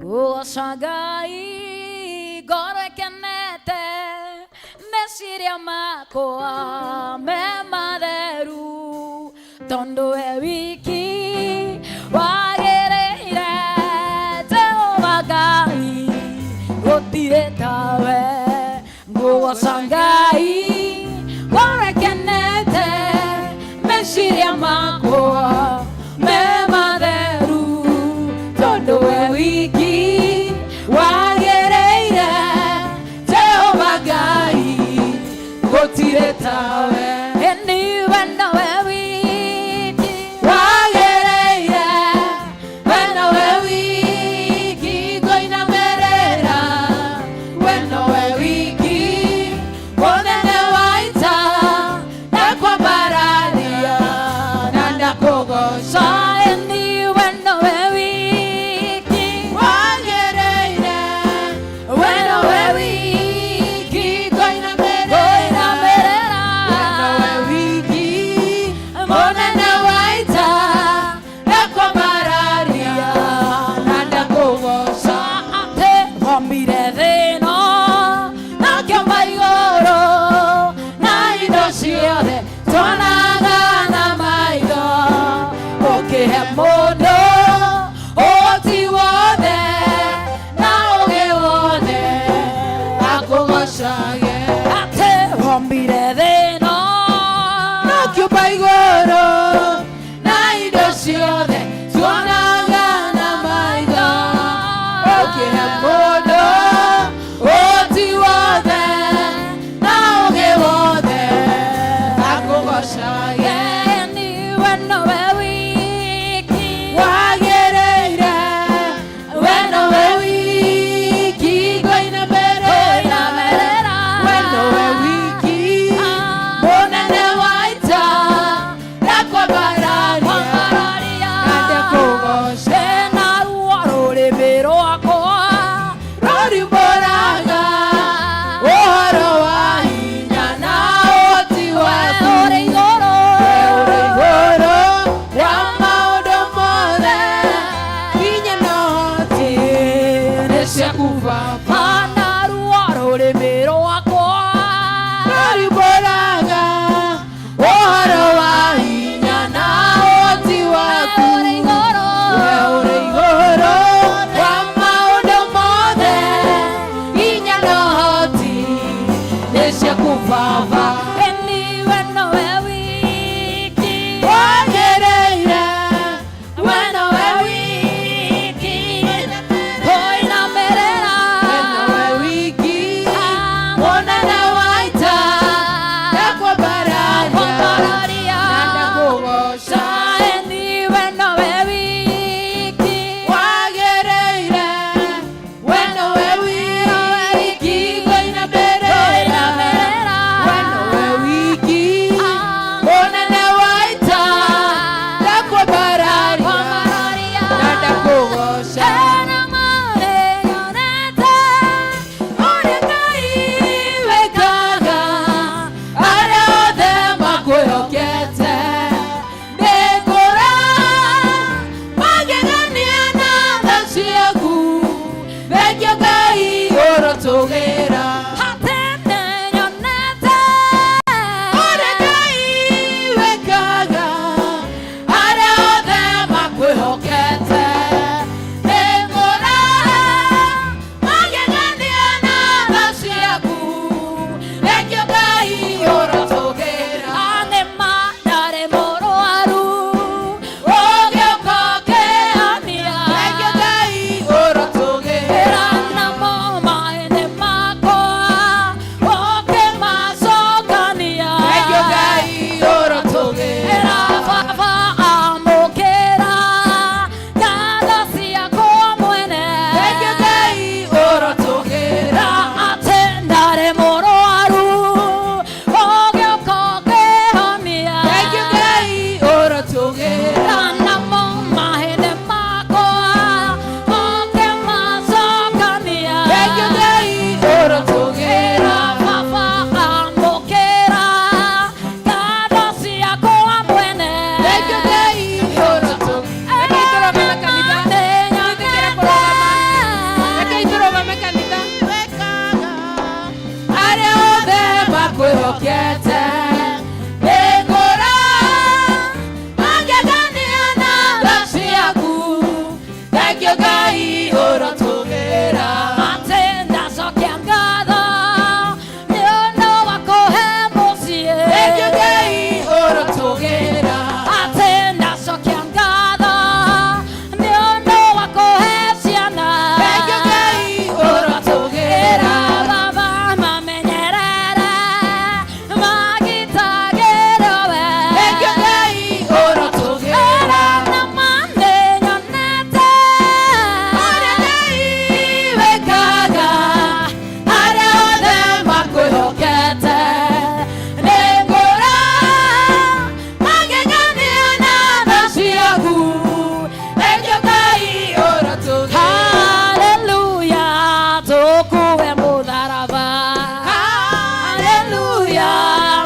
Ngũgoca Ngai ngoro ĩkenete, meciria makwa me matheru, tondũ we wiki wagĩrĩire. Jehova Ngai, gũtirĩ tawe. Ngũgoca Ngai ngoro ĩkenete, meciria makwa me matheru, tondũ we wiki wagĩrĩire. Jehova Ngai, gũtirĩ tawe. Ĩni we nowe wiki wagĩrĩire, we nowe wiki ngũinamĩrĩra, we nowe wiki mũnene wa ita, ndakwambararia na ndakũgoca. Ĩni we nowe wiki wagĩrĩire, we nowe wiki ngũinamĩrĩra, we nowe wiki mũnene wa ita, ndakwambararia na ndakũgoca. Atĩ wombire thĩ ĩno na ũkĩũmba igũrũ na indo ciothe tuonaga na maitho, ũkĩhe mũndũ ũhoti wothe na ũgĩ wothe akũgocage. Atĩ wombire thĩ ĩno na ũkĩũmba igũrũ na indo ciothe tuonaga na maitho, ũkĩhe mũndũ ũhoti wothe na ũgĩ wothe akũgocage. Ni we nowe wiki wagĩrĩire, we nowe wiki ngũinamĩrĩra, we nowe wiki mũnene wa ita, ndakwambararia na ndakũgoca. Thengio Ngai ũrotũgĩra. Atĩ ndacokia ngatho nĩ ũndũ wa kũhe mũciĩ. Thengio Ngai ũrotũgĩra. Atĩ ndacokia ngatho nĩ ũndũ wa kũhe ciana. Thengio Ngai ũrotũgĩra. Baba mamenyerere magitagĩrwo we. Thengio Ngai ũrotũgĩra. Na manĩnyonete ũrĩa Ngai wĩkaga arĩa othe makwĩhokete. Nĩngũra magegania na tha ciaku. Thengio Ngai ũrotũgĩra. Haleluya, tũkuwe mũtharaba. Haleluya,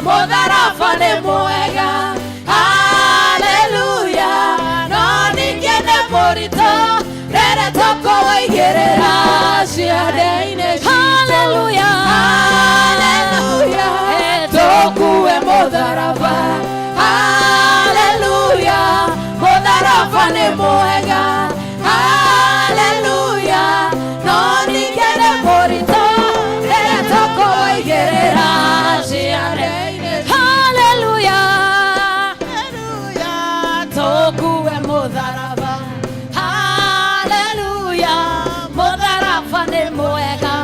mũtharaba nĩ mwega. Haleluya, no ningĩ nĩ mũritũ rĩrĩa tũkũwaigĩrĩra ciande-inĩ citũ. Haleluya, haleluya, tũkuwe mũtharaba. Haleluya, mũtharaba nĩ mwega. Haleluya, no ningĩ nĩ mũritũ rĩrĩa tũkũwaigĩrĩra ciande-inĩ. Haleluya, haleluya, tũkuwe mũtharaba. Haleluya, mũtharaba nĩ mwega.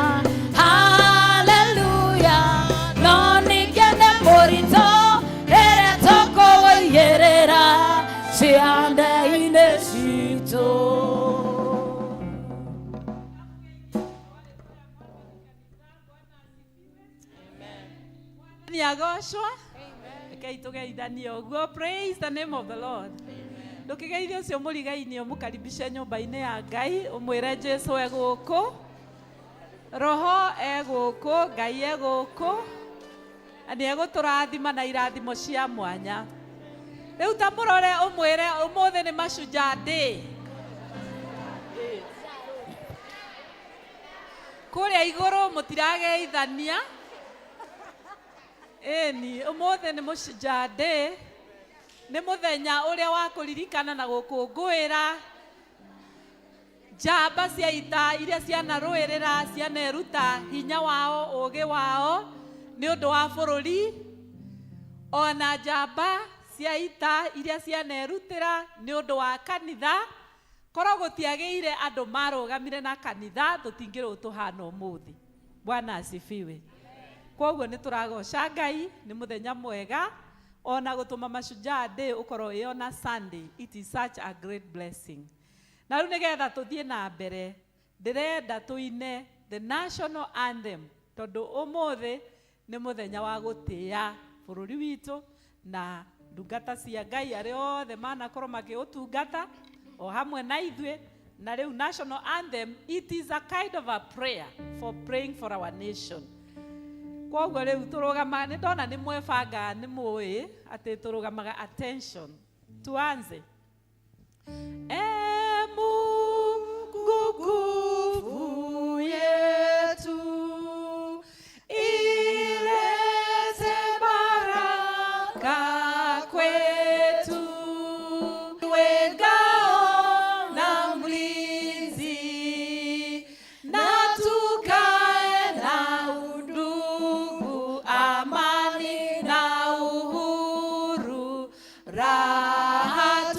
Haleluya, no ningĩ nĩ mũritũ rĩrĩa tũkũwaigĩrĩra ciande-inĩ citũ. Nĩ agocwo. Rekei tũgeithanie ũguo. Praise the name of the Lord. Ndũkĩgeithie ũcio mũrigaini, ũmũkaribishe nyũmba-inĩ ya Ngai, ũmwĩre Jesu e gũkũ, roho e gũkũ, Ngai e gũkũ, na nĩ egũtũrathima na irathimo cia mwanya. Rĩu ta mũrore ũmwĩre ũmũthĩ nĩ Mashujaa Day. Kũrĩa igũrũ mũtirageithania. Ĩni, ũmũthĩ nĩ Mashujaa Day, nĩ mũthenya ũrĩa wa kũririkana na gũkũngũĩra njamba cia ita iria cianarũĩrĩra, cianeruta hinya wao, ũgĩ wao nĩ ũndũ wa bũrũri, ona njamba cia ita iria cianerutĩra nĩ ũndũ wa kanitha. Korwo gũtiagĩire andũ marũgamire na kanitha, tũtingĩrwo tũhana ũmũthĩ. Bwana asifiwe. Koguo nĩ tũragoca Ngai, nĩ mũthenya mwega ona gũtũma Mashujaa Day ũkorwo ĩ ona Sunday. It is such a great blessing. Na rĩu nĩgetha tũthiĩ na mbere, ndĩrenda tũine the national anthem, tondũ ũmũthĩ nĩ mũthenya wa gũtĩĩa bũrũri witũ na ndungata cia Ngai arĩa othe manakorwo makĩũtungata o hamwe na ithuĩ. Na rĩu national anthem, it is a kind of a prayer for praying for our nation. Koguo rĩu tũrũgama, nĩ ndona nĩ mwebanga, nĩ mũĩ atĩ tũrũgamaga. Attention, tuanze. E Mungu nguvu yetu, ilete baraka kwetu, we ngao na mlinzi, na tukae na undugu, amani na uhuru, raha.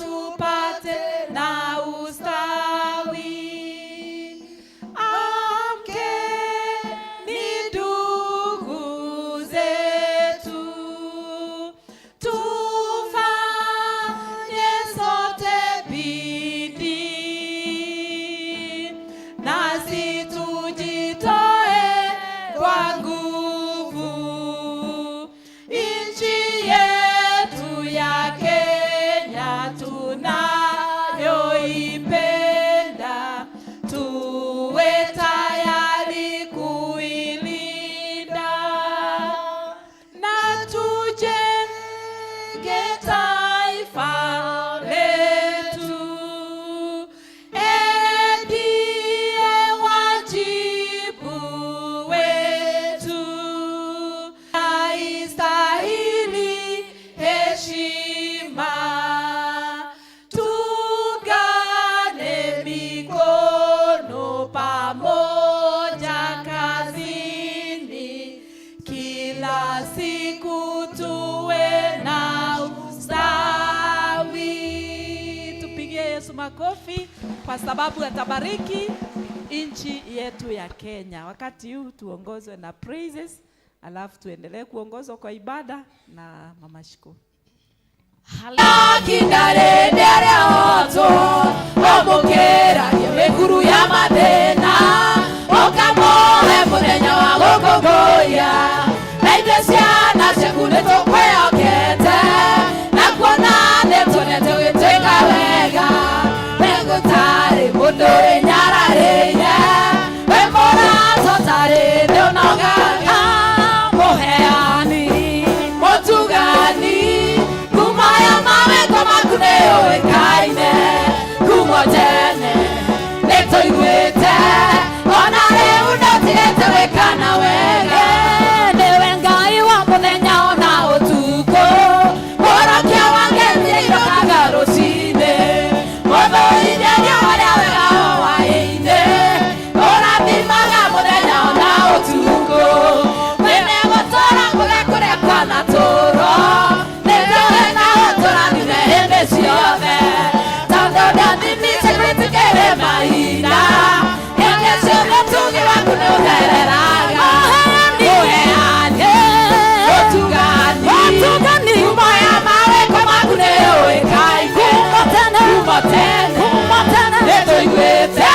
Yesu makofi kwa sababu atabariki nchi yetu ya Kenya. Wakati huu tuongozwe na praises, alafu tuendelee kuongozwa kwa ibada na Mama Shiko. Kindare ndere oto omukeragie mĩkuru ya mathĩna ũkamũhe mũthenya wa gũkũngũiya na ithuĩ ciana ciaku nĩ tũkwĩhokete na kuona nĩ tuonete ũgĩtwĩka wega nĩ gũtarĩ mũndũ wĩnyararĩire wĩ mũrata ũtarĩ nĩ ũnogaga mũheani mũtugani kuma ya mawĩko maku nĩ ũĩkaine kuma tene nĩ tũiguĩte ona rĩu ndũtigĩte gwĩkana wega nĩwe Ngai wa mũthenya ona ũtukũ mũrokia wa ngemi irokaga rũcinĩ mũthũithĩria warĩa wega hwaĩ-inĩ ũrathimaga mũthenya ona ũtukũ mwene gũtũra kũrĩa kũrĩa kwanatũrwo nĩtũĩ na ũtũrathime hĩndĩ ciothe tondũ ndathimĩte gwĩtĩkĩrĩ mahinda hĩndĩ ciothe tuge waku nĩ ũthereraga mũheani mũtugani kuma ya mawĩko maku nĩ ũĩkaine kuma tene nĩ tũiguĩte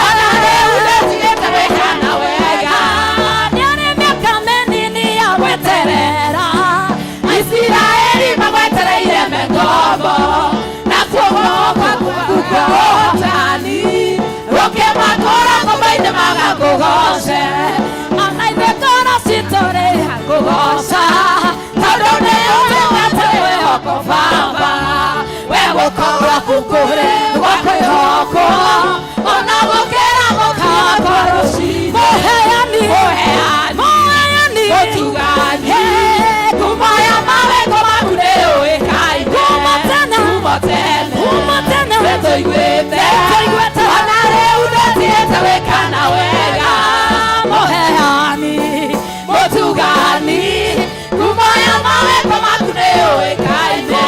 ona rĩu ndũtigĩte gwĩkana wega nĩarĩ mĩaka mĩnini ya gweterera Isiraeli magwetereire me ngombo nakuo guoko gwaku kwa ũhotani gũkĩmakũra ngoma-inĩ magakũgoce ona ithuĩ ngoro citũ rĩ kũgoca tondũ nĩ ũtũmĩte mwĩhoko Baba we guoko gwaku kũrĩ gwa kwĩhokwo ona gũkĩra mũkawa kwa rũcinĩ mũheani mũheani mũtugani kuma ya mawĩko maku nĩ ũĩkaine kuma tene nĩ tũiguĩte ona rĩu ndũtigĩte gwĩkana wega mũheani mũtugani kuma ya mawĩko maku nĩ ũĩkaine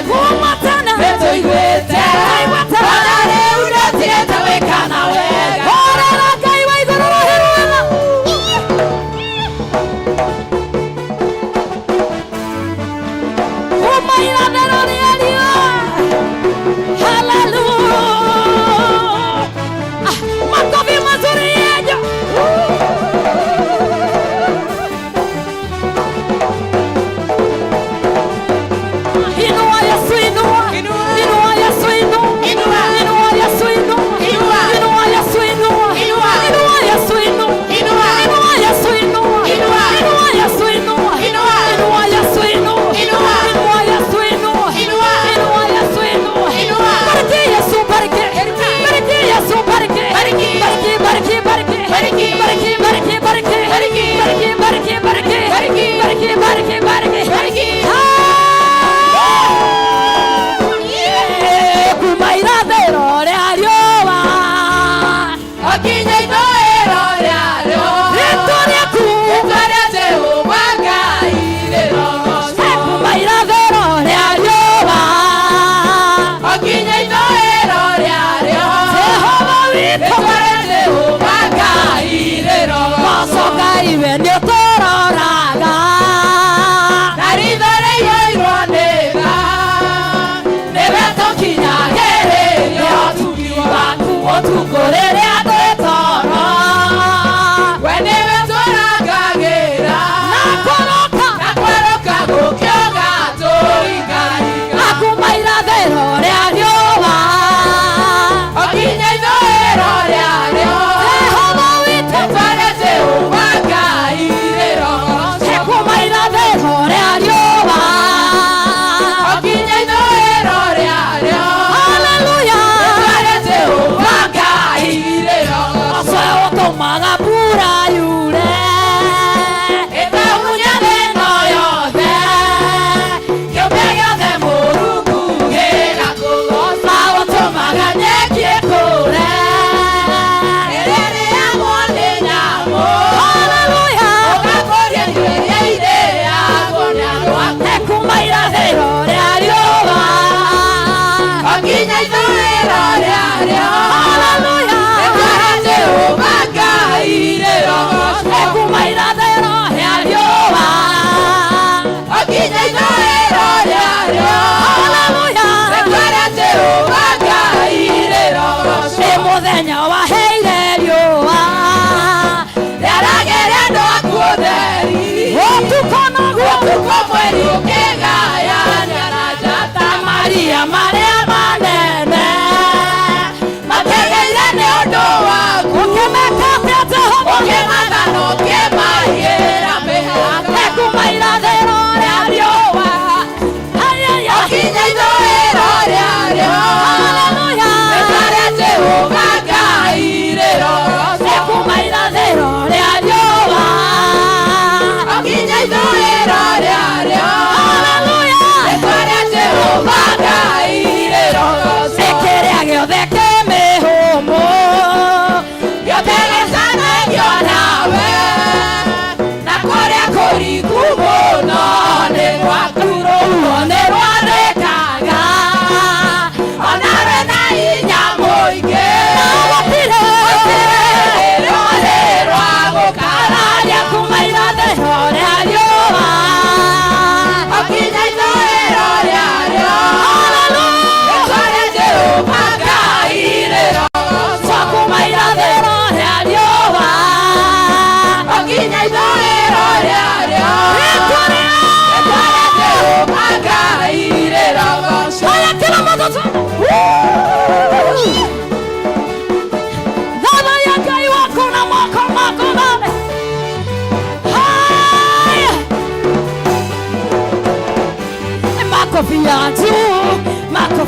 kuma tene nĩ tũiguĩte ona rĩu ndũtigĩte gwĩkana wega horera Ngai wa igũrũ rũhĩ rwega. Kuma irathĩro rĩa riũa. Haleluya. Ah, makofi mazuri yenyu. Inua Yesu, inua. Inua Yesu, inua. Inua Yesu, inua. Inua Yesu, inua. Inua Yesu, inua. Inua Yesu, inua. Inua Yesu, inua. Inua Yesu, inua. Inua Yesu, inua. Inua Yesu, inua. Bariki Yesu, bariki. Bariki Yesu, bariki. Bariki, bariki, bariki. Bariki, bariki, bariki. Bariki, bariki, bariki. Bariki, bariki, bariki. Kuma irathĩro rĩa riũa Okinya ithũĩro rĩa riũa rĩtwa rĩaku rĩtwa rĩa Jehova Ngai rĩrogocwo kuma irathĩro rĩa riũa Okinya ithũĩro rĩa riũa Jehova witũ rĩtwa rĩa Jehova Ngai rĩrogocwo goco Ngai we nĩ ũtũroraga na ritho rĩiyũirwo nĩ tha nĩwe tũkinyagĩrĩria ũtugi waku ũtukũ rĩrĩa twĩ toro we nĩwe tũrangagĩra na kũroka na kwerũka gũkĩoga tũringaringa akuma irathĩro rĩa riũa okinya ithũĩro rĩa riũa Jehova witũ rĩtwa rĩa Jehova Ngai rĩrogocwo kuma irathĩro rĩa riũa okinya ithũĩro rĩa riũa Haleluya rĩtwa rĩa Jehova Ngai rĩrogocwo.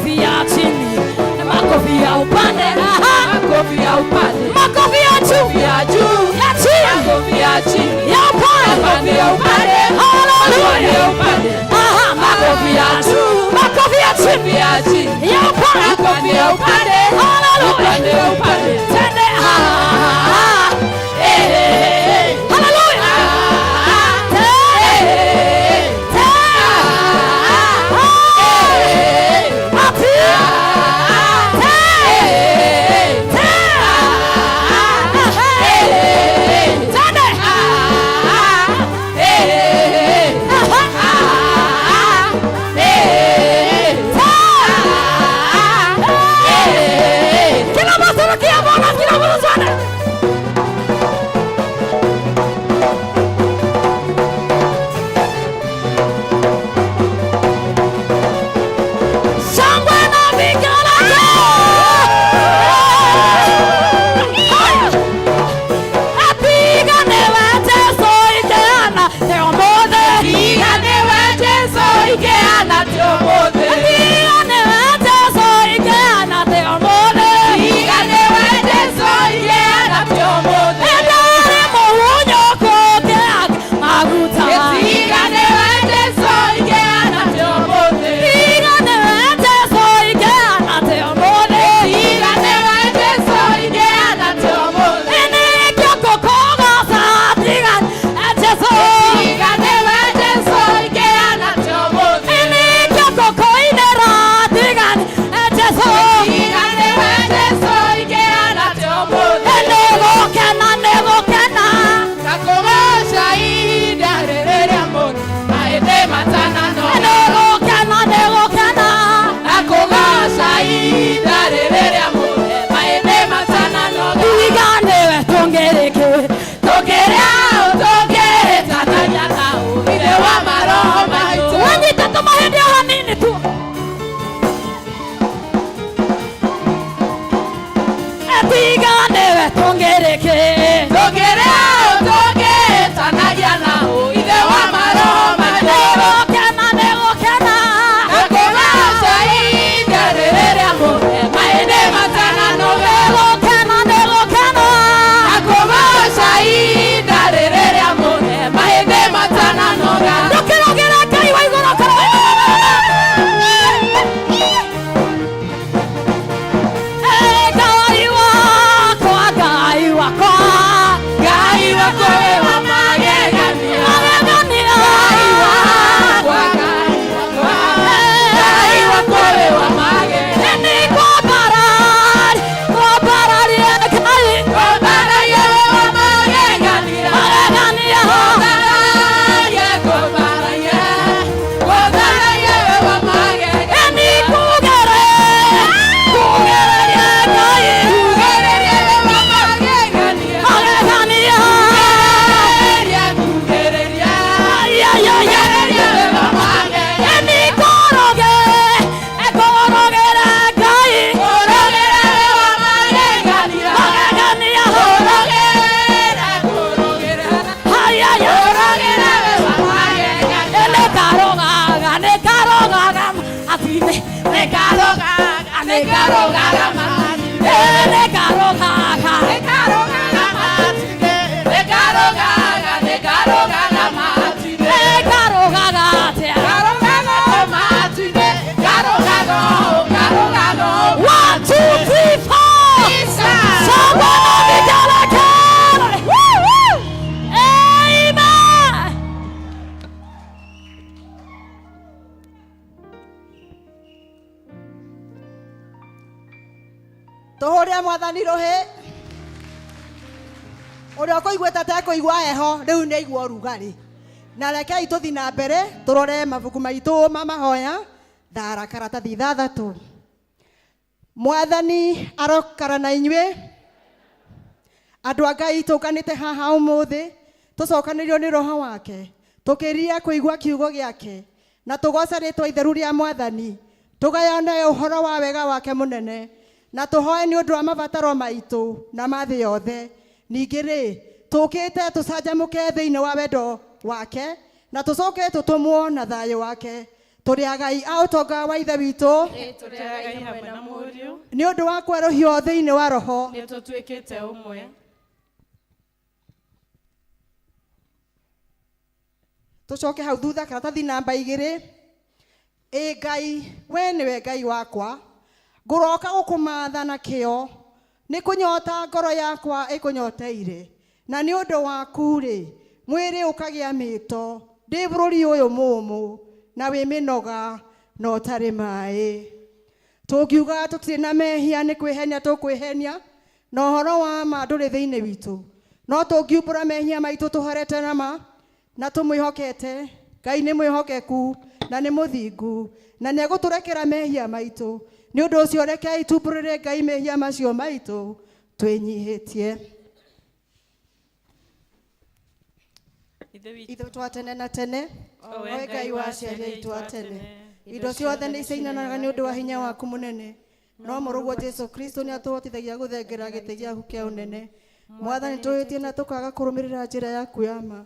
Makofi ya chini, makofi ya upande, aha. Makofi ya upande, Makofi ya juu, ya juu, ya chini, makofi ya chini, ya upande. makofi ya upande, Hallelujah. makofi ya upande, Aha, makofi ya juu, makofi ya chini, makofi ya chini, ya upande. makofi ya upande, Hallelujah. upande ya upande. Tende, ah, ah, eh, eh, eh. Hallelujah. Tende, tende, ah, ati, tende, tende, tende, aha, kila mtu kia Bwana, kila mtu sana. Shangwe na vigelegele. Haya. Apigane wa Jesu ikeana te omothe. Pigane wa Jesu ikeana te omothe. Apigane wa Jesu ikeana te omothe. Pigane wa Jesu ikeana te omothe. Endare muhunyoko keake maguta. Pigane wa Jesu ikeana te omothe. Pigane wa Jesu ikeana te omothe. Pigane wa Jesu ikeana te omothe. Enekio kokogoca tigane Jesu. Pigane wa Jesu ikeana te omothe. Enekio kokoinera tigane Jesu. Pigane wa Jesu ikeana te omothe. Enegokena negokena. Nakũgooca ihinda rĩrĩa mũndũ maĩndĩ matananoga. Enegokena negokena. Nakũgooca ihinda rĩrĩa mũndũ maĩndĩ matananoga. Tigane we tũngĩrĩkĩ. Tũngĩrĩa ũ tũngĩĩtatania na ũ, Ithe wa maroho maitũ. Wanyita tũmahĩndĩ o hanini tu. Tigane we tũngĩrĩkĩ. Tũngĩrĩa ũ tũngĩĩtanagia na ũ, Ithe wa maroho maitũ. Negokena negokena. Nakũgooca ihinda rĩrĩa mũndũ maĩndĩ matananoga. Negokena negokena. Nakũgooca ihinda rĩrĩa mũndũ maĩndĩ matananoga. Ndũkĩrogera Ngai wa igũrũ korwo. Ngai wakwa, Ngai wakwa. Ngai wakwa wĩ wa magegania. Magegania. Ngai wakwa, Ngai wakwa. Ngai wakwa wĩ wa magegania. Nĩ kwambarari, kwambararia Ngai. Ngũmbararia wĩ wa magegania. Magegania. Ngũmbararia, ngũmbararia. Ngũmbararia wĩ wa magegania. Nĩ kugere, kugereria Ngai. Kugereria wĩ wa magegania. Magegania. Kugereria, kugereria. Ay, ay, ay, ay. Kugereria wĩ wa magegania. Nĩ koroge, korogera Ngai. Kũrogera wĩ wa magegania. Magegania. Kũrogera, kũrogera. Ay, ay, ay. Kũrogera wĩ wa magegania. Nĩ karogaga, nĩ karogaga atine. Nĩ Nĩkarogaga, nĩkarogaga matine. Nĩ karogaga. Nĩkarogaga matine. Nĩkarogaga, nĩkarogaga matine. Nĩ karogaga atĩa? Karogaga matine. Karogaga, karogaga. One, two, three, four. Isa. Shangwe na vigelegele. Woo, woo. Amen. Tũhũrĩre mwathani rũhĩ. Ũrĩa ũkũiguĩte atekũigua heho rĩu nĩ aigua ũrugarĩ. Na rekei tũthiĩ na mbere tũrore mabuku maitũ ma mahoya thara karatathi ithathatũ. Mwathani arokara na inyuĩ. Andũ a Ngai tũnganĩte haha ũmũthĩ tũcokanĩrio nĩ roho wake tũkĩria kũigua kiugo gĩake na tũgoce rĩtwa itheru rĩa mwathani tũgayane ũhoro wa wega wake mũnene na tũhoe nĩ ũndũ wa mabataro maitũ na ma thĩ yothe. Ningĩ rĩ tũkĩte tũcanjamũke thĩinĩ wa wendo wake na tũcoke tũtũmwo na thayũ wake. Tũrĩ agai a ũtonga wa Ithe witũ. Tũrĩ agai hamwe na Mũriũ. Nĩ ũndũ wa kwerũhio thĩinĩ wa Roho. Nĩ tũtuĩkĩte ũmwe. Tũcoke hau thutha karatathi namba 2. Ĩ Ngai, we nĩwe Ngai wakwa, ngũroka gũkũmatha na kĩo, nĩ kũnyota ngoro yakwa ĩkũnyoteire, na nĩ ũndũ waku rĩ, mwĩrĩ ũkagĩa mĩto, ndĩ bũrũri ũyũ mũũmũ, na wĩ mĩnoga na ũtarĩ maĩ. Tũngiuga tũtirĩ na mehia nĩ kwĩhenia tũkwĩhenia, na ũhoro wa ma ndũrĩ thĩinĩ witũ. No tũngiumbũra mehia maitũ tũhorete na ma, na tũmwĩhokete, Ngai nĩ mwĩhokeku na nĩ mũthingu, na nĩ egũtũrekera mehia maitũ. Nĩ ũndũ ũcio rekei tumbũrĩre Ngai mehia macio maitũ twĩnyihĩtie. Ithe witũ wa tene na tene, O we Ngai wa aciari aitũ a tene, indo ciothe nĩ icainanaga nĩ ũndũ wa hinya waku mũnene. No mũrũguo Jesu Kristo nĩ atũhotithagia gũthengera gĩtĩ gĩaku kĩa ũnene. Mwathani, tũhĩtie na tũkaga kũrũmĩrĩra njĩra yaku ya ma.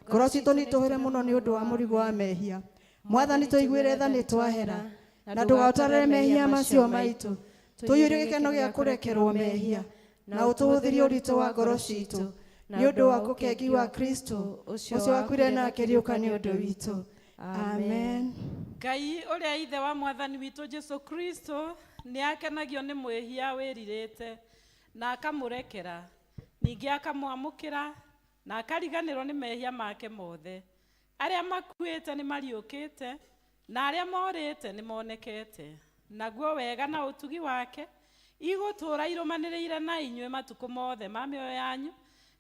Ngoro citũ nĩ itũhĩre mũno nĩ ũndũ wa mũrigo wa mehia. Mwathani, tũiguĩre tha nĩ twahera, na ndũgaũtarĩre mehia macio maitũ. Tũiyũrie gĩkeno gĩa kũrekerwo mehia, na ũtũhũthĩrie ũritũ wa ngoro citũ nĩ ũndũ wa ũkengi wa Kristo ũcio wakuire na akĩriũka nĩ ũndũ witũ. Amen. Ngai ũrĩa Ithe wa Mwathani witũ Jesu Kristo nĩ akenagio nĩ mwĩhia wĩrirĩte na akamũrekera, ningĩ akamwamũkĩra na akariganĩrwo nĩ mehia make mothe. Arĩa makuĩte nĩ mariũkĩte na arĩa morĩte nĩ monekete. Naguo wega na ũtugi wake igũtũũra irũmanĩrĩire na inyuĩ matukũ mothe ma mĩoyo yanyu,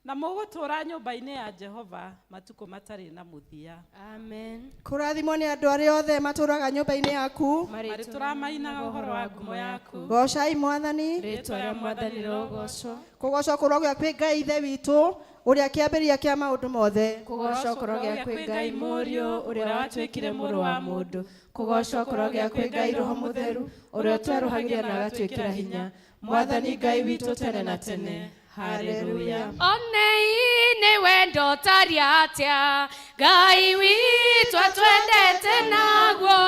na mũgũtũũra nyũmba-inĩ ya Jehova matukũ matarĩ na mũthia. Amen. Kũrathimwo nĩ andũ arĩa othe matũũraga nyũmba-inĩ yaku. Marĩtũra mainaga ũhoro wa ngumo yaku. Goocai Mwathani. Rĩĩtwa rĩa Mwathani rĩrogoocwo. Kũgoocwo kũrogĩa kwĩ Ngai Ithe witũ, ũrĩa kĩambĩrĩria kĩa maũndũ mothe. Kũgoocwo kũrogĩa kwĩ Ngai Mũriũ, ũrĩa watuĩkire mũrũ wa mũndũ. Kũgoocwo kũrogĩa kwĩ Ngai Roho Mũtheru, ũrĩa ũtwerũhagĩria na agatwĩkĩra hinya. Mwathani Ngai witũ tene na tene. Haleluya. Onei nĩ wendo ũtariĩ atĩa, Ngai witũ atwendete naguo,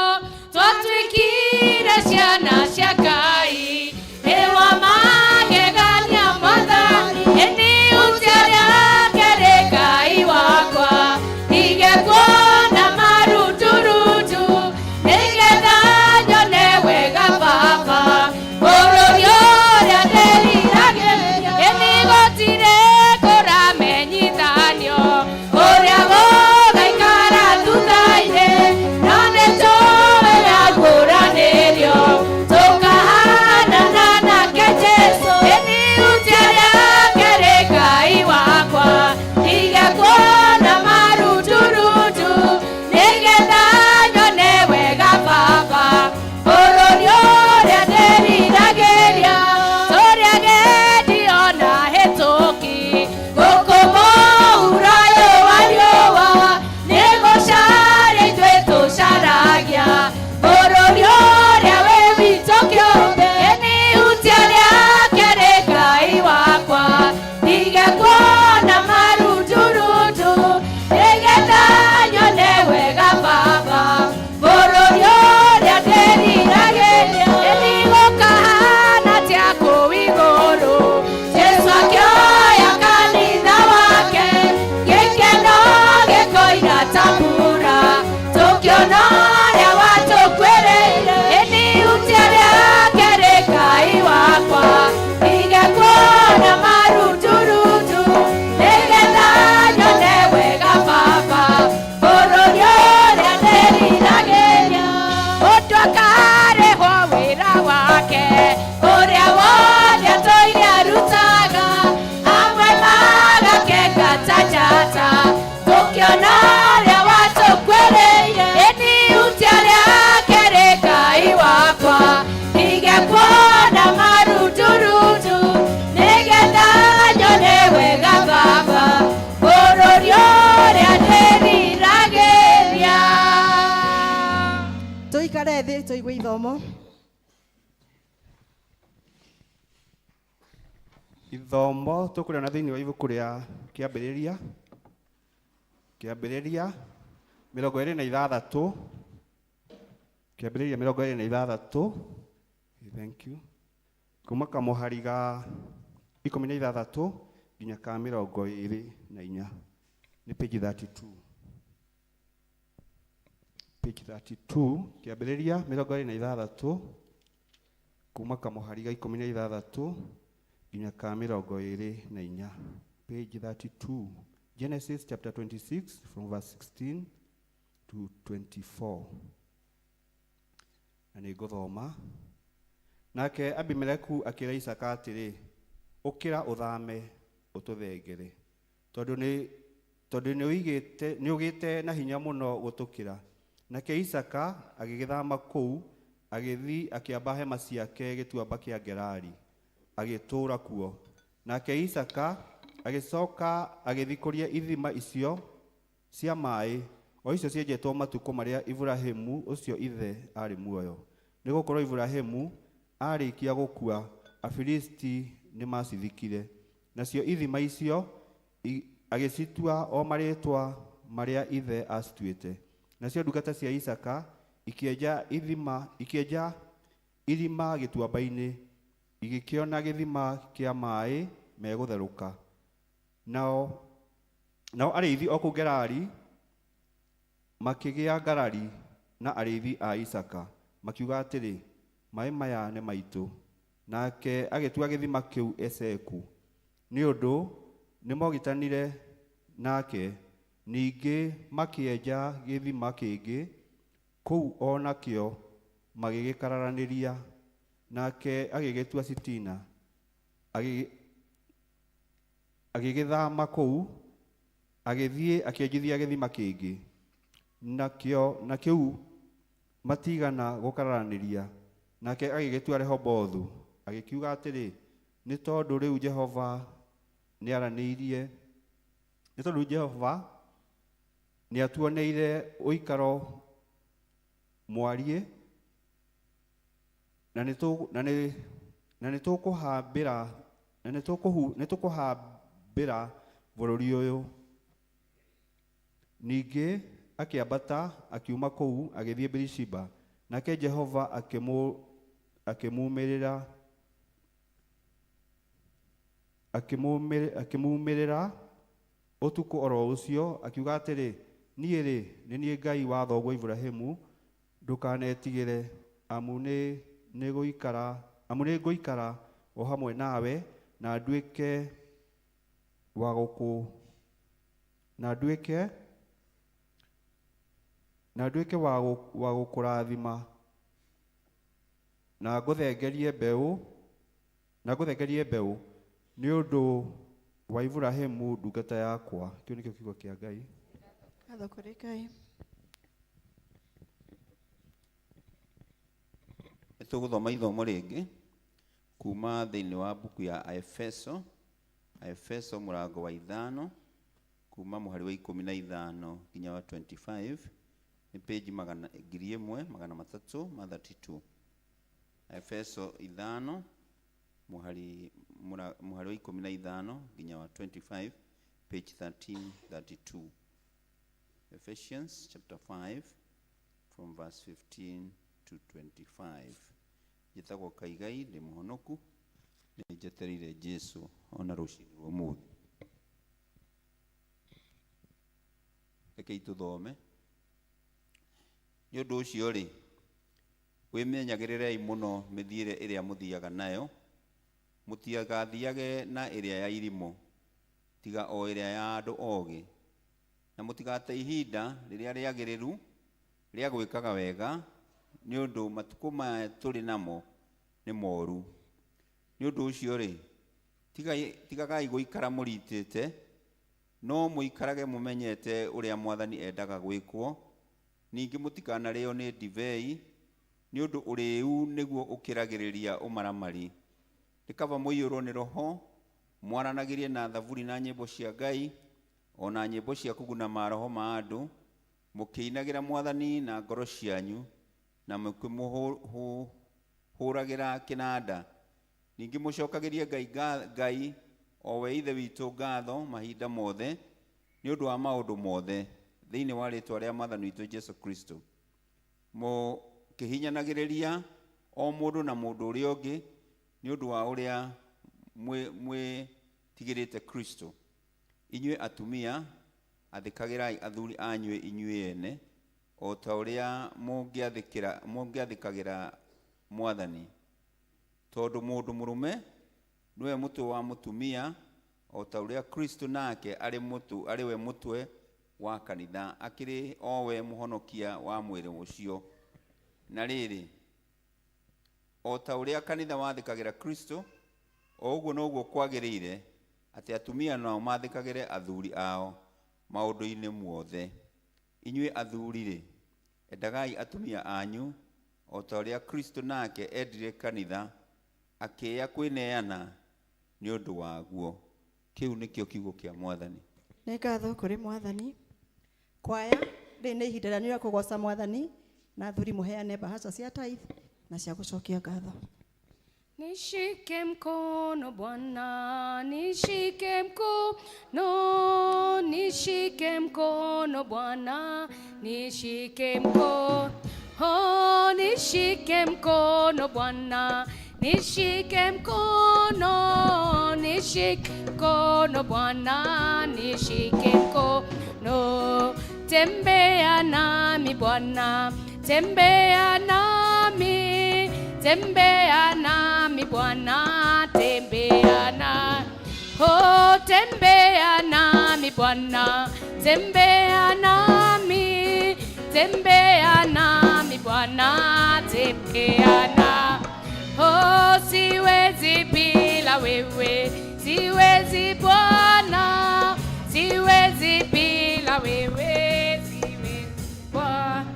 twatuĩkire ciana cia Ngai. Nĩ wa magegania Mwathani, ĩni hutia rĩake rĩ Ngai wakwa, ndige kuona maruturutu, nĩgetha nyone wega Baba, bũrũri ũrĩa ndĩriragĩria. Ĩni gũtirĩ kũramenyithanio ũrĩa gũgaikara thutha-inĩ, no nĩtũĩ yaguũranĩrio, tũkahanana nake Jesũ. Ĩni hutia rĩake rĩ Ngai wakwa, ndige kuona maruturutu, nĩgetha nyone wega Baba, bũrũri ũrĩa ndĩriragĩria. Tũrĩ agendi ona hĩtũki, gũkũ mũhuro ũyũ wa riũa, nĩ gũcaria ithuĩ tũcaragia, bũrũri ũrĩa wĩ witũ kĩũmbe. Ĩni hutia rĩake rĩ Ngai wakwa, ndige kuona maruturutu, nĩgetha nyone wega Baba, bũrũri ũrĩa ndĩriragĩria. Ĩni gũkahana atĩa kũu igũrũ, Jesũ akĩoya kanitha wake, gĩkeno gĩkoira ta mbura, tũkĩona ũrĩa watũkuĩrĩire. Ĩni hutia rĩake rĩ Ngai wakwa, ndige kuona maruturutu, nĩgetha nyone wega Baba, bũrũri ũrĩa ndĩriragĩria. Mũndũ akarĩhwo wĩra wake, ũrĩa wothe atũire arutaga, amwe magakenga ta njata, tũkĩona ũrĩa watũkuĩrĩire. Ĩni hutia rĩake rĩ Ngai wakwa, ndige kuona maruturutu, nĩgetha nyone wega Baba, bũrũri ũrĩa ndĩriragĩria. Tũikare thĩ tũigue ithomo. Ithomo tũkũrĩona thĩinĩ wa ibuku rĩa Kĩambĩrĩria, Kĩambĩrĩria 26. Kĩambĩrĩria 26. Thank you. Kuma kamũhari ga 16 nginya ka 24, nĩ page 32. Page 32, Kĩambĩrĩria 26, kuma kamũhari ga 16 nginya ka 24. Page 32, Genesis chapter 26 from verse 16 to 24. Na nĩ ngũthoma. Nake Abimeleku akĩra Isaaka atĩrĩ, ũkĩra ũthame ũtũthengere, tondũ nĩ ũgĩte na hinya mũno gũtũkĩra. Nake Isaaka agĩgĩthama kũu, agĩthiĩ akĩamba hema ciake gĩtuamba kĩa Gerari, agĩtũũra kuo. Nake Isaaka agĩcoka agĩthikũria ithima icio cia maĩ, o icio cienjetwo matukũ marĩa Iburahĩmu ũcio ithe aarĩ muoyo. Nĩgũkorwo Iburahĩmu aarĩkia gũkua, Afilisti nĩmacithikire. Nacio ithima icio agĩcitua o marĩĩtwa marĩa ithe aacituĩte. Nacio ndungata cia Isaaka ikĩenja irima gĩtuamba-inĩ, igĩkĩona gĩthima kĩa maĩ megũtherũka. Nao arĩithi o kũu Gerari makĩgĩa ngarari na arĩithi a Isaaka, makiuga atĩrĩ, maĩ maya nĩ maitũ. Nake agĩtua gĩthima kĩu Eseku, nĩ ũndũ nĩmogitanire nake. Ningĩ makĩenja gĩthima kĩngĩ kũu o nakĩo magĩgĩkararanĩria. Nake agĩgĩtua Sitina. Agĩgĩthama kũu, agĩthiĩ akĩenjithia gĩthima kĩngĩ, na kĩu matigana gũkararanĩria. Nake agĩgĩtua Rehobothu, agĩkiuga atĩrĩ, nĩ tondũ rĩu Jehova nĩaranĩirie, nĩ tondũ Jehova nĩatuoneire ũikaro mwariĩ, na nĩtũkũhambĩra bũrũri ũyũ. Ningĩ akĩambata akiuma kũu agĩthiĩ Birishiba. Nake Jehova akĩmumĩrĩra ũtukũ oro ũcio, akiuga atĩrĩ, niĩ-rĩ, nĩ niĩ Ngai wa thoguo Iburahĩmu, ndũkanetigĩre, amu nĩngũikara o hamwe nawe, na nduĩke wa gũkũrathima, na ngũthengerie mbeũ nĩ ũndũ wa Iburahĩmu ndungata yakwa. Kĩu nĩkĩo kiugo kĩa Ngai. Ngatho kũrĩ Ngai. Nĩtũgũthoma ithomo rĩngĩ kuma thĩinĩ wa mbuku ya Aefeso, Aefeso mũrango wa 5 kuma mũhari wa 15 nginya wa 25, nĩ page 1332. Aefeso 5 mũhari wa 15 nginya wa 25, page 1332. Ephesians chapter 5 from verse 15 to 25. Njĩtagwo Kaigai, ndĩ mũhonoku, nĩ njetereire Jesu ona rũcinĩ rwa ũmũthĩ. Rekei tũthome. Nĩ ũndũ ũcio rĩ, wĩmenyagĩrĩrei mũno mĩthiĩre ĩrĩa mũthiaga nayo, mũtigathiage na ĩrĩa ya irimũ, tiga o ĩrĩa ya andũ ogĩ, na mũtigate ihinda rĩrĩa rĩagĩrĩru rĩa gwĩkaga wega, nĩ ũndũ matukũ maya tũrĩ namo nĩ moru. Nĩ ũndũ ũcio rĩ, tigagai gũikara mũritĩte, no mũikarage mũmenyete ũrĩa Mwathani endaga gwĩkwo. Ningĩ mũtikanarĩo nĩ ndibei, nĩ ũndũ ũrĩĩu nĩguo ũkĩragĩrĩria ũmaramari. Nĩ kaba mũiyũrwo nĩ Roho, mwaranagĩrie na thaburi na nyĩmbo cia Ngai, o na nyĩmbo cia kũguna maroho ma andũ, mũkĩinagĩra Mwathani na ngoro cianyu, na mũkĩmũhũragĩra kĩnanda. Ningĩ mũcokagĩrie Ngai o we Ithe witũ ngatho mahinda mothe, nĩ ũndũ wa maũndũ mothe, thĩinĩ wa rĩĩtwa rĩa Mwathani witũ Jesũ Kristo. Mũkĩhinyanagĩrĩria o mũndũ na mũndũ ũrĩa ũngĩ nĩ ũndũ wa ũrĩa mwĩtigĩrĩte Kristo. Inyuĩ atumia, athĩkagĩrai athuri anyu inyuĩ ene, o ta ũrĩa mũngĩathĩkagĩra Mwathani. Tondũ mũndũ mũrũme nĩwe mũtwe wa mũtumia, o ta ũrĩa Kristo nake arĩ we mũtwe wa kanitha, akĩrĩ o we mũhonokia wa mwĩrĩ ũcio. Na rĩrĩ, o ta ũrĩa kanitha wathĩkagĩra Kristo, o ũguo noguo kwagĩrĩire atĩ atumia nao mathĩkagĩre athuri ao maũndũ-inĩ mothe. Inyuĩ athuri-rĩ, endagai atumia anyu o ta ũrĩa Kristo nake endire kanitha, akĩĩa kwĩneana nĩ ũndũ waguo. Kĩu nĩkĩo kiugo kĩa Mwathani. Nĩ ngatho kũrĩ Mwathani. Kwaya, rĩrĩ nĩ ihinda rĩanyu rĩa kũgoca Mwathani, na athuri mũheane mbahaca cia tithe na cia gũcokia ngatho. Nishike mkono Bwana, nishike mkono, nishike mkono Bwana, nishike mkono, oh, nishike mkono Bwana, nishike mkono, nishike mkono Bwana, nishike mkono, tembea nami Bwana, tembea nami, tembea nami Bwana, tembea na, oh, tembea nami Bwana, tembea nami, tembea nami Bwana, tembea na, oh, siwezi bila wewe, siwezi Bwana, siwezi bila wewe, siwezi Bwana.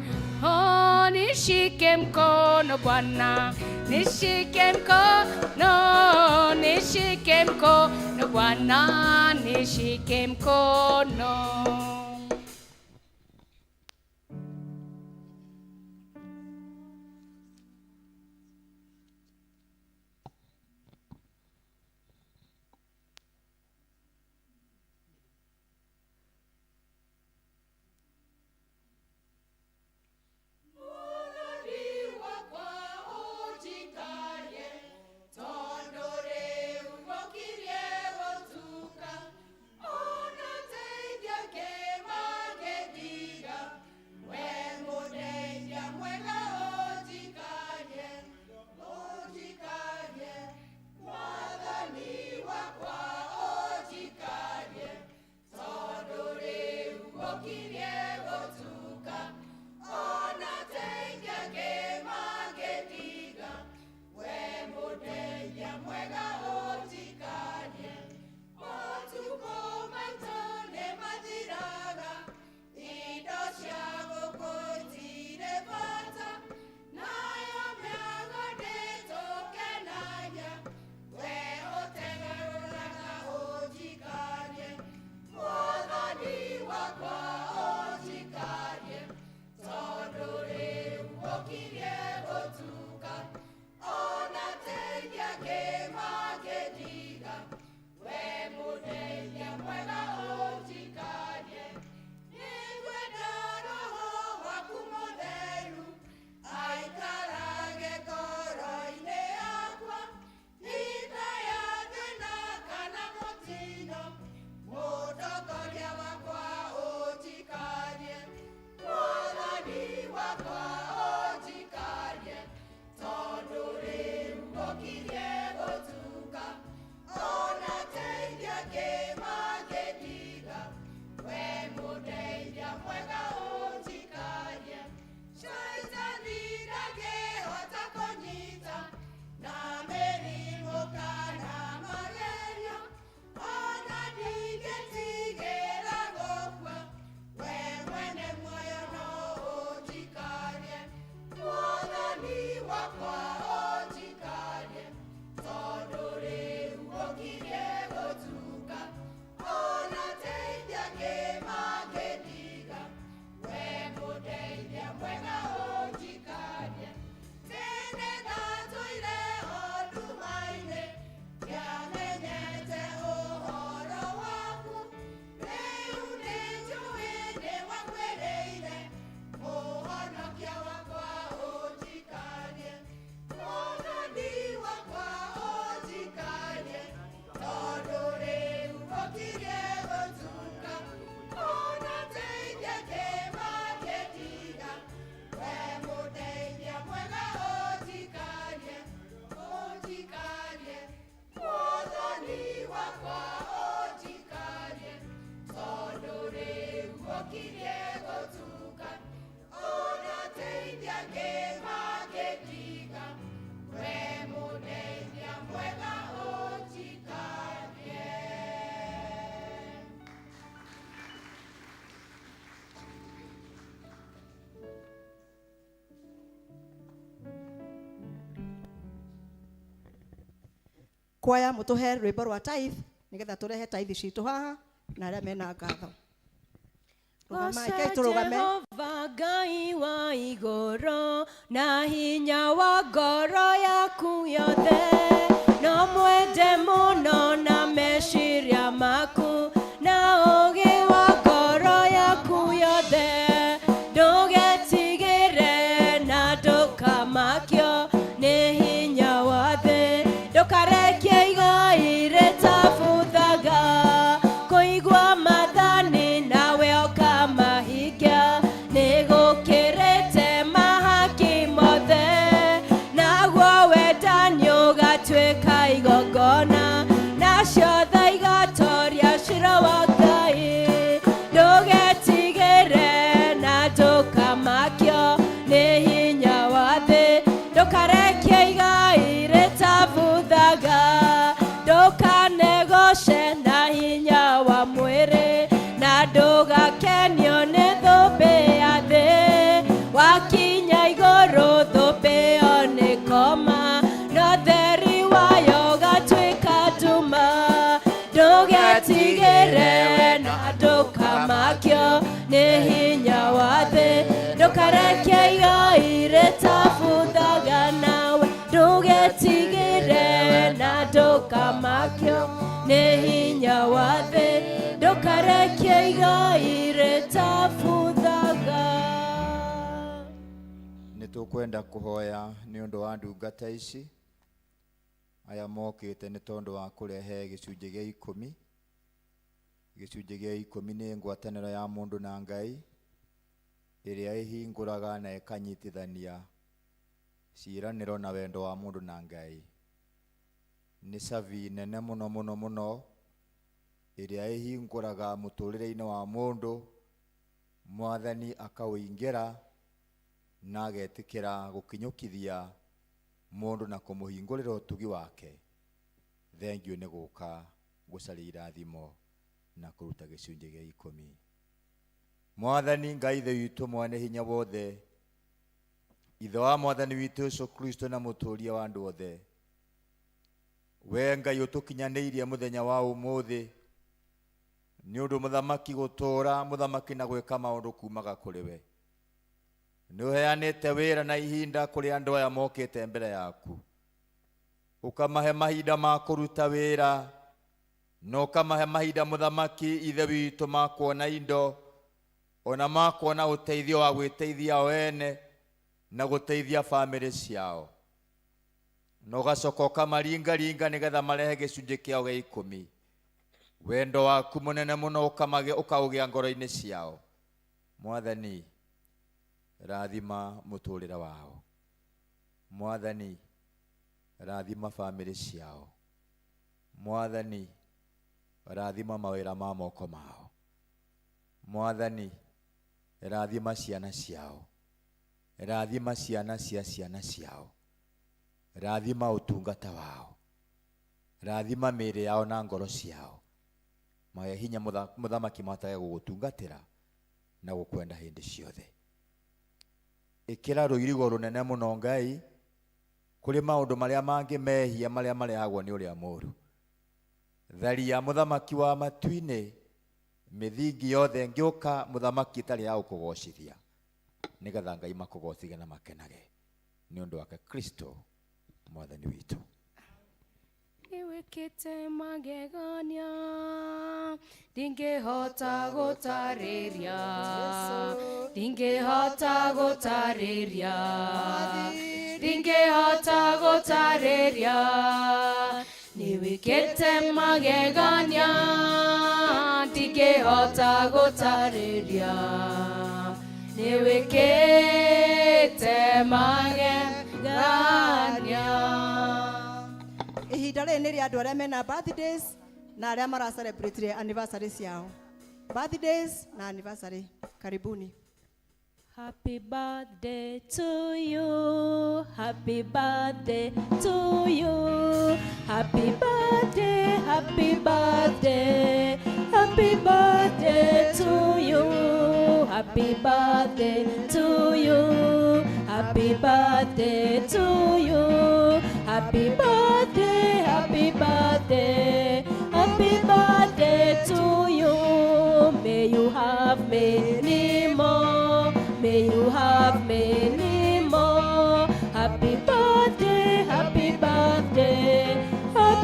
Oh, nishike mkono Bwana, nishike mkono, nishike mkono Bwana, nishike mkono. Ona teithia. Kwaya mũtũhe rwĩmbo rwa tithe nĩgetha tũrehe tithe citũ haha na arĩa mena ngatho. Rũgamai, rekei tũrũgame. Jehova Ngai wa igũrũ na hinya wa ngoro yaku yothe, no mwende mũno na meciria maku na ũũgĩ wa ngoro yaku yothe. Ndũgetigĩre na ndũkamakio nĩ hinya wa thĩ, ndũkarekie igai rĩtabuthaga, kũigua maathani nawe ũkamahingia nĩgũkĩrĩte mahaki mothe, naguo wendani ũgatuĩka igongona, nacio tha igatoria ciira wa Ngai. Ndũgetigĩre na ndũkamakio nĩ hinya wa thĩ, ndũkarekie igai rĩtabuthaga, ndũkanegoce na hinya wa mwĩrĩ, na ndũgakenio nĩ thũmbĩ ya thĩ. Wakinya igũrũ thũmbĩ ĩyo nĩ koma, no theri wayo ũgatuĩka nduma. Ndũgetigĩre na ndũkamakio nĩ hinya wa thĩ, ndũkarekie igai rĩtabuthaga nawe. Ndũgetigĩre na ndũkamakio nĩ hinya wa thĩ, ndũkarekie igai rĩtabuthaga. Nĩ tũkwenda kũhoya nĩ ũndũ wa ndungata ici aya mokĩte nĩ tondũ wa kũrehe gĩcunjĩ gĩa ikũmi. Gĩcunjĩ gĩa ikũmi nĩ ngwatanĩro ya mũndũ na Ngai ĩrĩa ĩhingũraga na ĩkanyitithania ciĩranĩro na wendo wa mũndũ na Ngai. Nĩ cabi nene mũno mũno mũno ĩrĩa ĩhingũraga mũtũrĩre-inĩ wa mũndũ, mwathani akaũingĩra na agetĩkĩra gũkinyũkithia mũndũ na kũmũhingũrĩra ũtugi wake. Thengiũ nĩ gũka gũcaria irathimo na kũruta gĩcunjĩ gĩa ikũmi. Mwathani Ngai Ithe witũ mwene hinya wothe, Ithe wa mwathani witũ Yesu Kristo na mũtũũria wa andũ othe, we Ngai ũtũkinyanĩirie mũthenya wa ũmũthĩ nĩ ũndũ mũthamaki gũtũũra mũthamaki na gwĩka maũndũ kumaga kũrĩ we. Nĩ ũheanĩte wĩra na ihinda kũrĩ andũ aya mokĩte mbere yaku, ũkamahe mahinda ma kũruta wĩra na ũkamahe mahinda mũthamaki Ithe witũ ma kuona indo ona ma kuona ũteithio wa gwĩteithia o ene na gũteithia bamĩrĩ ciao, na ũgacoka ũkamaringaringa nĩgetha marehe gĩcunjĩ kĩao gĩa ikũmi. Wendo waku mũnene mũno ũkaũgĩa ngoro-inĩ ciao. Mwathani, rathima mũtũrĩre wao. Mwathani, rathima bamĩrĩ ciao. Mwathani, rathima mawĩra ma moko mao. Mwathani, rathima ciana ciao. Rathima ciana cia ciana ciao. Rathima ũtungata wao. Rathima mĩĩrĩ yao na ngoro ciao. Mahe hinya mũthamaki mahotage gũgũtungatĩra na gũkwenda hĩndĩ ciothe. Ĩkĩra rũirigo rũnene mũno Ngai kũrĩ maũndũ marĩa mangĩ mehia marĩa marehagwo nĩ ũrĩa mũũru. Tharia mũthamaki wa matu-inĩ mĩthingi yothe ĩngĩũka mũthamaki ĩtarĩ ya gũkũgocithia, nĩgetha Ngai makũgocithie na makenage nĩ ũndũ wake Kristo mwathani witũ. Nĩwĩkĩte magegania ndingĩhota gũtarĩria, ndingĩhota gũtarĩria, ndingĩhota gũtarĩria. Nĩwĩkĩte magegania ndingĩhota gũtarĩria, nĩwĩkĩte magegania. Ihinda rĩrĩ nĩ rĩa andũ arĩa mena birthdays na arĩa mara celebrate anniversary ciao. Birthdays na anniversary. Karibuni. Happy birthday to you. Happy birthday to you. Happy birthday, happy birthday. Happy birthday to you. Happy birthday to you. Happy birthday to you. Happy birthday, happy birthday.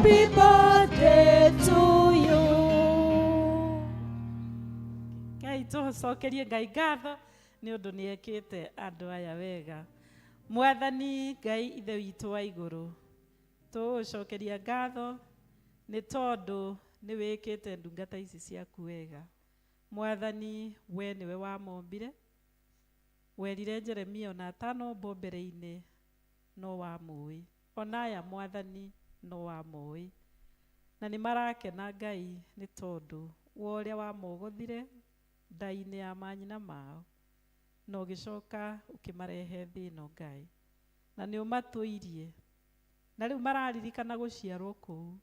Happy birthday to you. Ngai tũcokerie Ngai ngatho nĩ ũndũ nĩ ekĩte andũ aya wega. Mwathani Ngai ithe witũ wa igũrũ, tũgũcokeria ngatho nĩ tondũ nĩ wĩkĩte ndungata ici ciaku wega. Mwathani we nĩwe wamombire, werire Jeremia ona atanombwo mbere-inĩ no wamũĩ, ona aya Mwathani no wamũĩ, na nĩ marakena Ngai nĩ tondũ wa ũrĩa wamogothire nda-inĩ ya manyina mao, na ũgĩcoka ũkĩmarehe thĩ ĩno Ngai, na nĩ ũmatũirie, na rĩu mararirikana gũciarwo kũu,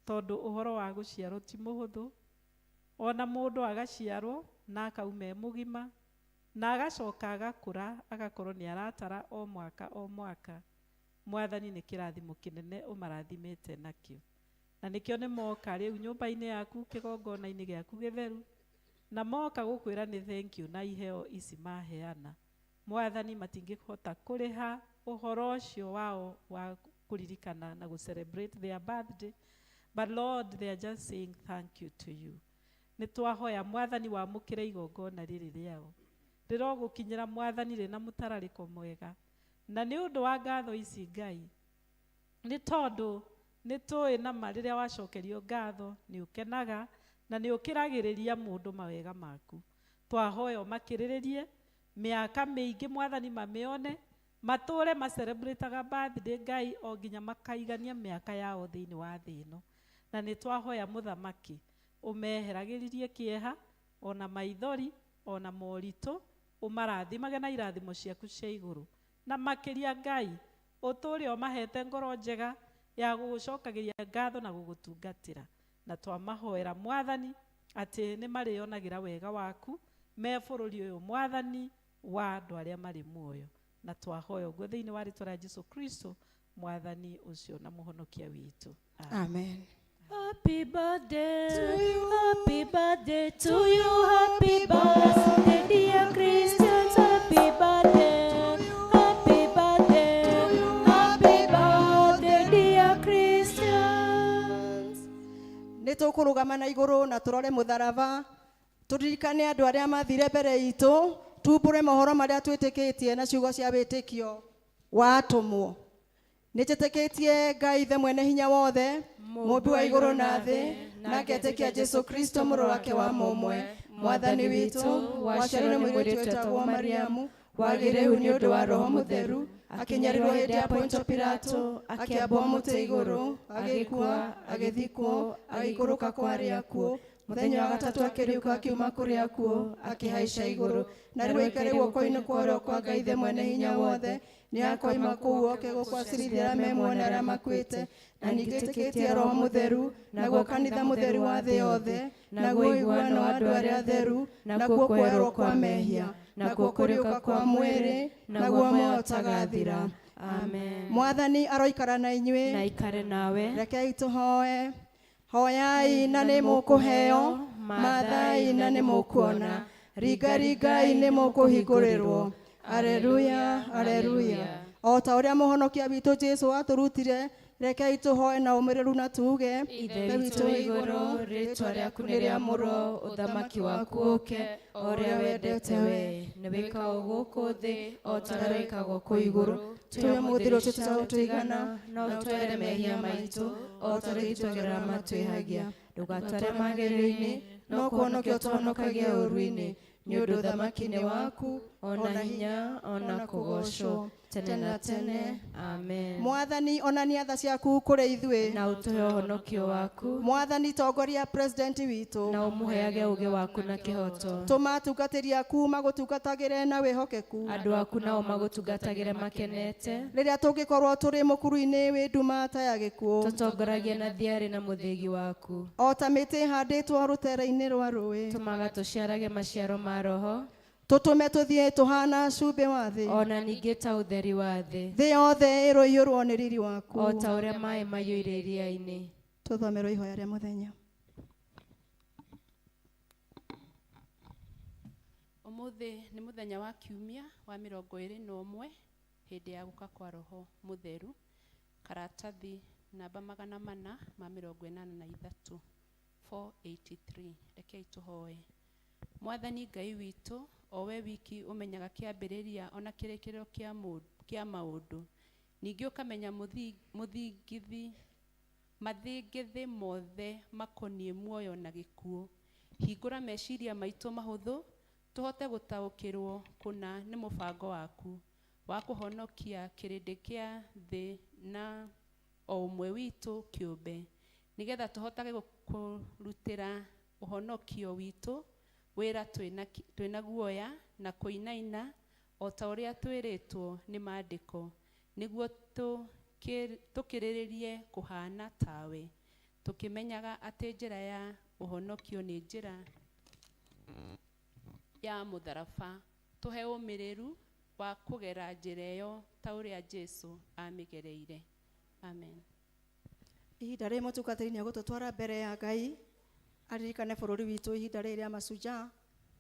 tondũ ũhoro wa gũciarwo ti mũhũthũ, ona mũndũ agaciarwo na akauma e mũgima, na agacoka agakũra agakorwo nĩ aratara o mwaka o mwaka. Mwathani nĩ kĩrathimo kĩnene ũmarathimĩte nakĩo, na nĩkĩo nĩ moka rĩu nyũmba-inĩ yaku kĩgongona-inĩ gĩaku gĩtheru, na moka gũkwĩra nĩ thank you na iheo ici maheana. Mwathani matingĩhota kũrĩha ũhoro ũcio wao wa kũririkana na gũ celebrate their birthday, but Lord, they are just saying thank you to you. Nĩ twahoya Mwathani wamũkĩre igongona rĩrĩ rĩao, rĩrogũkinyĩra Mwathani rĩna mũtararĩko mwega, na nĩ ũndũ wa ngatho ici Ngai, nĩ tondũ nĩ tũĩ nama rĩrĩa wacokerio ngatho nĩ ũkenaga na nĩ ũkĩragĩrĩria mũndũ mawega maku. Twahoya ũmakĩrĩrĩrie mĩaka mĩingĩ Mwathani mamĩone, matũre macelebrataga birthday Ngai o nginya makaigania mĩaka yao thĩinĩ wa thĩ ĩno. Na nĩ twahoya Mũthamaki ũmeheragĩririe kĩeha ona maithori ona moritũ, ũmarathimage na irathimo ciaku cia igũrũ, na makĩria Ngai ũtũre ũmahete ngoro njega ya gũgũcokagĩria ngatho na gũgũtungatĩra. Na twamahoera Mwathani atĩ nĩ marĩonagĩra wega waku me bũrũri ũyũ Mwathani wa andũ arĩa marĩ muoyo. Na twahoya ũguo thĩinĩ wa rĩtwa rĩa Jesu Kristo Mwathani ũcio na mũhonokia witũ. Amen. Happy birthday to you, happy birthday to you, happy birthday dear Christians, happy birthday, happy birthday, happy birthday dear Christians. Nĩ tũkũrũgama na igũrũ na tũrore mũtharaba, tũririkane andũ arĩa mathire mbere itũ, tumbũre mohoro marĩa twĩtĩkĩtie na ciugo cia wĩtĩkio wa atũmwo. Nĩ njĩtĩkĩtie Ngai Ithe mwene hinya wothe, mũmbi wa igũrũ na thĩ, na ngetĩkia Jesu Kristo mũrũ wake wa mũmwe, Mwathani witũ, waciarirwo nĩ mũirĩtu wetagwo Mariamu, wagĩire ihu nĩ ũndũ wa Roho Mũtheru, akĩnyarirwo hĩndĩ ya Pontio Pilato, akĩambwo mũtĩ igũrũ, agĩkua, agĩthikwo, agĩikũrũka kwa arĩa akuũ, mũthenya wa gatatũ akĩriũka akiuma kũrĩ akuũ, akĩhaica igũrũ, na rĩu aikare guoko-inĩ kwa ũrĩo kwa Ngai Ithe mwene hinya wothe, nĩ akoima kũu oke gũkwacirithia arĩa me muoyo na arĩa makuĩte. Na ningĩ ĩtĩkĩtie Roho Mũtheru, naguo kanitha mũtheru wa thĩ yothe, naguo ũiguano wa andũ arĩa atheru, nakuo kuoherwo kwa mehia, nakuo kũriũka kwa mwĩrĩ, naguo muoyo ũtagathira. Amen. Mwathani aroikara na inyuĩ, na ikare nawe. Rekei tũhoe. Hoyai na nĩ mũkũheo, mathai na nĩ mũkuona, ringaringai nĩ mũkũhingũrĩrwo. Aleluya, aleluya. O ta ũrĩa mũhonokia witũ Jesu atũrutire, rekei tũhoe na ũmĩrĩru na tuge, Ithe witũ wĩ igũrũ, rĩtwa rĩaku nĩ rĩamũrwo, ũthamaki waku ũke, o ũrĩa wendete we, nĩ wĩkagwo gũkũ thĩ o ta ũrĩa wĩkagwo kũu igũrũ. Tũhe ũmũthĩ rũciũ tũtũigana, na ũtwere mehia maitũ o ta ũrĩa itwagĩra matwĩhagia, ndũgatware magerio-inĩ, no kũhonokia ũtũhonokagie ũũru-inĩ, nĩ ũndũ ũthamaki nĩ waku, ona hinya, ona kũgoocwo tene na tene. Amen. Mwathani onania tha ciaku kũrĩ ithuĩ, na ũtũhe ũhonokio waku. Mwathani tongoria president witũ, na ũmũheage ũũgĩ waku na kĩhooto. Tũma atungatĩri aku magũtungatagĩre na wĩhokeku, andũ aku nao magũtungatagĩre makenete. Rĩrĩa tũngĩkorwo tũrĩ mũkuru-inĩ wĩ nduma ta ya gĩkuũ, tũtongoragie na thiarĩ na mũthĩgi waku, o ta mĩtĩ ĩhandĩtwo rũtere-inĩ rwa rũĩ. Tũmaga tũciarage maciaro ma Roho, tũtũme tũthiĩ tũhana cumbĩ wa thĩ, ona ningĩ ta ũtheri wa thĩ. Thĩ yothe ĩroiyũrwo nĩ riri waku, o ta ũrĩa maĩ maiyũire iria-inĩ. Tũthomerwo ihoya rĩa mũthenya. Ũmũthĩ nĩ mũthenya wa kiumia wa 21 hĩndĩ ya gũka kwa Roho Mũtheru. Karatathi Namba 483, 483. Rekei tũhoe. Mwathani Ngai witũ, o we wiki ũmenyaga kĩambĩrĩria ona kĩrĩkĩrĩro kĩa maũndũ, ningĩ ũkamenya mũthingithi mathingithĩ mothe makoniĩ muoyo na gĩkuũ, hingũra meciria maitũ mahũthũ tũhote gũtaũkĩrwo kũna nĩ mũbango waku wa kũhonokia kĩrĩndĩ kĩa thĩ na o ũmwe witũ kĩũmbe, nĩgetha tũhotage kũrutĩra ũhonokio witũ wĩra twĩna guoya na kũinaina o ta ũrĩa twĩrĩtwo nĩ maandĩko, nĩguo tũkĩrĩrĩrie kũhana tawe, tũkĩmenyaga atĩ njĩra ya ũhonokio nĩ njĩra ya mũtharaba. Tũhe ũmĩrĩru wa kũgera njĩra ĩyo ta ũrĩa Jesu amĩgereire. Amen. Ihinda rĩrĩ mũtungatĩri nĩ egũtũtwara mbere ya Ngai aririkane bũrũri witũ. Ihinda rĩrĩ rĩa Mashujaa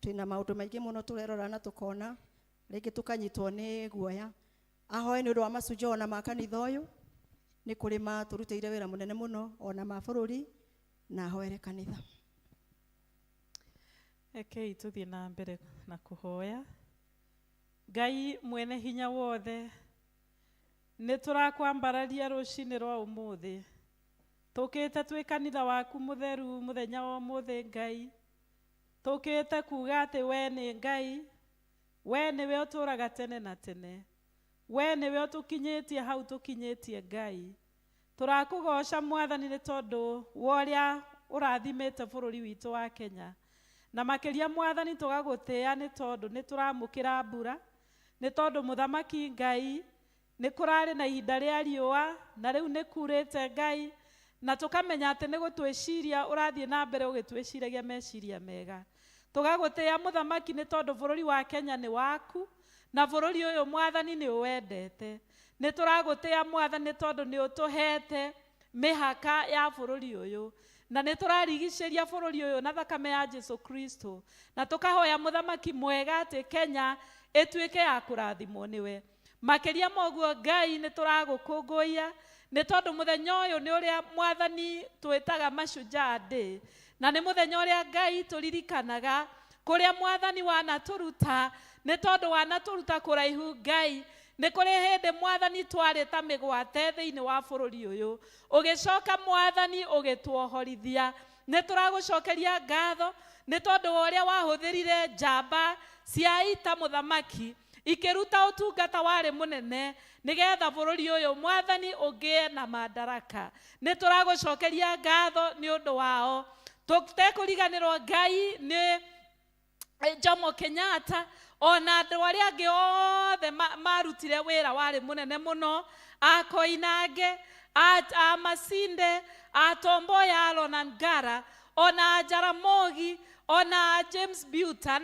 twĩna maũndũ maingĩ mũno tũrerora na tũkona rĩngĩ tũkanyitwo nĩ guoya. Ahoe nĩ ũndũ wa Mashujaa ona ma kanitha ũyũ, nĩ kũrĩ matũrutĩire wĩra mũnene mũno ona ma bũrũri, na ahoere kanitha. Rekei tũthiĩ na mbere na kũhoya. Ngai mwene hinya wothe, nĩ tũrakwambararia rũcinĩ rwa ũmũthĩ. Tũkĩte twĩ kanitha waku mũtheru mũthenya wa ũmũthĩ. Ngai, tũkĩte kuga atĩ we nĩ Ngai, we nĩwe ũtũraga tene na tene, we nĩwe ũtũkinyĩtie hau tũkinyĩtie. Ngai, tũrakũgoca Mwathani nĩ tondũ wa ũrĩa ũrathimĩte bũrũri witũ wa Kenya, na makĩria Mwathani tũgagũtĩĩa nĩ tondũ nĩ tũramũkĩra mbura, nĩ tondũ Mũthamaki Ngai nĩ kũrarĩ na ihinda rĩa riũa na rĩu nĩ kurĩte. Ngai, na tũkamenya atĩ nĩ gũtwĩciria ũrathiĩ na mbere ũgĩtwĩciragia meciria mega. Tũgagũtĩĩa Mũthamaki nĩ tondũ bũrũri wa Kenya nĩ waku, na bũrũri ũyũ Mwathani nĩ ũwendete. Nĩ tũragũtĩĩa Mwathani nĩ tondũ nĩ ũtũhete mĩhaka ya bũrũri ũyũ, na nĩ tũrarigicĩria bũrũri ũyũ na thakame ya Jesu Kristo, na tũkahoya Mũthamaki mwega atĩ Kenya ĩtuĩke ya kũrathimwo nĩwe. Makĩria ma ũguo Ngai, nĩ tũragũkũngũiya nĩ tondũ mũthenya ũyũ nĩ ũrĩa Mwathani twĩtaga Mashujaa Day, na nĩ mũthenya ũrĩa Ngai tũririkanaga kũrĩa Mwathani wanatũruta, nĩ tondũ wanatũruta kũraihu. Ngai, nĩ kũrĩ hĩndĩ Mwathani twarĩ ta mĩgwate thĩinĩ wa bũrũri ũyũ, ũgĩcoka Mwathani ũgĩtuohorithia. Nĩ tũragũcokeria ngatho nĩ tondũ wa ũrĩa wahũthĩrire njamba cia ita, Mũthamaki, ikĩruta ũtungata warĩ mũnene nĩgetha bũrũri ũyũ Mwathani ũgĩe na madaraka. Nĩ tũragũcokeria ngatho nĩ ũndũ wao. Tũtekũriganĩrwo Ngai nĩ Jomo Kenyatta ona andũ arĩa angĩ othe marutire wĩra warĩ mũnene mũno, a Koinange, a Masinde, a Tom Mboya, Alon Ngara, ona a Jaramogi, ona a James Biuta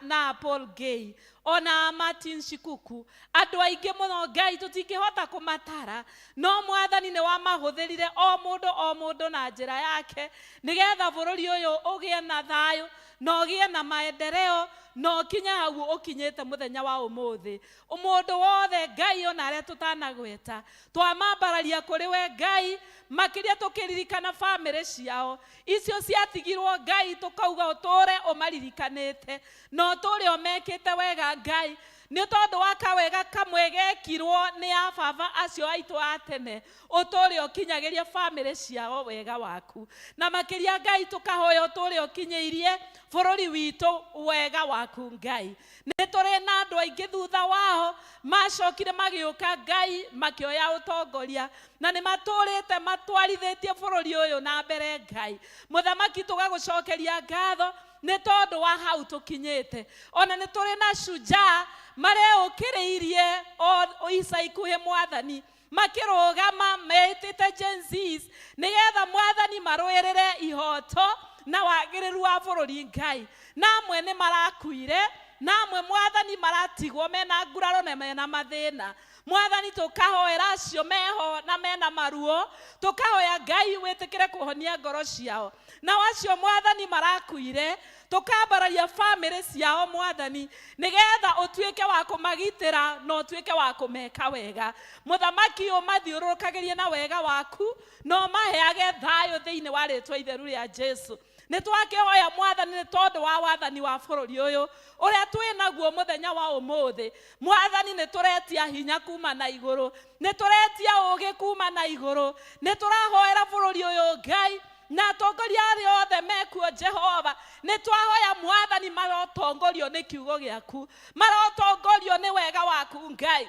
na Paul Gay, ona a Martin Shikuku, andũ aingĩ mũno Ngai tũtingĩhota kũmatara, no Mwathani nĩ wamahũthĩrire o mũndũ o mũndũ na njĩra yake nĩgetha bũrũri ũyũ ũgĩe na thayũ na ũgĩe na maendeleo na ũkinye hau ũkinyĩte mũthenya wa ũmũthĩ. Mũndũ wothe Ngai ona arĩa tũtanagweta twamambararia kũrĩ we Ngai, makĩria tũkĩririkana bamĩrĩ ciao icio ciatigirwo. Ngai, tũkauga ũtũre ũmaririkanĩte na ũtũre ũmekĩte wega. Ngai, nĩ tondũ wa kawega kamwe gekirwo nĩ a baba acio aitũ a tene, ũtũre ũkinyagĩrie bamĩrĩ ciao wega waku. Na makĩria Ngai, tũkahoya ũtũre ũkinyĩirie bũrũri witũ wega waku. Ngai, nĩ tũrĩ na andũ aingĩ thutha wao macokire magĩũka Ngai makĩoya ũtongoria, na nĩ matũrĩte matwarithĩtie bũrũri ũyũ na mbere. Ngai Mũthamaki, tũgagũcokeria ngatho nĩ tondũ wa hau tũkinyĩte. Ona nĩ tũrĩ na shujaa mareũkĩrĩirie o ica ikuhĩ Mwathani, makĩrũgama metĩte Gen Zs nĩgetha Mwathani marũĩrĩre ihoto na wagĩrĩru wa bũrũri. Ngai, na amwe nĩ marakuire, na amwe Mwathani maratigwo mena nguraro na mena mathĩna. Mwathani tũkahoera acio meho na mena maruo, tũkahoya Ngai wĩtĩkĩre kũhonia ngoro ciao. Nao acio Mwathani marakuire, tũkambararia bamĩrĩ ciao Mwathani, nĩgetha ũtuĩke wa kũmagitĩra na ũtuĩke wa kũmeka wega. Mũthamaki ũmathiũrũrũkagĩrie na wega waku na ũmaheage thayũ thĩinĩ wa rĩtwa itheru rĩa Jesu. Nĩ twakĩhoya Mwathani nĩ tondũ wa wathani wa bũrũri ũyũ ũrĩa twĩ naguo mũthenya wa ũmũthĩ. Mwathani nĩ tũretia hinya kuma na igũrũ, nĩ tũretia ũgĩ kuma na igũrũ, nĩ tũrahoera bũrũri ũyũ Ngai na atongoria arĩa othe mekuo Jehova. Nĩ twahoya Mwathani marotongorio nĩ kiugo gĩaku, marotongorio nĩ wega waku Ngai,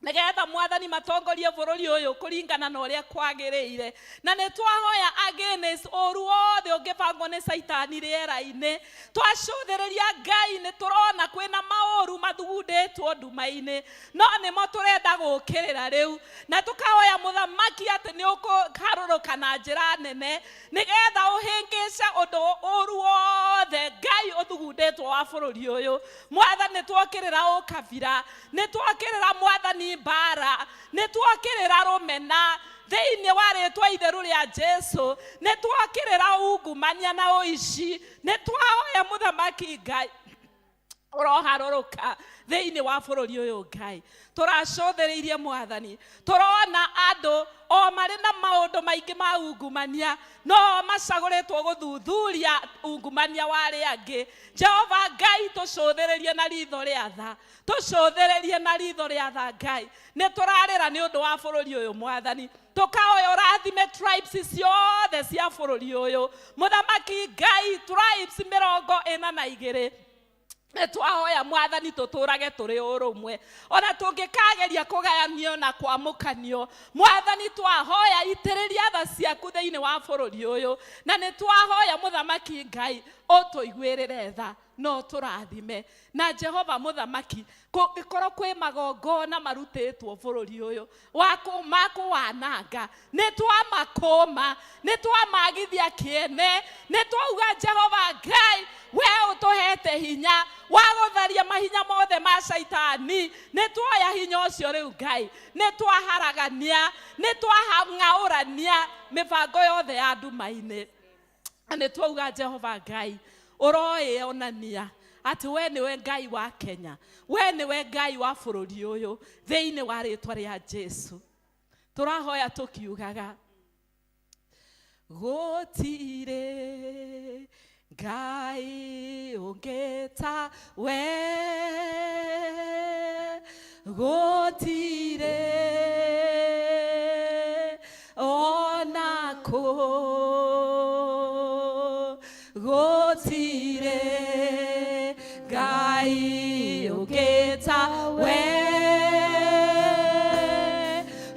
nĩgetha Mwathani matongorie bũrũri ũyũ kũringana na ũrĩa kwagĩrĩire. Na nĩ twahoya against ũru wothe ũngĩbangwo nĩ Caitani rĩera-inĩ. Twacũthĩrĩria Ngai nĩ tũrona kwĩna maũru mathugundĩtwo nduma-inĩ, no nĩmo tũrenda gũkĩrĩra rĩu, na tũkahoya Mũthamaki atĩ nĩ ũkũharũrũka na njĩra nene nĩgetha ũhĩngĩce ũndũ ũru wothe Ngai ũthugundĩtwo wa bũrũri ũyũ. Mwathani nĩ twokĩrĩra ũkabira, nĩ twokĩrĩra Mwathani mbara, nĩ twokĩrĩra rũmena thĩinĩ wa rĩtwa itheru rĩa Jesu, nĩ twokĩrĩra ungumania na ũici. Nĩ twahoya Mũthamaki Ngai ũroharũrũka thĩinĩ wa bũrũri ũyũ Ngai. Tũracũthĩrĩirie Mwathani, tũrona andũ o marĩ na maũndũ maingĩ ma ungumania, no macagũrĩtwo gũthuthuria ungumania wa arĩa angĩ. Jehova Ngai, tũcũthĩrĩrie na ritho rĩa tha, tũcũthĩrĩrie na ritho rĩa tha Ngai. Nĩ tũrarĩra nĩ ũndũ wa bũrũri ũyũ Mwathani, tũkahoya ũrathime tribes ciothe cia bũrũri ũyũ Mũthamaki Ngai, tribes 42. Nĩ twahoya Mwathani tũtũrage tũrĩ ũrũmwe, ona tũngĩkageria kũgayanio na kwamũkanio. Mwathani twahoya itĩrĩria tha ciaku thĩinĩ wa bũrũri ũyũ, na nĩ twahoya Mũthamaki Ngai ũtũiguĩrĩre tha no tũrathime. Na Jehova Mũthamaki, kũngĩkorwo kwĩ magongona marutĩtwo bũrũri ũyũ wa makũwananga, nĩ twamakũma, nĩ twamagithia kĩene, nĩ twauga Jehova Ngai we ũtũhete hinya wa gũtharia mahinya mothe ma Caitani. Nĩ tuoya hinya ũcio rĩu Ngai, nĩ twaharagania, nĩ twahang'aũrania mĩbango yothe ya nduma-inĩ. Na nĩ twauga Jehova Ngai ũroĩonania atĩ we nĩwe Ngai wa Kenya, we nĩwe Ngai wa bũrũri ũyũ, thĩinĩ wa rĩtwa rĩa Jesu. Tũrahoya tũkiugaga gũtirĩ Ngai ũngĩ ta we, gũtirĩ ona kũ, gũtirĩ Ngai ũngĩ ta we,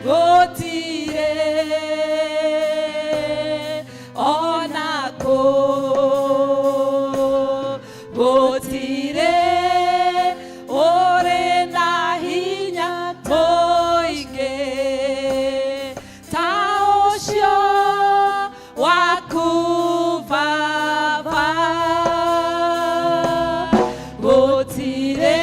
gũtirĩ ona kũ, gũtirĩ ũrĩ na hinya mũingĩ ta ũcio waku Baba, gũtirĩ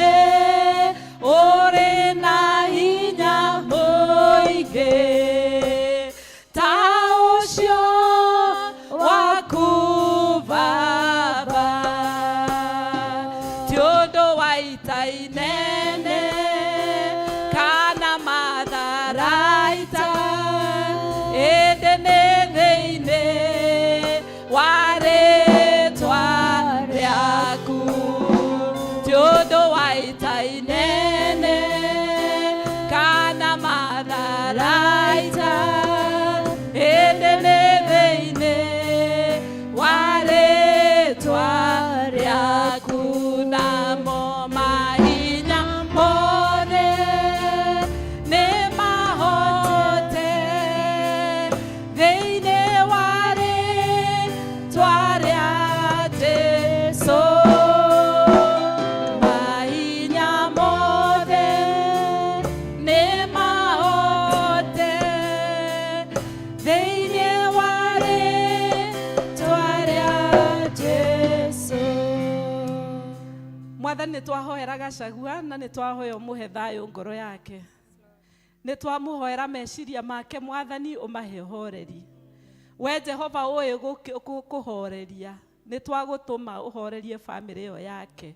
ũrĩ na hinya mũingĩ ta ũcio waku Baba. Ti ũndũ wa ita inene kana matharaita, ĩndĩ nĩ thĩinĩ wa rĩtwa rĩaku. Ti ũndũ wa ita inene kana matharaita, ĩndĩ nĩ thĩinĩ wa rĩtwa rĩaku. Namo mahinya mothe nĩ mahote thĩinĩ wa rĩtwa rĩa Jesu. Mahinya mothe nĩ mahote thĩinĩ wa rĩtwa rĩa Jesu. Mwathani nĩ twahoera Gachagua na nĩ twahoya ũmũhe thayũ ngoro yake. Nĩ twamũhoera meciria make, Mwathani ũmahe ũhoreri. We Jehova ũĩ kũhoreria, nĩ twagũtũma ũhorerie bamĩrĩ ĩyo yake.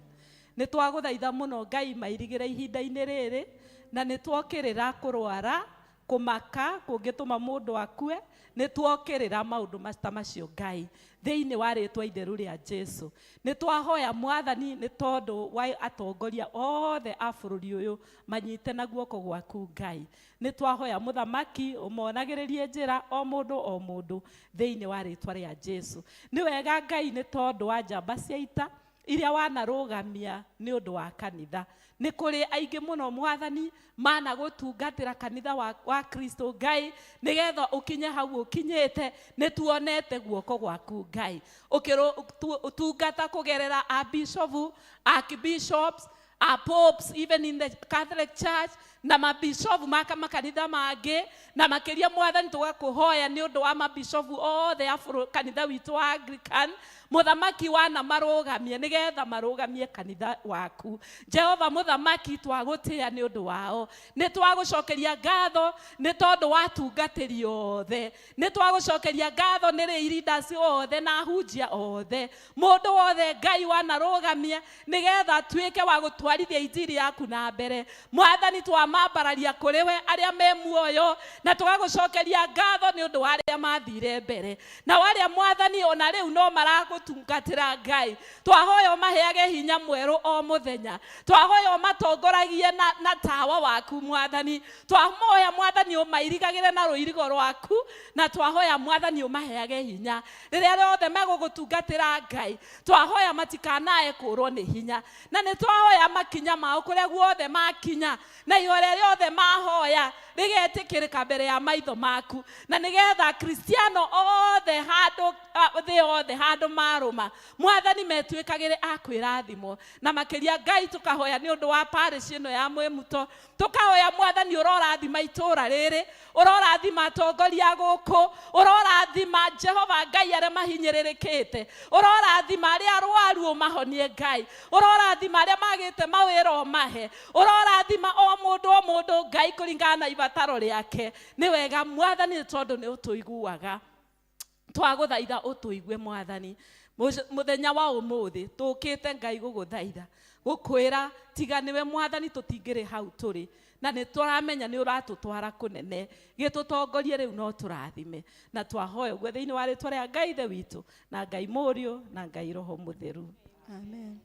Nĩ twagũthaitha mũno Ngai mairigĩre ihinda-inĩ rĩrĩ, na nĩ twokĩrĩra kũrwara, kũmaka kũngĩtũma mũndũ akue, nĩ twokĩrĩra maũndũ ta macio Ngai thĩinĩ wa rĩtwa itheru rĩa Jesu. Nĩ twahoya Mwathani nĩ tondũ wa atongoria othe a bũrũri ũyũ manyite na guoko gwaku Ngai. Nĩ twahoya Mũthamaki ũmonagĩrĩrie njĩra o mũndũ o mũndũ thĩinĩ wa rĩtwa rĩa Jesu. Nĩ wega Ngai nĩ tondũ wa njamba cia ita iria wanarũgamia nĩ ũndũ wa kanitha. Nĩ kũrĩ aingĩ mũno Mwathani managũtungatĩra kanitha wa Kristo Ngai, nĩgetha ũkinye hau ũkinyĩte. Nĩ tuonete guoko gwaku Ngai ũkĩtungata kũgerera a bishofu, archbishops, a popes, even in the Catholic Church, na mabishofu maka makanitha mangĩ. Na makĩria Mwathani tũgakũhoya nĩ ũndũ wa mabishofu othe a kanitha witũ wa Anglican. Mũthamaki wana marũgamie nĩgetha marũgamie kanitha waku. Jehova Mũthamaki, twagũtĩĩa nĩ ũndũ wao. Nĩ twagũcokeria ngatho nĩ tondũ wa atungatĩri othe. Nĩ twagũcokeria ngatho nĩ rĩ leaders othe na ahunjia othe, mũndũ wothe Ngai wanarũgamia nĩgetha atuĩke wa gũtwarithia injiri yaku na mbere. Mwathani, twamambararia kũrĩ we arĩa me muoyo, na tũgagũcokeria ngatho nĩ ũndũ wa arĩa mathire mbere na arĩa Mwathani ona rĩu no maragũtungatĩra. Ngai, twahoya ũmaheage hinya mwerũ o mũthenya. Twahoya ũmatongoragie na tawa waku Mwathani. Twahoya Mwathani ũmairigagĩre na rũirigo rwaku, na twahoya Mwathani ũmaheage hinya rĩrĩa rĩothe megũgũtungatĩra. Ngai, twahoya matikanae kũrwo nĩ hinya, na nĩ twahoya makinya mao kũrĩa guothe makinya na ihoya rĩothe mahoya rĩgetĩkĩrĩka mbere ya maitho maku, na nĩgetha Kristiano othe handũ thĩ yothe handũ marũma Mwathani metuĩkagĩre a kwĩrathimwo. Na makĩria Ngai tũkahoya nĩ ũndũ wa parish ĩno ya Mwĩmuto. Tũkahoya Mwathani ũrorathima itũũra rĩrĩ, ũrorathima atongoria gũkũ, ũrorathima Jehova Ngai arĩa mahinyĩrĩrĩkĩte, ũrorathima arĩa arwaru ũmahonie Ngai, ũrorathima arĩa magĩte mawĩra ũmahe, ũrorathima o mũndũ o mũndũ Ngai kũringana na ibataro rĩake. Nĩ wega Mwathani nĩ tondũ nĩ ũtũiguaga. Twagũthaitha ũtũigue Mwathani. Mũthenya wa ũmũthĩ tũkĩte Ngai gũgũthaitha, gũkwĩra tiga nĩwe Mwathani tũtingĩrĩ hau tũrĩ, na nĩ tũramenya nĩ ũratũtwara kũnene. Gĩtũtongorie rĩu no tũrathime, na twahoya ũguo thĩinĩ wa rĩtwa rĩa Ngai Ithe witũ na Ngai Mũriũ na Ngai Roho Mũtheru. Amen.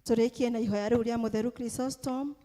Tũrĩkie na ihoya rĩu rĩa Mũtheru Chrysostom.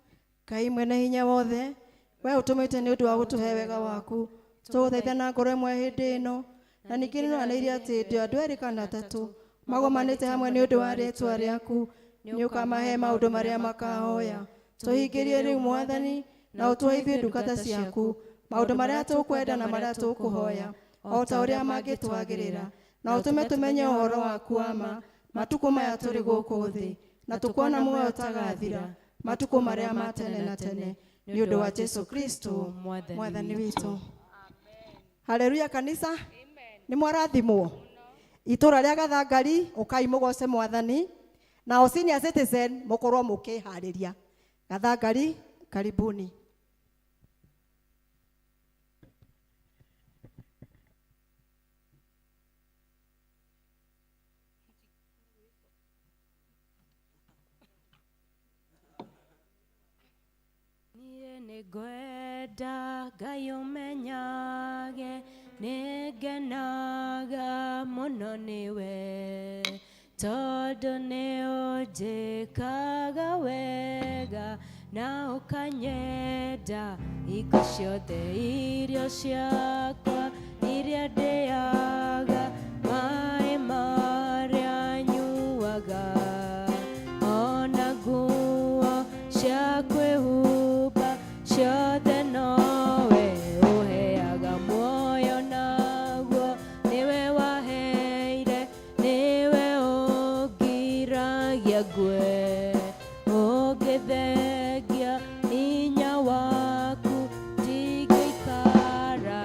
Ngai mwene hinya wothe, we ũtũmĩte nĩ ũndũ wa gũtũhe wega waku, tũgũthaitha na ngoro ĩmwe hĩndĩ ĩno. Na ningĩ nĩ ũranĩire atĩ hĩndĩ andũ erĩ kana atatũ magomanĩte hamwe nĩ ũndũ wa rĩĩtwa rĩaku, nĩ ũkamahe maũndũ marĩa makahoya. Tũhingĩrie rĩu Mwathani, na ũtũhe ithuĩ ndungata ciaku maũndũ marĩa tũkwenda na marĩa tũkũhoya o ta ũrĩa mangĩtwagĩrĩra, na ũtũme tũmenye ũhoro waku wa ma matukũ maya tũrĩ gũkũ thĩ, na tũkuona muoyo ũtagathira matukũ marĩa ma tene na tene, nĩ ũndũ wa Jesu Kristo Mwathani witũ. Haleluya kanisa, nĩ mwarathimwo. Itũra rĩa Gathangari, ũkai mũgoce Mwathani. Nao senior citizen mũkorwo mũkĩharĩria. Gathangari, karibuni. Niĩ nĩngwenda Ngai ũmenyage nĩngenaga mũno nĩwe, tondũ nĩ ũnjĩkaga wega na ũkanyenda hingo ciothe. Irio ciakwa iria ndĩaga, maĩ marĩa nyuaga, ona nguo cia kwĩhumba, ciothe nowe ũheaga. Muoyo naguo nĩwe waheire, nĩwe ũngiragia ngue. Ũngĩthengia hinya waku ndingĩikara.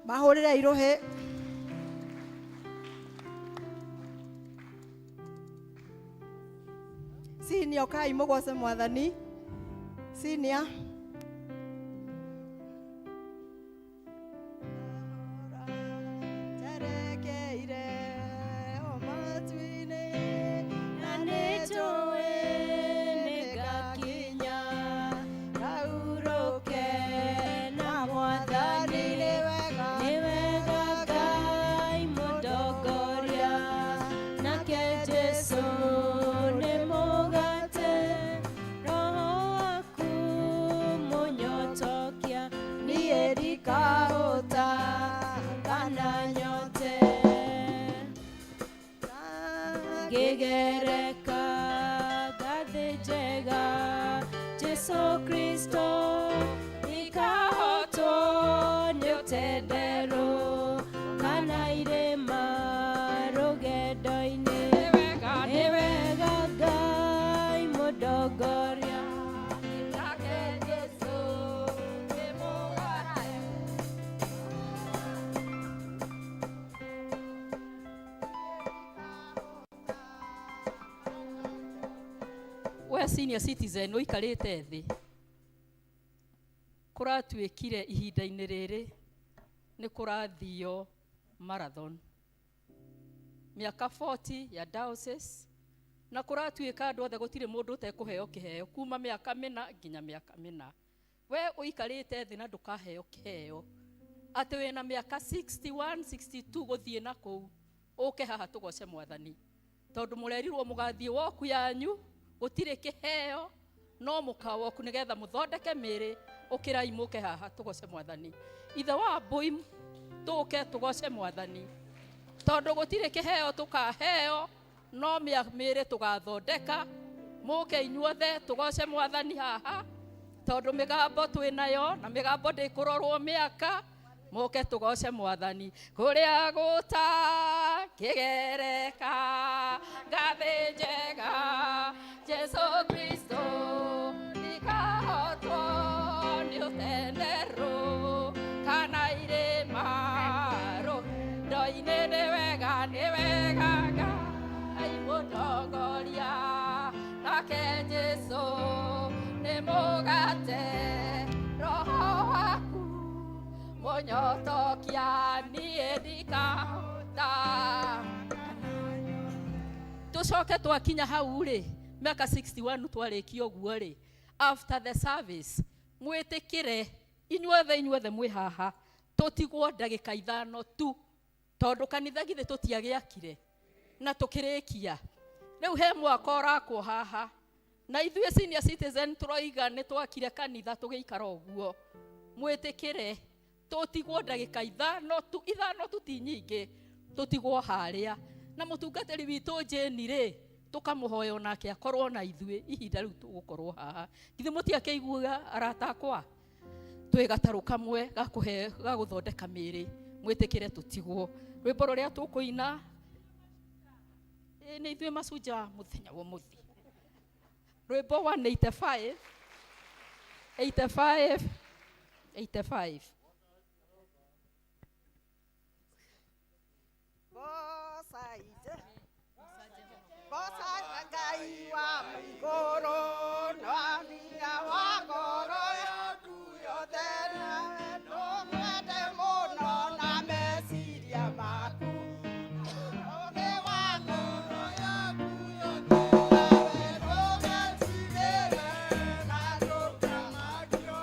Mahũrĩre irũhĩ. Senior, ũkai mũgoce Mwathani. Senior. Njerekeire o matu-inĩ, na nĩnjũĩ nĩngakinya ngahurũke na Mwathani. Nĩ wega, Nĩ wega Ngai mũndongoria, nake Jesũ nĩ mũgate, Roho waku mũnyotokia, niĩ ndikahũta kana nyote. Ngĩgereka ngathĩ njega, Jesũ Kristo ndikahotwo nĩ ũtenderũ kana irĩma rũgendo-inĩ. Nĩ wega Ngai mũndongoria, nake Jesũ nĩ mũgate. We senior citizen ũikarĩte thĩ, kũratuĩkire ihinda-inĩ rĩrĩ nĩ kũrathio marathon mĩaka 40 ya diocese, na kũratuĩka andũ othe gũtirĩ mũndũ ũtekũheo kĩheo kuma mĩaka mĩna nginya mĩaka mĩna. We ũikarĩte thĩ na ndũkaheo kĩheo atĩ wĩna mĩaka 61 62 gũthiĩ na kũu, ũke haha tũgoce Mwathani, tondũ mũrerirwo mũgathiĩ woku yanyu gũtirĩ kĩheo no mũkawoku nĩgetha mũthondeke mĩĩrĩ. Ũkĩrai mũke haha tũgoce Mwathani. Ithe wa mbũi, tũke tũgoce Mwathani, tondũ gũtirĩ kĩheo tũkaheo no mĩĩrĩ tũgathondeka. Mũke inyuothe tũgoce Mwathani haha, tondũ mĩgambo twĩ nayo na mĩgambo ndĩkũrorwo mĩaka. Mũke tũgoce Mwathani kũrĩa gũtakĩgereka ngathĩ njega, Jesũ Kristo ndikahotwo nĩ ũtenderũ kana irĩma rũgendo-inĩ. Nĩ wega, nĩ wega Ngai mũtongoria, nake Jesũ nĩ mũgate, Roho waku mũnyotokia, niĩ ndikahota. Tũcoke twakinya hau rĩ, mĩaka 61 twarĩkia ũguo rĩ, after the service mwĩtĩkĩre inyuothe, inyuothe mwĩ haha, tũtigwo ndagĩka 5 tu, tondũ kanitha githĩ tũtiagĩakire na tũkĩrĩkia. Rĩu he mwaka ũrakwo haha, na ithuĩ senior citizen tũroiga nĩ twakire kanitha tũgĩikara ũguo. Mwĩtĩkĩre tũtigwo ndagĩka 5 tu, 5 tu ti nyingĩ, tũtigwo harĩa na mũtungatĩri witũ Jane rĩ, tũkamũhoya onake akorwo na ithuĩ ihinda rĩu tũgũkorwo haha. Githĩ mũtiakĩiguaga arata akwa, twĩ gatarũ kamwe gakũhe gagũthondeka mĩĩrĩ. Mwĩtĩkĩre tũtigwo rwĩmbo rũrĩa tũkũina. Ĩ, nĩ ithuĩ macunja mũthenya wa ũmũthĩ, rwĩmbo 185 85 85. Goca Ngai wa igũrũ na hinya wa ngoro yaku yothe, na ndũmwende mũno na meciria maku, ũũgĩ wa ngoro yaku yothe, nawe ndũgetigĩre na ndũkamakio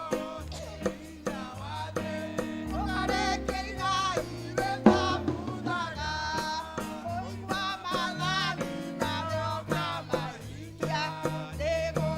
nĩ hinya wa thĩ. Ũkarĩkia igai rĩtabuthaga, kũigua maathani marĩa ũkamahingia nĩguo.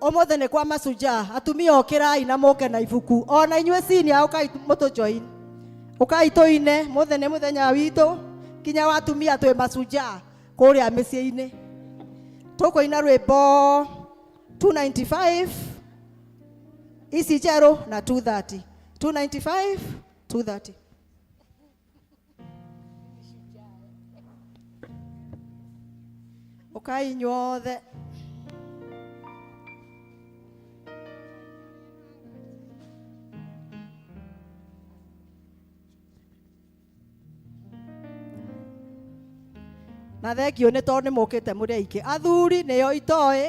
Ũmũthĩ nĩ kwa macujaa. Atumia ũkĩrai na mũke na ibuku. Ona inyuĩ senior ũkai mũtũ join. Ũkai tũine, mũthĩ nĩ mũthenya witũ. Kinya wa atumia twĩ macujaa kũrĩa mĩciĩ-inĩ. Tũkũina rwĩmbo 295 ici njerũ na 230. 295, 230. Ũkai inyuothe. Na thengio nĩ tondũ nĩ mũkĩte mũrĩ aingĩ. Athuri nĩo itoĩ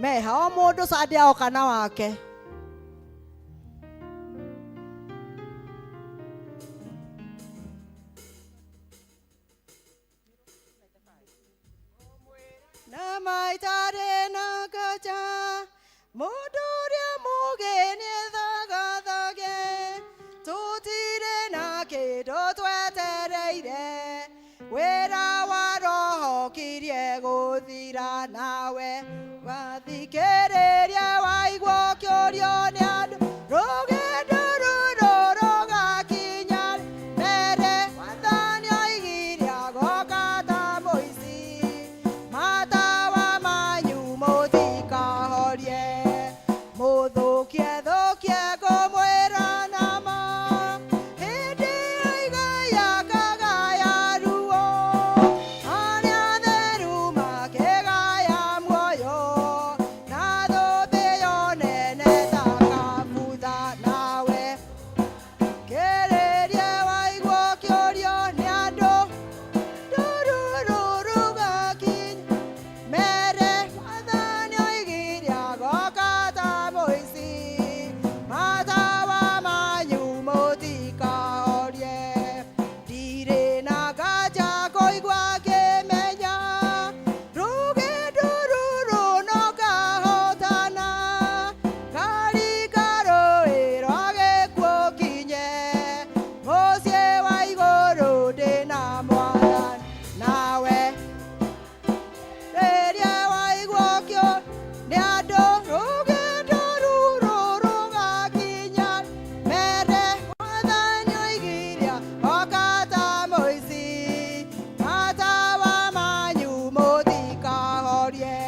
meha o mũndũ cande aoka na wake. Na maitarĩ na nganja mũndũ ũrĩa mũgĩ nĩethagathage tũtirĩ na kĩndũ twetereire wĩra wa roho kirie gũthira nawe wathikĩrĩria waigua ũkĩũrio nĩ andũ rũgendo rũrũ rũgakinya mbere wathani oigire agoka ta mũici matawa manyu mũtikahorie mũthũkie thũkie ngũmwĩra nama hĩndĩ ĩyo Ngai akagaya ruo arĩa atheru makĩgaya muoyo na thũmbĩ yo nene ta kabutha nawe kĩrĩrie waigua ũkĩũrio nĩ andũ ndũrũrũrũgakinya mere wathani oigire agoka ta mũici matawa manyu mũtikahorie ndirĩ na nganja kũigua ngĩmenya rũgendo rũrũ no ngahotana ngaringa rũĩ rwa gĩkuũ kinye mũciĩ wa igũrũ ndĩna mwathani nawe rĩrĩa waigua ũkĩũ nĩ andũ rũgendo rũrũ rũgakinya mere mwathani oigire oka ta mũici matawa manyu mũtikahorie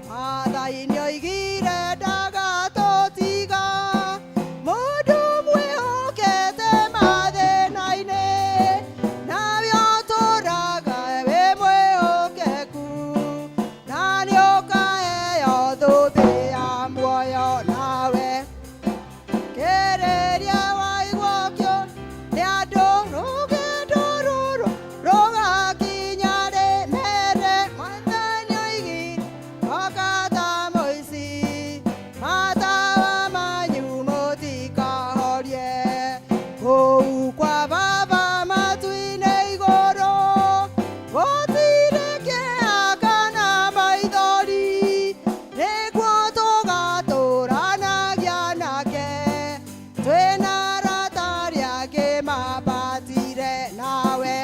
mwathani nĩoigire ndagatũtiga mũndũ mwĩhokete mathĩna-inĩ nawe ũtũũraga wĩ mwĩhokeku na nĩũkaheo thũmbĩ ya muoyo nawe kĩrĩria waigua ũkĩũ nĩ andũ rũgendo rũrũ rũgakinya rĩ mere mwathani oigire oka ta mũici matawa manyu mũtikahorie kũu kwa baba matu-inĩ igũrũ gũtirĩ kĩeha kana maithori nĩguo tũgatũranagia nake twĩna arata arĩa angĩ mambatire nawe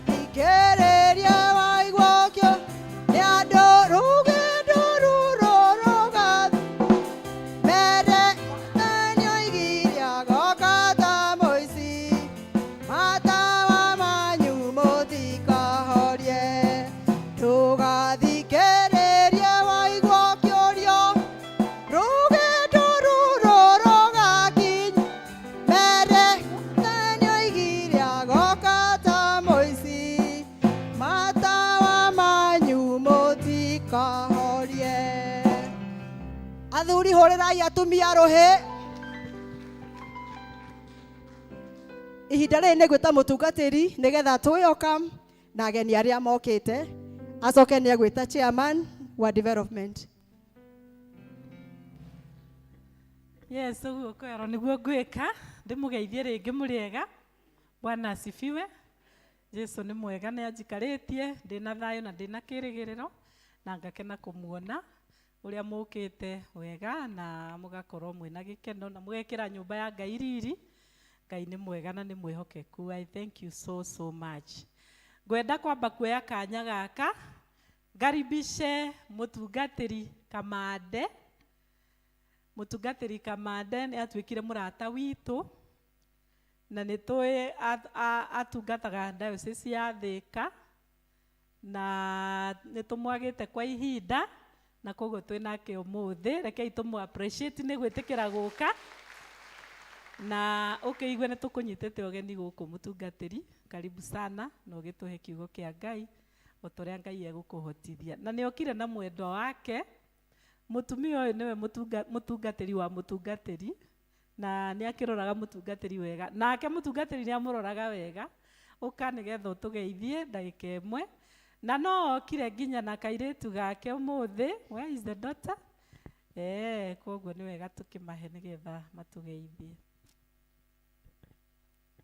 thikĩrĩria waigua ũkĩũ nĩ andũ rũgendo rũrũ rũga mere mwathani oigire agoka ta mũici matawa manyu mũtikahorie ndũgathikĩrĩrie waigua ũkĩũrio rũgendo rũrũ rũgakinya mere mwathani oigire agoka ta mũici matawa manyu mũtikahorie athuri hũrĩrai atumia rũhĩ ihinda rĩrĩ nĩ gwĩta mũtungatĩri nĩgetha twĩokam na ageni arĩa mokĩte acoke nĩ egwĩta chairman wa development. Yes, ũguo kwero nĩguo ngwĩka ndĩmũgeithie rĩngĩ mũrĩega. Bwana asifiwe. Jesu nĩ mwega nĩ anjikarĩtie ndĩna thayũ na ndĩna kĩrĩgĩrĩro na ngakena kũmuona ũrĩa mũkĩte wega na mũgakorwo mwĩna gĩkeno na mũgekĩra nyũmba ya Ngai riri. Ngai nĩ mwega na nĩ mwĩhokeku. I thank you so so much. Ngwenda kwamba kuoya kanya gaka ngaribishe mũtungatĩri Kamande. Mũtungatĩri Kamande nĩ atuĩkire mũrata witũ na nĩ tũĩ atungataga diocese ya Thĩka na nĩ tũmwagĩte kwa ihinda na koguo twĩ nake ũmũthĩ. Rekei tũmũ appreciate nĩ gwĩtĩkĩra gũka na ũkĩigue nĩ tũkũnyitĩte ũgeni gũkũ mũtungatĩri. Karibu sana na ũgĩtũhe kiugo kĩa Ngai o ta ũrĩa Ngai egũkũhotithia. Na nĩ okire na mwendwa wake. Mũtumia ũyũ nĩwe mũtungatĩri wa mũtungatĩri na nĩ akĩroraga mũtungatĩri wega, nake mũtungatĩri nĩ amũroraga wega. Ũka nĩgetha ũtũgeithie ndagĩka ĩmwe. Na no okire nginya na kairĩtu gake ũmũthĩ. Where is the daughter? Koguo nĩ wega tũkĩmahe nĩgetha matũgeithie.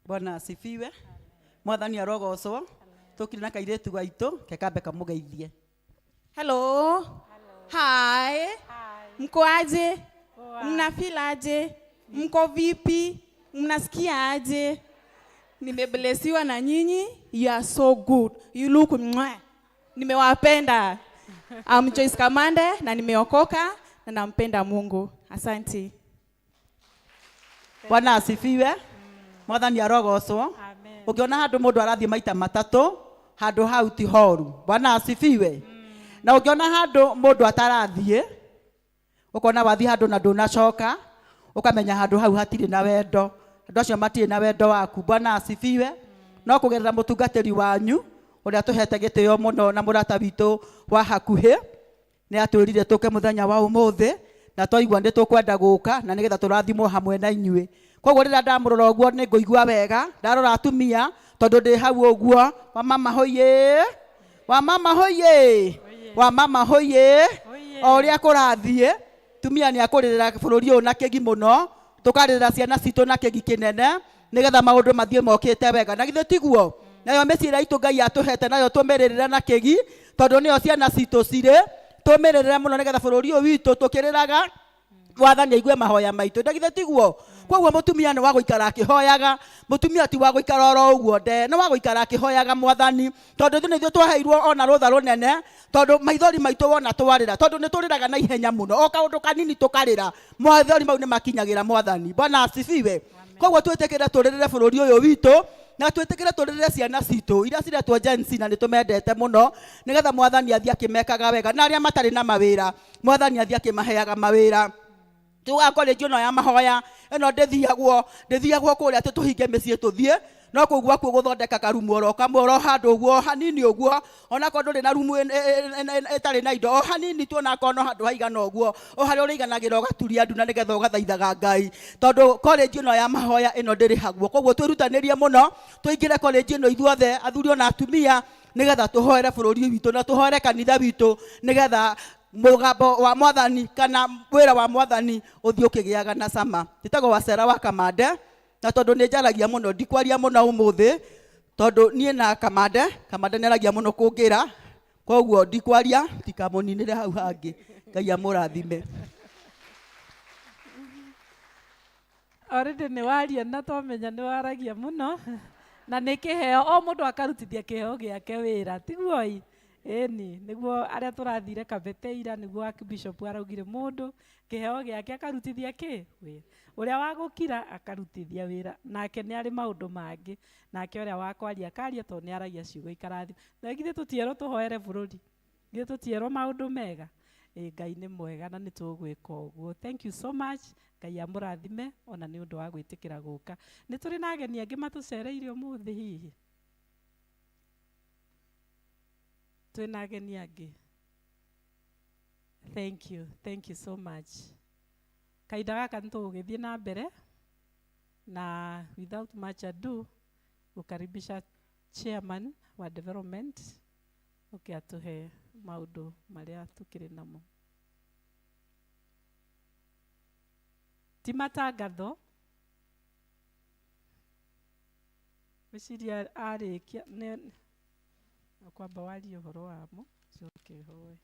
Bwana asifiwe. Mwathani arogocwo. Tũkire na kairĩtu gaitũ kekambe kamũgeithie. Hello. Hi. Mko aje? Mna feel aje? Mko vipi? Mnasikia aje? Nimeblessiwa na nyinyi. You are so good. You look mwah. Nimewapenda. I'm Joyce Kamande na nimeokoka na nampenda Mungu. Asante. Bwana asifiwe. Mwathani arogocwo. Ũngĩona handũ mũndũ arathiĩ maita matatũ, handũ hau ti horu. Bwana asifiwe. Na ũngĩona handũ mũndũ atarathiĩ, ũkona wathiĩ handũ na ndũnacoka, ũkamenya handũ hau hatirĩ na wendo. Andũ acio matirĩ na wendo waku. Bwana asifiwe. No kũgerera mũtungatĩri wanyu ũrĩa tũhete gĩtĩo mũno na mũrata witũ wa hakuhĩ, nĩ atwĩrire tũke mũthenya wa ũmũthĩ na twaigua nĩ tũkwenda gũka na nĩgetha tũrathimwo hamwe na inyuĩ. Koguo rĩrĩa ndamũrora ũguo nĩ ngũigua wega, ndarora atumia tondũ ndĩ hau ũguo, wa mama hoye, wa mama hoye, wa mama hoye, o ũrĩa kũrathiĩ tumia nĩ akũrĩrĩra bũrũri ũyũ na kĩgi mũno, tũkarĩrĩra ciana citũ na kĩgi kĩnene nĩgetha maũndũ mathiĩ mokĩte wega. Na githĩ tiguo? Nayo mĩciĩ ĩrĩa itũ Ngai atũhete nayo tũmĩrĩrĩre na kĩgi tondũ nĩyo ciana citũ cirĩ, tũmĩrĩrĩre mũno nĩgetha bũrũri ũyũ witũ tũkĩrĩraga Mwathani aigue mahoya maitũ. Na githĩ tiguo? Koguo mũtumia nĩ wa gũikara akĩhoyaga, mũtumia ti wa gũikara oro ũguo nde, nĩ wa gũikara akĩhoyaga Mwathani, tondũ ithuĩ nĩithuĩ twaheirwo ona rũtha rũnene, tondũ maithori maitũ wona twarĩra, tondũ nĩ tũrĩraga na ihenya mũno, o kaũndũ kanini tũkarĩra, maithori mau nĩ makinyagĩra Mwathani. Bwana asifiwe. Koguo twĩtĩkĩre tũrĩrĩre bũrũri ũyũ witũ, na twĩtĩkĩre tũrĩrĩre ciana citũ iria ciretwo Gen Z na nĩ tũmendete mũno, nĩgetha Mwathani athiĩ akĩmekaga wega, na arĩa matarĩ na mawĩra Mwathani athiĩ akĩmaheaga mawĩra. Tugaga college ĩno ya mahoya ĩno ndĩthiagwo kũrĩa atĩ tũhinge mĩciĩ tũthiĩ, no kũu gwaku gũthondeka karumu oro kamwe oro handũ ũguo hanini ũguo, onakorwo ndũrĩ na rumu ĩtarĩ na indo o hanini tu, onakorwo no handũ haigana ũguo, o harĩa ũrĩiganagĩra ũgaturia ndu na nĩgetha ũgathaithaga Ngai, tondũ college ĩno ya mahoya ĩno ndĩrĩhagwo. Koguo twĩrutanĩrie mũno tũingĩre college ĩno ithuothe athuri ona atumia, nĩgetha tũhoere bũrũri witũ na tũhoere kanitha witũ, nĩgetha mũgambo wa Mwathani kana wĩra wa Mwathani ũthiĩ ũkĩgĩaga na cama. Njĩtagwo Wacera wa Kamande, na tondũ nĩ njaragia mũno ndikwaria mũno ũmũthĩ, tondũ niĩ na Kamande, Kamande nĩ aragia mũno kũngĩra, koguo ndikwaria ndikamũninĩre hau hangĩ. Ngai amũrathime. Already nĩ waria na twamenya nĩ waragia mũno, na nĩ kĩheo, o mũndũ akarutithia kĩheo gĩake wĩra, tiguo ĩ? Ĩni, nĩguo arĩa tũrathire Kabete ira, nĩguo Archbishop araugire mũndũ kĩheo gĩake akarutithia kĩ? Wĩra. Ũrĩa wa gũkira akarutithia wĩra, nake nĩ arĩ maũndũ mangĩ, nake ũrĩa wa kwaria akaria tondũ nĩ aragia ciugo ikarathima. Na githĩ tũtierwo tũhoere bũrũri? Githĩ tũtierwo maũndũ mega? Ĩ, Ngai nĩ mwega na nĩ tũgwĩka ũguo. Thank you so much. Ngai amũrathime ona nĩ ũndũ wa gwĩtĩkĩra gũka. Nĩ tũrĩ na ageni angĩ matũcereire ũmũthĩ hihi? Twĩna ageni angĩ? Thank you, thank you so much. Kahinda gaka nĩ tũgũgĩthiĩ na mbere na without much ado gũkaribisha chairman wa development oke atũhe maũndũ marĩa tũkĩrĩ namo. Ti matangatho, ngwĩciria arĩkia nĩ kwamba warie ũhoro wamo coke hoe.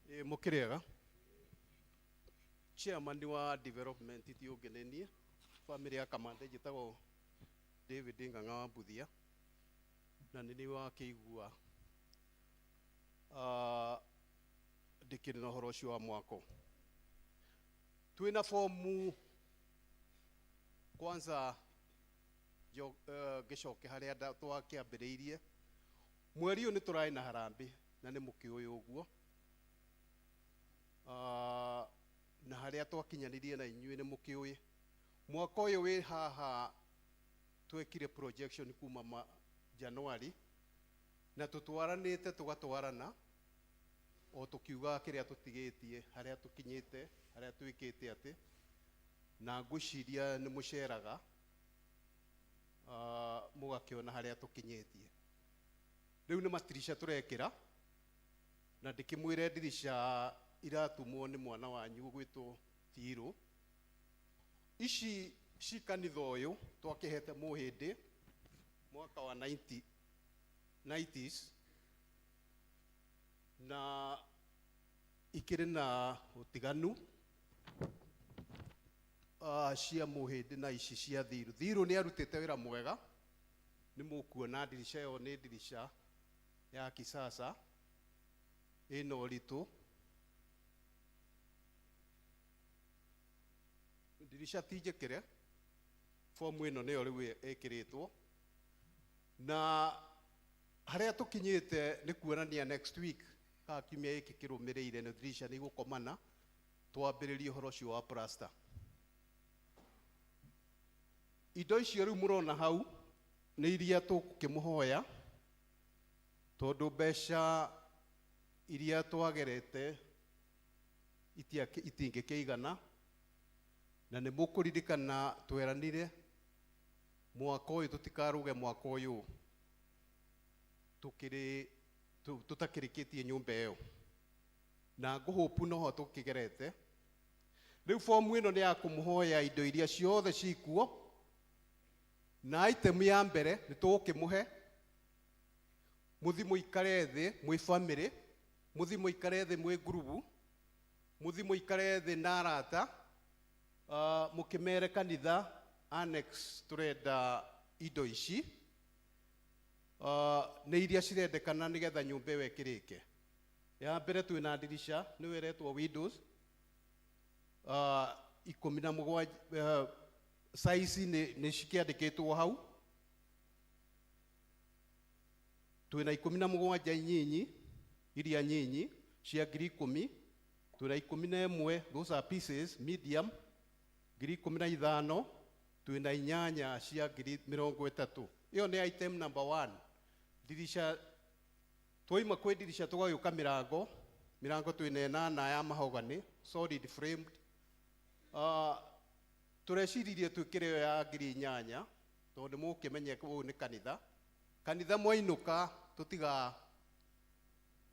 Ĩ, mũkĩrĩega. Chairman wa development ti ũngĩ nĩ niĩ, family ya Kamande, njĩtagwo David Ng'ang'a wa Mbuthia, na nĩ niĩ wakĩigua Ndĩkĩrĩ na ũhoro ũcio wa mwako. Twĩna fomu kwanza ngĩcoke harĩa twakĩambĩrĩirie mweri ũyũ nĩ tũrarĩ na harambĩ na nĩ mũkĩũĩ ũguo. Na harĩa twakinyanĩrie na inyuĩ nĩ mũkĩũĩ mwaka ũyũ wĩ haha twekire projection kuma January na tũtwaranĩte tũgatwarana o tũkiugaga kĩrĩa tũtigĩtie harĩa tũkinyĩte harĩa twĩkĩte atĩ na ngwĩciria nĩ mũceraga mũgakĩona harĩa tũkinyĩtie. Rĩu nĩ matirica tũrekĩra na ndĩkĩmwĩre ndirica iratumwo nĩ mwana wanyu ũgwĩtwo Tirũ. Ici ci kanitha ũyũ twakĩhete mũhĩndĩ mwaka wa 90s na ikĩrĩ na ũtiganu cia mũhĩndĩ na ici cia Thiru. Thiru nĩ arutĩte wĩra mwega, nĩ mũkuona ndirica ĩyo nĩ ndirica ya kisasa ĩna ũritũ. Ndirica ti njĩkĩre, fomu ĩno nĩyo rĩu ĩkĩrĩtwo na harĩa tũkinyĩte nĩ kuonania next week kana kiumia gĩkĩ kĩrũmĩrĩire nĩ ndirica nĩ igũkomana twambĩrĩrie ũhoro ũcio wa plaster. Indo icio rĩu mũrona hau nĩ iria tũkũmũhoya tondũ mbeca iria twagerete itingĩkĩigana na nĩ mũkũririkana tweranire mwaka ũyũ tũtikarũge mwaka ũyũ tukiri tutakĩrĩkĩtie nyũmba ĩyo na ngũhũpu noho tũkĩgerete. Rĩu fomu ĩno nĩ ya kũmũhoya indo iria ciothe cikuo na item ya mbere nĩ tũgũkĩmũhe mũthi mũikare thĩ mwĩ family, mũthi mũikare thĩ mwĩ ngurubu, mũthi mũikare thĩ na arata, mũkĩmere kanitha annex tũrenda indo ici nĩ iria cirendekana nĩgetha nyũmba ĩyo ĩkĩrĩke. Ya mbere twĩna ndirica nĩyo ĩretwo windows 17, size nĩ cikĩandĩkĩtwo hau. Twĩna 17 nyinyi iria nyinyi cia 10,000, twĩna 11, those are pieces medium 15,000, twĩna 8 cia 30,000. Ĩyo nĩ item number 1. Ndirica twaima kwĩ ndirica tũgagĩũka mĩrango. Mĩrango twĩna 8 ya mahogany solid framed. Tũreciririe twĩkĩre ĩyo ya 8,000 tondũ nĩ mũkĩmenye ũyũ nĩ kanitha. Kanitha mwainũka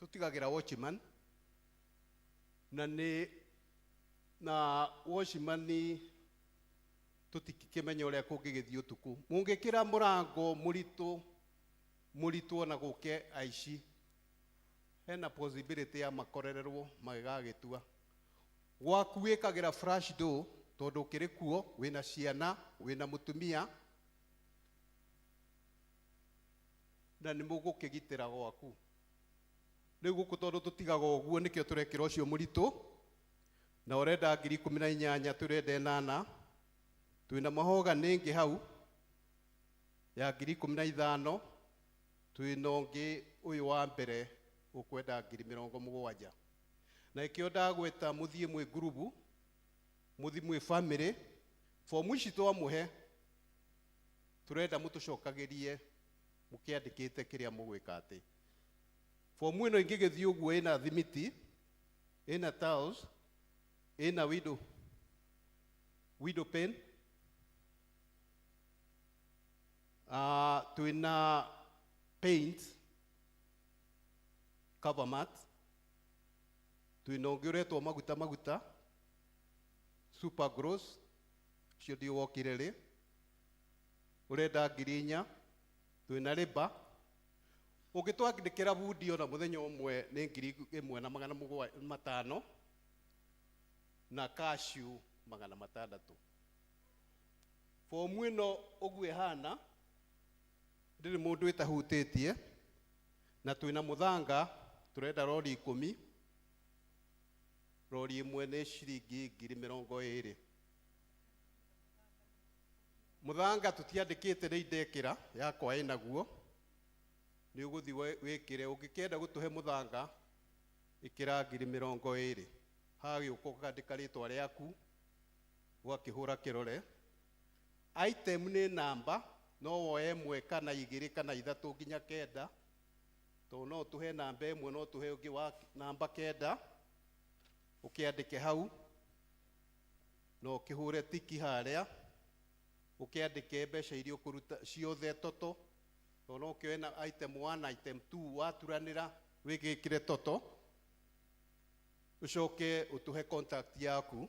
tũtigagĩra watchman na nĩ na watchman tũtikĩmenya ũrĩa kũngĩgĩthiĩ ũtukũ. Mũngĩkĩra mũrango mũritũ mũritũ ona gũke aici, hena possibility ya makorererwo magĩgagĩtua. Gwaku wĩkagĩra flash door tondũ ũkĩrĩ kuo wĩna ciana wĩna mũtumia na nĩ mũgũkĩgitĩra gwaku. Rĩu gũkũ tondũ tũtigaga ũguo nĩkĩo tũrekĩra ũcio mũritũ na ũrenda 18,000 tũrenda 8. Twĩna mahogany ĩngĩ hau ya 15,000, twĩna ũngĩ ũyũ wa mbere ũkwenda 70,000. Na ĩkĩo ndagweta mũthiĩ mwĩ ngurubu, mũthiĩ mwĩ family, fomu ici twamũhe tũrenda mũtũcokagĩrie mũkĩandĩkĩte kĩrĩa mũgwĩka atĩ. Fomu ĩno ĩngĩgĩthiĩ ũguo ĩna thimiti, ĩna tiles, ĩna window pane, twĩna paint, cover mat, twĩna ũngĩ ũretwo maguta maguta, super gross, ũcio ndiũ wokire rĩ, ũrenda 4,000, twĩna rĩba. Ũngĩtwandĩkĩra bundi ona mũthenya ũmwe nĩ 1,500 na cashew 600. Fomu ĩno ũguo ĩhana ndĩrĩ mũndũ ĩtahutĩtie, na twĩna mũthanga Tũrenda rori 10. Rori ĩmwe nĩ ciringi 20,000. Mũthanga tũtiandĩkĩte nĩ indekĩra yakwa ĩnaguo. Nĩ ũgũthiĩ wĩkĩre ũngĩkĩenda gũtũhe mũthanga ĩkĩra 20,000. Hagĩũka ũkandĩka rĩtwa rĩaku ũgakĩhũra kĩrore. Item nĩ namba no woe 1 kana 2 kana 3 nginya 9. Tondũ no tũhe namba 1 no tũhe ũngĩ wa namba 9. Ũkĩandĩke hau no ũkĩhũre tiki harĩa ũkĩandĩke mbeca iria ũkũruta ciothe toto. Tondũ no ũkĩoe na item 1 item 2 waturanĩra wĩgĩkĩre toto. Ũcoke ũtũhe contact yaku.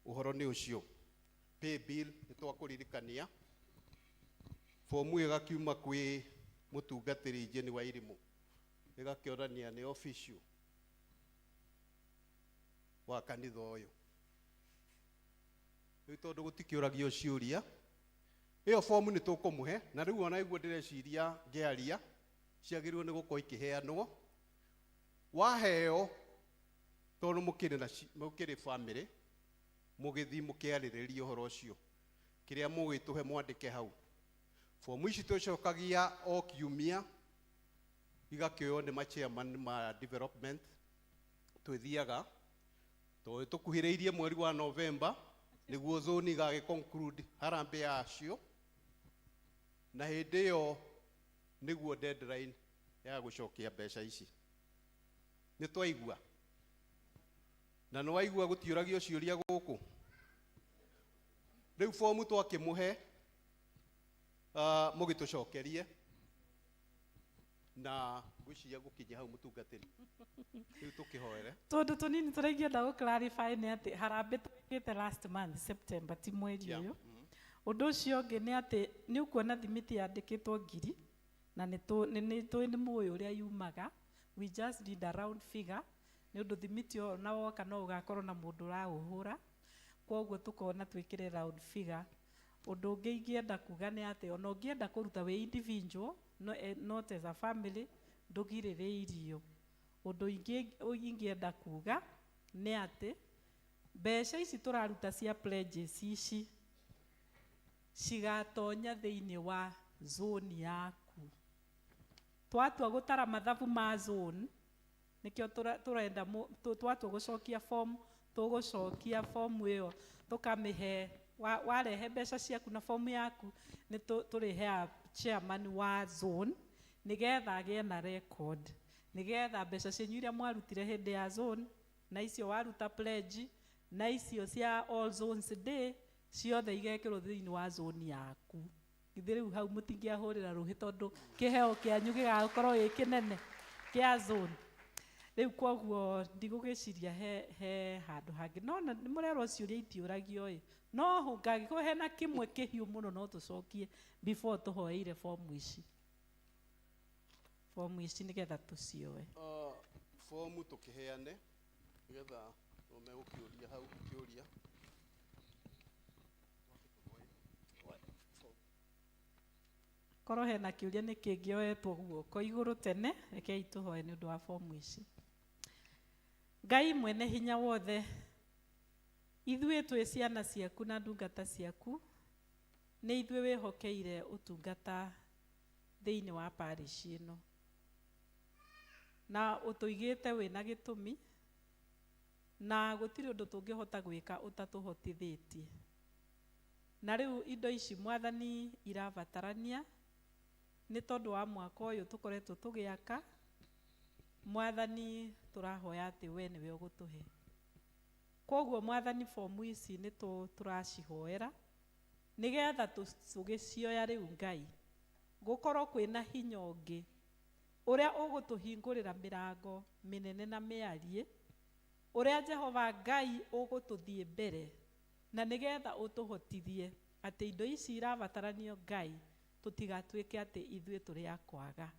Ũhoro nĩ ũcio. Pay bill nĩ twakũririkania. Fomu ĩgakiuma kwĩ mũtungatĩri Jane wa Irimũ. Ĩgakĩonania nĩ official wa kanitha ũyũ. Rĩu tondũ gũtikĩũragio ciũria, ĩyo fomu nĩ tũkũmũhe, na rĩu ona iguo ndĩreciria ngĩaria, ciagĩrĩirwo nĩ gũkorwo ikĩheanwo. Waheo, tondũ mũkĩrĩ na mũkĩrĩ family, mũgĩthiĩ mũkĩarĩrĩria ũhoro ũcio. Kĩrĩa mũgĩtũhe mwandĩke hau. Fomu ici tũcokagia o kiumia, igakĩoywo nĩ ma-chairman ma development, twĩthiaga, tondũ tũkuhĩrĩirie mweri wa November, nĩguo zone igagĩ conclude harambee yacio, na hĩndĩ ĩyo nĩguo deadline ya gũcokia mbeca ici. Nĩ twaigua? Na nĩ waigua gũtiũragio ciũria gũkũ? Rĩu fomu twakĩmũhe, mũgĩtũcokerie, na ngwĩciria gũkinyia hau mũtungatĩri. Rĩu tũkĩhoere. Tũndũ tũnini tũrĩa ingĩenda gũ clarify nĩ atĩ harambee twĩkĩte last month September, ti mweri ũyũ. Ũndũ ũcio ũngĩ nĩ atĩ nĩ ũkuona thimiti yandĩkĩtwo 1,000 na nĩ tũĩ nĩ mũĩ ũrĩa yumaga. We just need a round figure nĩ ũndũ thimiti ũyũ na woka no ũgakorwo na mũndũ ũraũhũra, koguo tũkona twĩkĩre round figure. Ũndũ ũngĩ ingĩenda kuga nĩ atĩ ona ũngĩenda kũruta wĩ individual, no, not as a family, ndũgirĩrĩirio. Ũndũ ingĩenda kuga nĩ atĩ mbeca ici tũraruta cia pledges ici cigatonya thĩinĩ wa zone yaku. Twatua gũtara mathabu ma zone, nĩkĩo tũrenda twatua gũcokia form, tũgũcokia form ĩyo tũkamĩhe, warehe mbeca ciaku na form yaku, nĩ tũrĩheaga chairman wa zone nĩgetha agĩe na record, nĩgetha mbeca cianyu iria mwarutire hĩndĩ ya zone na icio waruta pledge na icio cia all zones day ciothe igekĩrwo thĩinĩ wa zone yaku. Githĩ rĩu hau mũtingĩahũrĩra rũhĩ tondũ kĩheo kĩanyu gĩgakorwo gĩ kĩnene kĩa zone. Rĩu koguo ndigũgĩciria he handũ hangĩ, no nĩ mũrerwo ciũria itiũragio ĩ, no ngangĩkorwo hena kĩmwe kĩhiũ mũno no tũcokie before tũhoeire fomu ici. Fomu ici nĩgetha tũcioe. Fomu tũkĩheane nĩgetha megũkĩũria hau kĩũria. Korwo hena kĩũria nĩ kĩngĩoetwo guoko igũrũ tene, rekei tũhoe nĩ ũndũ wa fomu ici. Ngai mwene hinya wothe, ithuĩ twĩ ciana ciaku na ndungata ciaku, nĩ ithuĩ wĩhokeire ũtungata thĩinĩ wa parish ĩno, na ũtũigĩte wĩna gĩtũmi, na gũtirĩ ũndũ tũngĩhota gwĩka ũtatũhotithĩtie. Na rĩu indo ici mwathani irabatarania nĩ tondũ wa mwaka ũyũ tũkoretwo tũgĩaka, mwathani tũrahoya atĩ we nĩwe ũgũtũhe. Koguo mwathani fomu ici nĩ tũracihoera nĩgetha tũgĩcioya rĩu Ngai gũkorwo kwĩna hinya ũngĩ ũrĩa ũgũtũhingũrĩra mĩrango mĩnene na mĩariĩ, ũrĩa Jehova Ngai ũgũtũthiĩ mbere, na nĩgetha ũtũhotithie atĩ indo ici irabataranio Ngai tũtigatuĩke atĩ ithuĩ tũrĩ a kwaga,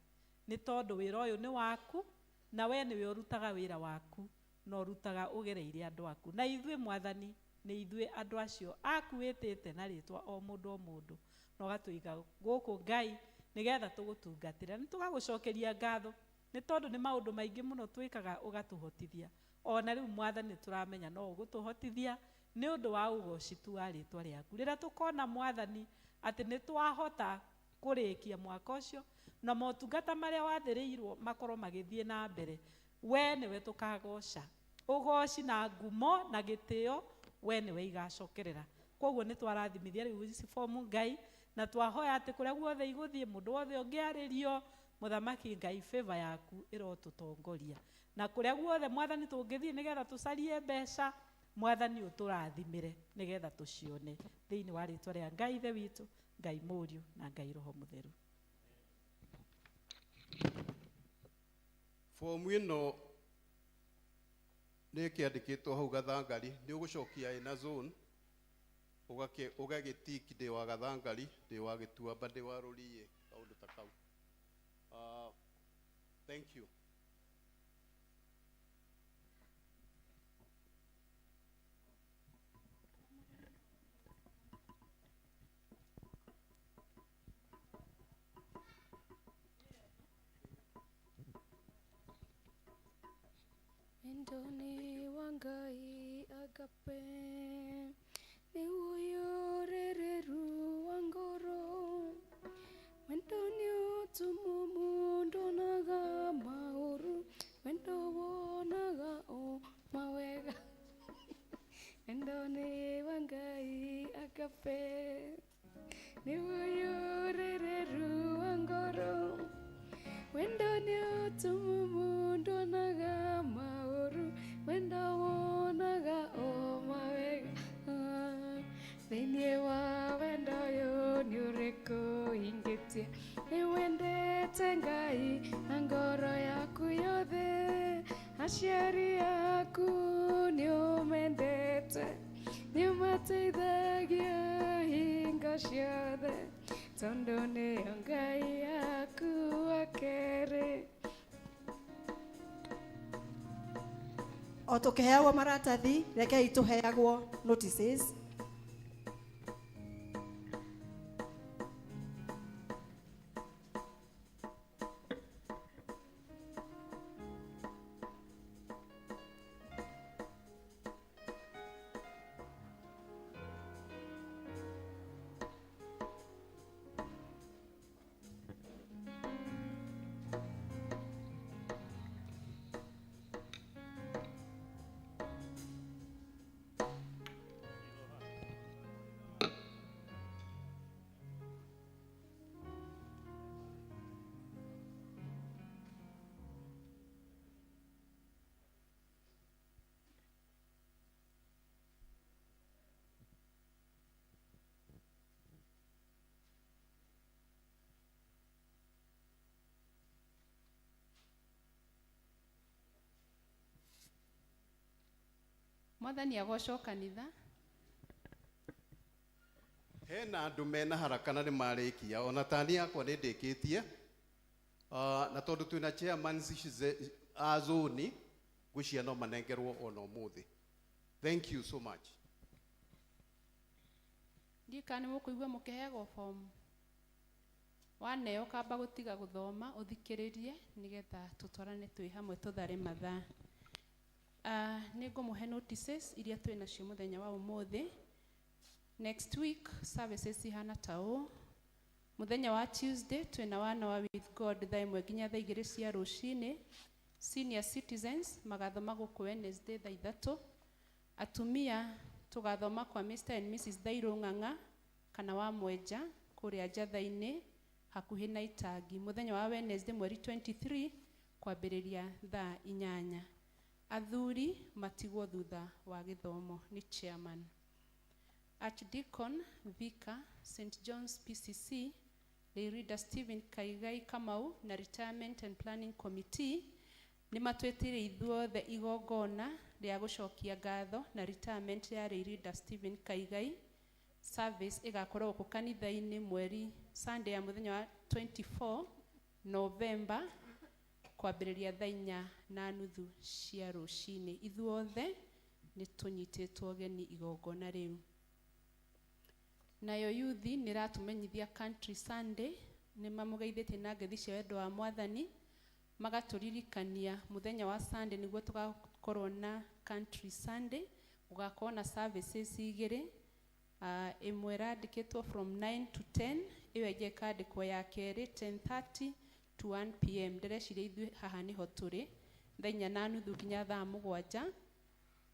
nĩ tondũ wĩra ũyũ nĩ waku na we nĩwe ũrutaga wĩra waku na ũrutaga ũgereire andũ aku. Na ithuĩ mwathani nĩ ithuĩ andũ acio aku wĩtĩte na rĩtwa o mũndũ o mũndũ, na ũgatũiga gũkũ Ngai nĩgetha tũgũtungatĩre. Nĩ tũgagũcokeria ngatho Nĩ tondũ nĩ maũndũ maingĩ mũno twĩkaga ũgatũhotithia. Ona rĩu Mwathani tũramenya no ũgũtũhotithia nĩ ũndũ wa ũgoci tu wa rĩtwa rĩaku. Rĩrĩa tũkona Mwathani atĩ nĩ twahota kũrĩkia mwaka ũcio na motungata marĩa wathĩrĩirwo makorwo magĩthiĩ na mbere, we nĩwe tũkagoca. Ũgoci na ngumo na gĩtĩo we nĩwe igacokerera. Koguo nĩ twarathimithia rĩu ici fomu Ngai, na twahoya atĩ kũrĩa guothe igũthiĩ, mũndũ wothe ũngĩarĩrio, Mũthamaki Ngai, favor yaku ĩrotũtongoria. Na kũrĩa guothe Mwathani tũngĩthiĩ nĩgetha tũcarie mbeca, Mwathani ũtũrathimĩre nĩgetha tũcione. Thĩinĩ wa rĩtwa rĩa Ngai Ithe witũ, Ngai Mũriũ na Ngai Roho Mũtheru. Fomu ĩno nĩ ĩkĩandĩkĩtwo hau gathangari, nĩ ũgũcokia ĩna zone, ũgagĩtick ndĩ wa gathangari, ndĩ wa gĩtuamba, ndĩ wa rũriĩ, kaũndũ ta kau. Thank you. Wendoni wa Ngai agape nĩ ũiyũrĩrĩru wa ngoro, wendo nĩ ũtumumu ndonaga maũru, wendo wonaga o mawega. Wendo nĩ wa Ngai agape nĩ ũiyũrĩrĩru wa ngoro, wendo nĩ ũtumumu ndonaga maũru, wendo wonaga o mawega. Thĩinĩ wa wendo ũyũ nĩ ũrĩkũ ingĩtia, nĩ wendete Ngai na ngoro yaku yothe, aciari aku nĩ ũmendete, nĩ ũmateithagia hingo ciothe, tondũ nĩo Ngai yaku wa kerĩ. O tũkĩheagwo maratathi, rekei tũheagwo notices. Mwathani agocwo kanitha. Hena andũ mena haraka na nĩ marĩkia, ona tani yakwa nĩ ndĩkĩtie. Na tondũ twĩna chairman a zone, ngwĩciria no manengerwo ona ũmũthĩ. Thank you so much. Ndiũĩ kana nĩ mũkũigua mũkĩheagwo fomu. Waneo kamba gũtiga gũthoma ũthikĩrĩrie nĩgetha tũtwarane twĩ hamwe tũthare mathaa. Nĩ ngũmũhe notices iria twĩ nacio mũthenya wa ũmũthĩ. Next week services ihana ta ũũ. Mũthenya wa Tuesday twĩna One Hour with God thaa ĩmwe nginya thaa igĩrĩ cia rũcinĩ. Senior citizens magathoma gũkũ Wednesday thaa ithatũ. Atumia tũgathoma kwa Mr and Mrs Thairũ Ng'ang'a kana wa Mwenja kũrĩa Njatha-inĩ hakuhĩ na Itangi. Mũthenya wa Wednesday mweri 23 kwambĩrĩria thaa inyanya. Athuri matigwo thutha wa gĩthomo nĩ chairman. Archdeacon Vicar St John's PCC Lay Reader Stephen Kaigai Kamau na Retirement and Planning Committee nĩ matwĩtĩire ithuothe igongona rĩa gũcokia ngatho na retirement ya Lay Reader Stephen Kaigai. Service ĩgakorwo gũkũ kanitha-inĩ mweri Sunday ya mũthenya wa 24 November kwambĩrĩria thaa inya na nuthu cia rũcinĩ. Ithuothe nĩ tũnyitĩtwo ũgeni igongona rĩu. Nayo yuthi nĩ ĩratũmenyithia Country Sunday, nĩ mamũgeithĩtie na ngeithi cia wendo wa Mwathani. Magatũririkania mũthenya wa Sunday nĩguo tũgakorwo na Country Sunday, gũgakorwo na services igĩrĩ. Ĩmwe ĩrandĩkĩtwo from 9 to 10, ĩyo ĩngĩ ĩkandĩkwo ya kerĩ 10:30 to 1 pm. Ndĩreciria ithuĩ haha nĩho tũrĩ thaa inya na nuthu nginya thaa mũgwanja.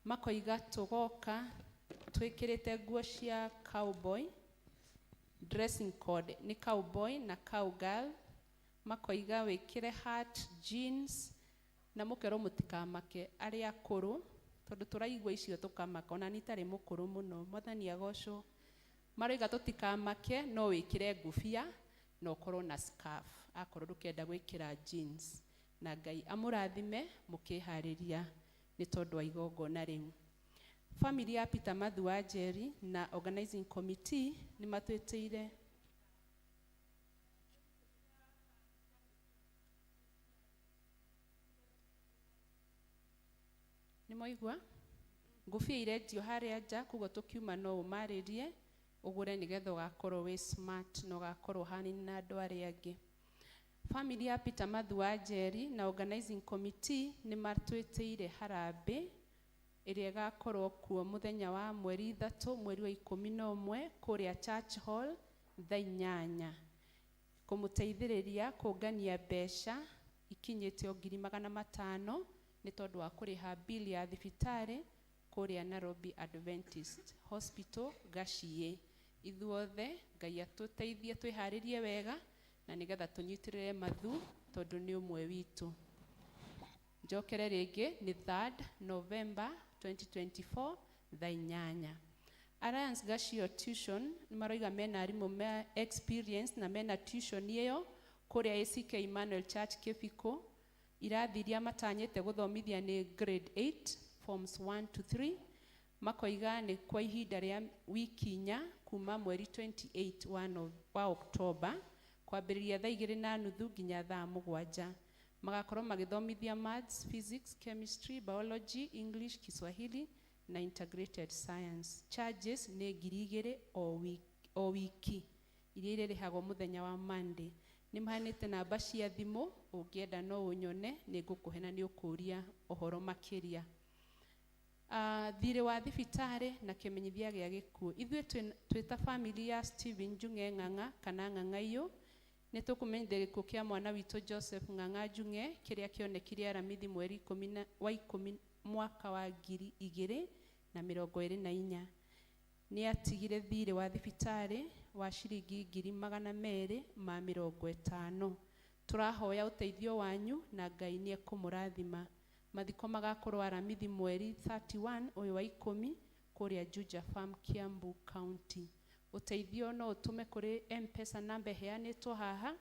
Makoiga tũgoka twĩkĩrĩte nguo cia cowboy, dressing code nĩ cowboy na cowgirl. Makoiga wĩkĩre hat, jeans, na mũkerwo mũtikamake arĩa akũrũ, tondũ tũraigua icio tũkamaka, ona niĩ itarĩ mũkũrũ mũno, Mwathani agocwo. Maroiga tũtikamake, no wĩkĩre ngũbia na ũkorwo na scarf akorwo ndũkenda gwĩkĩra jeans. Na Ngai amũrathime mũkĩharĩria nĩ tondũ wa igongona rĩu. Family ya Peter Mathu wa Njeri na organizing committee nĩ matwĩtĩire nĩ mwaigua ngũbia irendio harĩa nja, koguo tũkiuma no ũmarĩrie ũgũre nĩgetha ũgakorwo wĩ smart na ũgakorwo ũhanaine na andũ arĩa angĩ. Family ya Peter Mathu wa Njeri na organizing committee nĩ matwĩtĩire harambĩ ĩrĩa ĩgakorwo kuo mũthenya wa mweri 3 mweri wa 11 kũrĩa Church Hall thaa 8, kũmũteithĩrĩria kũngania mbeca ikinyĩte o 500,000 nĩ tondũ wa kũrĩha bill ya thibitarĩ kũrĩa Nairobi Adventist Hospital Gaciĩ. Ithuothe Ngai atũteithie twĩharĩrie wega na nĩgetha tũnyitĩrĩre Mathu tondũ nĩ ũmwe witũ. Njokere rĩngĩ nĩ 3rd November 2024 thaa 8. Alliance Gacio Tuition nĩ maroiga mena arimũ me experience na mena tuition ĩyo kũrĩa ACK Emmanuel Church Kĩbiko. Irathi iria matanyĩte gũthomithia nĩ grade 8 forms 1 to 3. Makoiga nĩ kwa ihinda rĩa wiki 4 kuma mweri 28 wa October kwambĩrĩria thaa 2:30 nginya thaa 7. Magakorwo magĩthomithia maths, physics, chemistry, biology, English, Kiswahili na integrated science. Charges nĩ 2,000 o wiki iria irĩrĩhagwo mũthenya wa Monday. Nĩ maheanĩte namba cia thimũ, ũngĩenda no ũnyone, nĩ ngũkũhe na nĩ ũkũria ũhoro makĩria. Thirĩ wa thibitarĩ na kĩmenyithia gĩa gĩkuũ. Ithuĩ twĩ ta family ya Stephen Njung'e Ng'ang'a kana Ng'ang'aiyũ, nĩ tũkũmenyithia gĩkuũ kĩa mwana witũ Joseph Ng'ang'a Njung'e kĩrĩa kĩonekire Aramithi mweri ikũmi na, wa ikũmi mwaka wa 2024. Nĩ atigire thirĩ wa thibitarĩ wa ciringi 250,000. Tũrahoya ũteithio wanyu na Ngai nĩ ekũmũrathima. Mathiko magakorwo Aramithi mweri 31 ũyũ wa 10 kũrĩa Juja Farm, Kiambu County. Ũteithio no ũtũme kũrĩ M-Pesa namba ĩheanĩtwo haha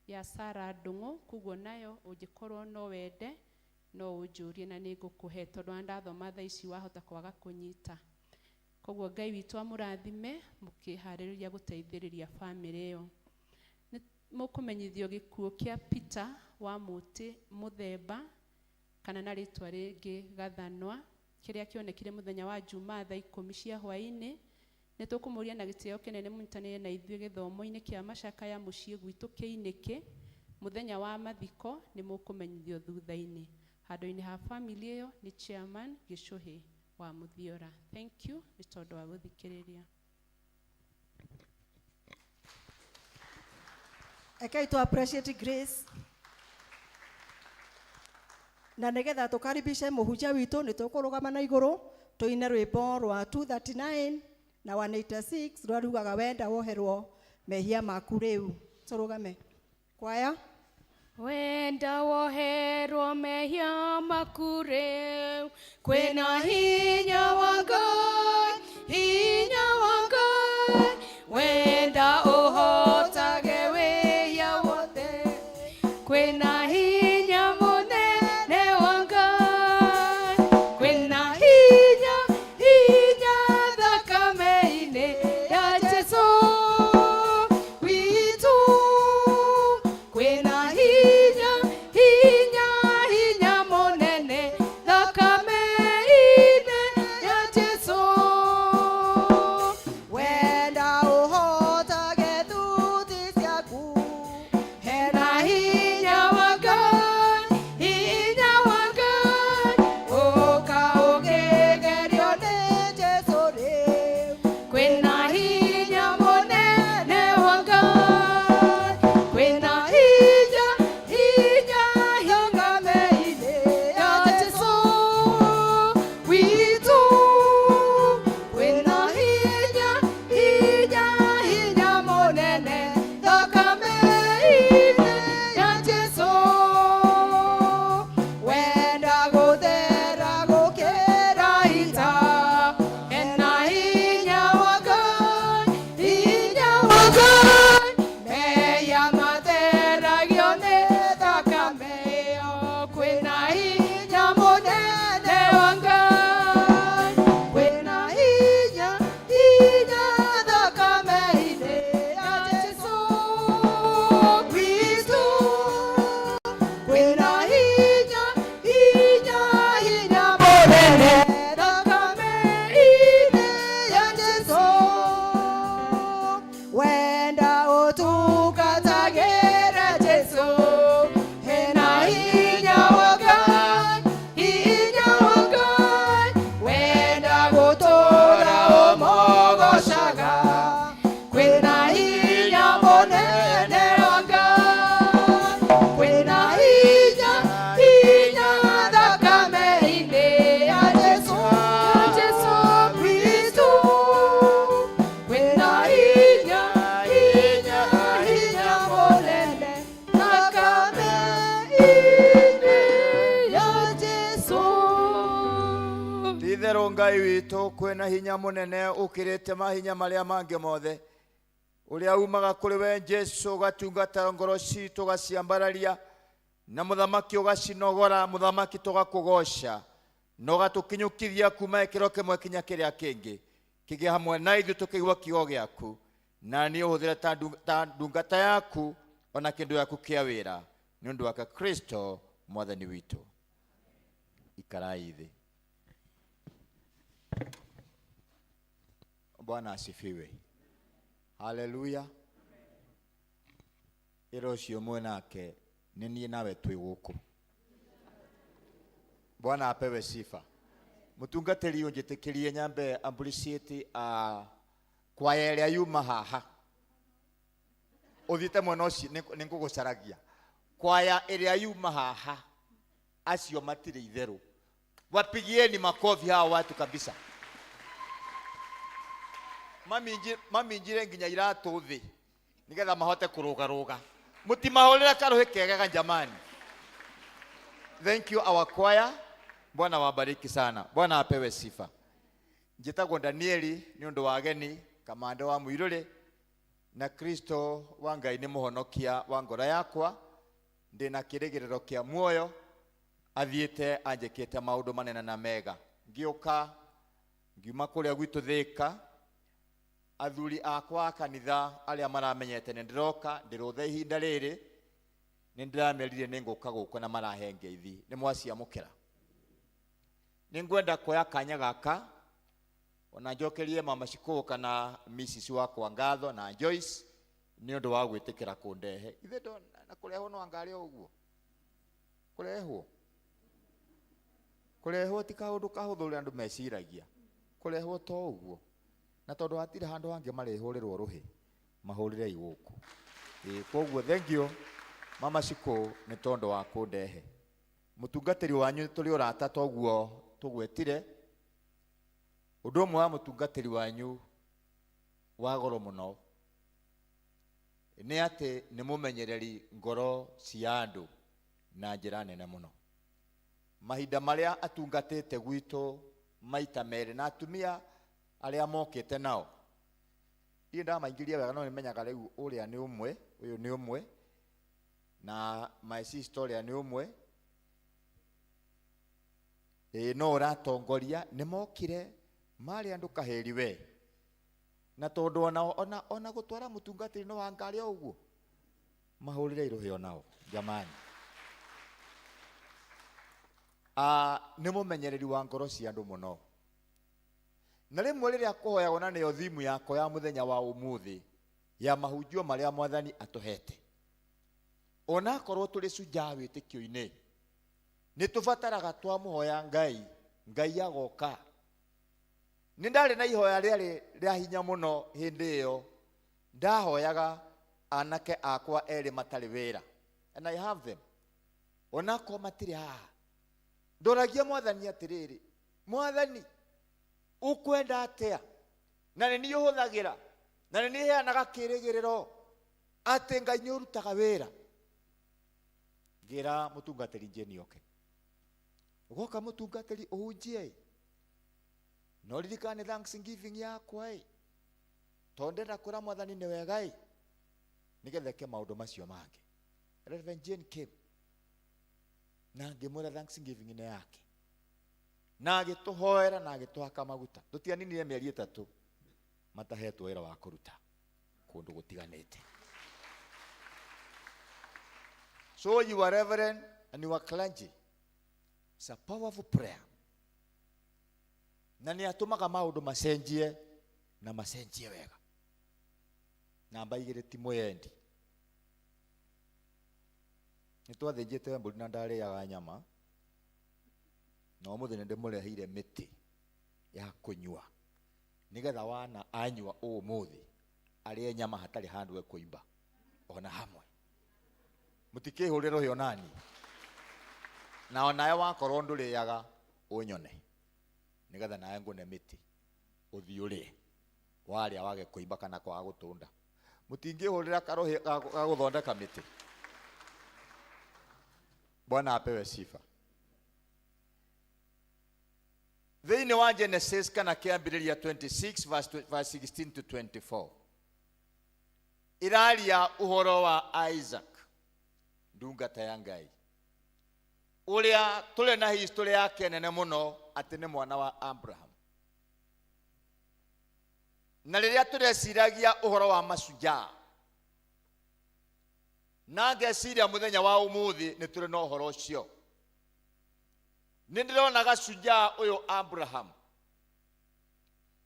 ya Sarah Ndung'u, koguo nayo ũngĩkorwo no wende no ũnjũrie na nĩ ngũkũhe, tondũ ona ndathoma thaa ici wahota kwaga kũnyita. Koguo Ngai witũ amũrathime mũkĩharĩrĩria gũteithĩrĩria bamĩrĩ ĩyo. Nĩ mũkũmenyithio gĩkuũ kĩa Peter wa Mũtĩ Mũthemba kana na rĩtwa rĩngĩ Gathanwa, kĩrĩa kĩonekire mũthenya wa Jumaa thaa 10 cia hwaĩ-inĩ. Nĩ tũkũmũria na gĩtĩo kĩnene mũnyitanĩre na ithuĩ gĩthomo-inĩ kĩa macakaya mũciĩ gwitũ Kĩinĩkĩ. Mũthenya wa mathiko nĩ mũkũmenyithio thutha-inĩ. Handũ-inĩ ha family ĩyo nĩ chairman Gĩcũhĩ wa Mũthiora. Thank you nĩ tondũ wa gũthikĩrĩria. Ekai tu appreciate Grace. Na nĩgetha tũkaribishe mũhunjia witũ nĩ tũkũrũgama na igũrũ tũine rwĩmbo rwa 239 na 186 rũrĩa rugaga wenda woherwo mehia maku rĩu. Tũrũgame. Kwaya. Wenda woherwo mehia maku rĩu, kwĩna hinya wa Ngai, hinya wa Ngai. Wenda ũhotage wĩhia wothe, kwĩna hinya mũnene wa Ngai, kwĩna hinya, hinya thakame-inĩ ya Jesũ witũ, kwĩna hinya, hinya, hinya mũnene thakame-inĩ ya Jesũ. Mũtungatagĩre Jesũ, hena hinya wa Ngai, hinya wa Ngai, wenda gũtũũra ũmũgocaga, kwĩna hinya mũnene wa Ngai, kwĩna hinya, hinya thakame-inĩ ya Jesũ, Jesũ Kristo, kwĩna hinya, hinya, hinya mũnene thakame-inĩ ya Jesũ. Ti-itherũ Ngai witũ kwĩna hinya mũnene ũkĩrĩte mahinya marĩa mangĩ mothe ũrĩa umaga kũrĩ we Jesũ ũgatungata ngoro citũ ũgaciambararia na mũthamaki ũgacinogora mũthamaki tũgakũgoca na ũgatũkinyũkithia kuma gĩkĩro kĩmwe kinya kĩrĩa kĩngĩ kĩgĩe hamwe na ithuĩ tũkĩigua kiugo gĩaku na niĩ ũhũthĩre ta ndungata yaku ona kĩndũ gĩaku kĩa wĩra nĩ ũndũ wake Kristo mwathani witũ. Ikarai thĩ. Bwana asifiwe. Haleluya. Ĩra ũcio mwĩ nake nĩ niĩ nawe twĩ gũkũ. Bwana apewe sifa. Mũtungatĩri ũnjĩtĩkĩrie nyambe appreciate kwaya ĩrĩa yuma haha. Ũthiĩte mwena ũcio nĩ ngũgũcaragia. Kwaya ĩrĩa yuma haha acio matirĩ itherũ. Wapigieni makofi hawa watu kabisa. Maminjire nginya iratũ thĩ nĩgetha mahote kũrũgarũga. Mũtimahũrĩre karũhĩ kegega jamani. Thank you our choir. Bwana wabariki sana. Bwana apewe sifa. Njĩtagwo Danieli nĩ ũndũ wa ageni kamanda wa Muirũrĩ na Kristo wa Ngai nĩ mũhonokia wa ngoro yakwa ndĩna kĩrĩgĩrĩro kĩa muoyo athiĩte anjĩkĩte maũndũ manene na mega. Ngĩũka ngiuma kũrĩa gwitũ Thĩka athuri akwa a kanitha arĩa maramenyete nĩ ndĩroka ndĩrũtha ihinda rĩrĩ nĩ ndĩramerire nĩ ngũka gũkũ na marahe ngeithi nĩ mwaciamũkĩra. Nĩ ngwenda kuoya kanya gaka ona njokerie mama Shikũ kana Mrs wakwa ngatho na Joyce nĩ ũndũ wa gwĩtĩkĩra kũndehe. Ithe ndo na kũrehwo no anga o ũguo. Kũrehwo. Kũrehwo ti kaũndũ kahũthũ ũrĩa andũ meciragia. Kũrehwo to ũguo. Na tondũ hatirĩ handũ hangĩ marĩhũrĩrwo rũhĩ, mahũrĩrei gũkũ. Koguo thank you mama Shikũ nĩ tondũ wa kũndehe. Mũtungatĩri wanyu tũrĩ ũrata toguo tũgwetire. Ũndũ ũmwe wa mũtungatĩri wanyu wa goro mũno nĩ atĩ nĩ mũmenyereri ngoro cia andũ na njĩra nene mũno. Mahinda marĩa atungatĩte gwitũ maita merĩ na atumia arĩa mokĩte nao niĩ ndamaingĩria wega no nĩmenyaga rĩu ũrĩa nĩ ũmwe ũyũ nĩ ũmwe na my sister ũrĩa nĩ ũmwe ĩĩ no ũratongoria nĩ mokire marĩ andũ kahĩri we na tondũ ona gũtwara mũtungatĩri no wangarĩ o ũguo mahũrĩre irũhĩ onao jamani. Nĩ mũmenyereri wa ngoro cia andũ mũno na rĩmwe rĩrĩa kũhoyagwo na nĩyo thimu yakwa ya mũthenya wa ũmũthĩ ya mahunjio marĩa mwathani atũhete onakorwo tũrĩ cujaa wĩtĩkio-inĩ nĩ tũbataraga twamũhoya Ngai Ngai agoka. Nĩ ndarĩ na ihoya rĩarĩ rĩa hinya mũno hĩndĩ ĩyo ndahoyaga anake akwa erĩ matarĩ wĩra and I have them onakorwo matirĩ haha ndoragia mwathani atĩrĩrĩ mwathani ũkwenda atĩa na nĩ niĩ ũhũthagĩra na nĩ niĩ heanaga kĩrĩgĩrĩro atĩ Ngai nĩ ũrutaga wĩra. Ngĩra mũtungatĩri Jane oke ũgoka mũtungatĩri ũhunjie no ririkane thanksgiving yakwa ĩ tondũ ndĩrenda kwĩra mwathani nĩ wega ĩ nĩgetha eke maũndũ macio mangĩ. Reverend Jane came na ngĩmwĩra thanksgiving nĩ yake na agĩtũhoera na agĩtũhaka maguta. Tũtianinire mĩeri 3 matahetwo wĩra wa kũruta kũndũ gũtiganĩte. So you are reverend and you are clergy. It's a powerful prayer. Na nĩ atũmaga maũndũ macenjie na macenjie wega. Namba igĩrĩ ti mwĩyendi. Nĩ twathĩnjĩte mbũri na ndarĩaga nyama, na ũmũthĩ nĩ ndĩmũreheire mĩtĩ ya kũnyua nĩgetha wana anyua ũmũthĩ arĩe nyama hatarĩ handũ ekũimba ona hamwe. Mũtikĩhũrĩre rũhĩ onani, na onawe wakorwo ndũrĩaga ũnyone nĩgetha nawe ngũne mĩtĩ ũthiĩ ũrĩe, warĩa wage kũimba kana kwaga gũtũnda. Mũtingĩhũrĩra karũhĩ ga gũthondeka mĩtĩ. Bwana apewe sifa. Thĩinĩ wa Genesis kana kĩambĩrĩria 26 verse 16 to 24 ĩraria ũhoro wa Isaac, ndungata ya Ngai, ũrĩa tũrĩ na history yake nene mũno atĩ nĩ mwana wa Abraham. Na rĩrĩa tũreciragia ũhoro wa mashujaa, na ngeciria mũthenya wa ũmũthĩ nĩ tũrĩ na ũhoro ũcio. Nĩ ndĩrona gacujaa ũyũ Abraham,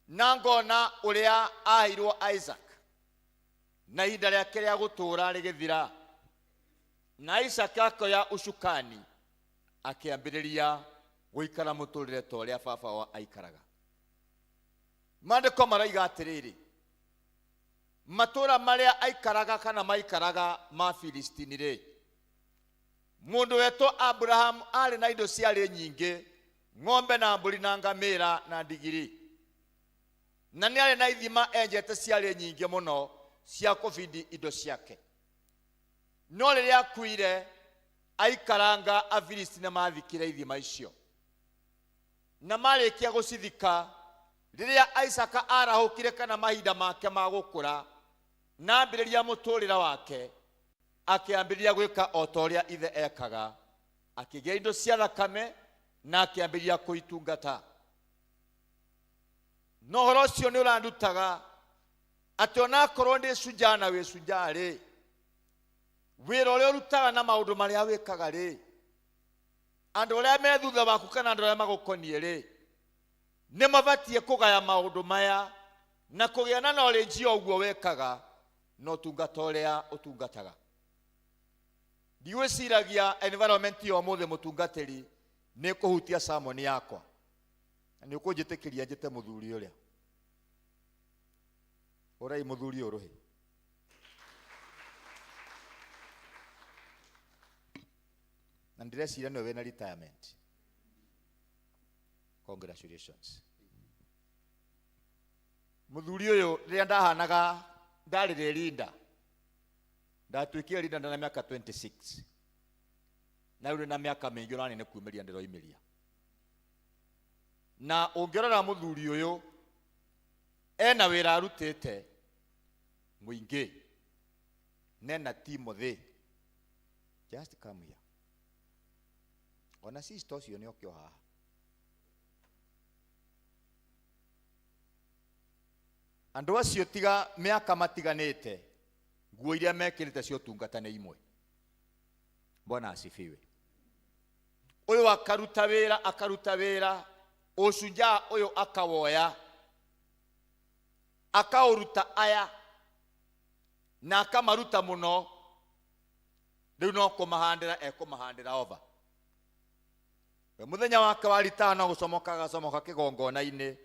na ngona ũrĩa aheirwo Isaac, na ihinda rĩake rĩa gũtũũra rĩgĩthira, na Isaac akoya ũcukani akĩambĩrĩria gũikara mũtũrĩre ta ũrĩa baba wa aikaraga. Maandĩko maroiga atĩrĩrĩ, matũũra marĩa aikaraga kana maikaraga ma Filistini rĩ, mũndũ wetwo Abraham arĩ na indo ciarĩ nyingĩ, ng'ombe na mbũri na ngamĩra na ndigiri, na nĩ arĩ na ithima enjete ciarĩ nyingĩ mũno cia kũbindi indo ciake. No rĩrĩa akuire aikaranga, Afilisti nĩ mathikire ithima icio, na marĩkia gũcithika, rĩrĩa Isaka arahũkire kana mahinda make ma gũkũra na ambĩrĩria mũtũrĩre wake, akĩambĩrĩria gwĩka o ta ũrĩa ithe ekaga, akĩgĩa indo cia thakame na akĩambĩrĩria kũitungata. Na ũhoro ũcio nĩ ũrandutaga atĩ onakorwo ndĩ cujaa na wĩ cujaa rĩ, wĩra ũrĩa ũrutaga na maũndũ marĩa wĩkaga rĩ, andũ arĩa me thutha waku kana andũ arĩa magũkoniĩ rĩ, nĩ mabatiĩ kũgaya maũndũ maya na kũgĩa na knowledge ya ũguo wĩkaga na ũtungata ũrĩa ũtungataga. Ndigwĩciragia environment ya ũmũthĩ mũtungatĩri nĩ kũhutia sermon yakwa, na nĩ ũkũnjĩtĩkĩria njĩte mũthuri ũrĩa. Ũrai mũthuri ũyũ rũhĩ. Na ndĩreciria nĩwe wĩna retirement. Congratulations. Mũthuri ũyũ rĩrĩa ndahanaga ndarĩ rinda, ndatuĩkire rinda ndĩ na mĩaka 26, na rĩu ndĩ na mĩaka mĩingĩ ona nĩ kumĩria ndĩroimĩria. Na ũngĩrora mũthuri ũyũ ena wĩra arutĩte mũingĩ, nena Timothy, just come here. Ona sister ũcio nĩ oke o haha. Andũ acio tiga mĩaka matiganĩte, nguo iria mekĩrĩte cia ũtungata nĩ imwe. Bwana asifiwe. Ũyũ akaruta wĩra, akaruta wĩra, ũcujaa ũyũ akawoya, akaũruta aya na akamaruta mũno. Rĩu no kũmahandĩra ekũmahandĩra over. We mũthenya wake wa ritano gũcomoka agacomoka kĩgongona-inĩ,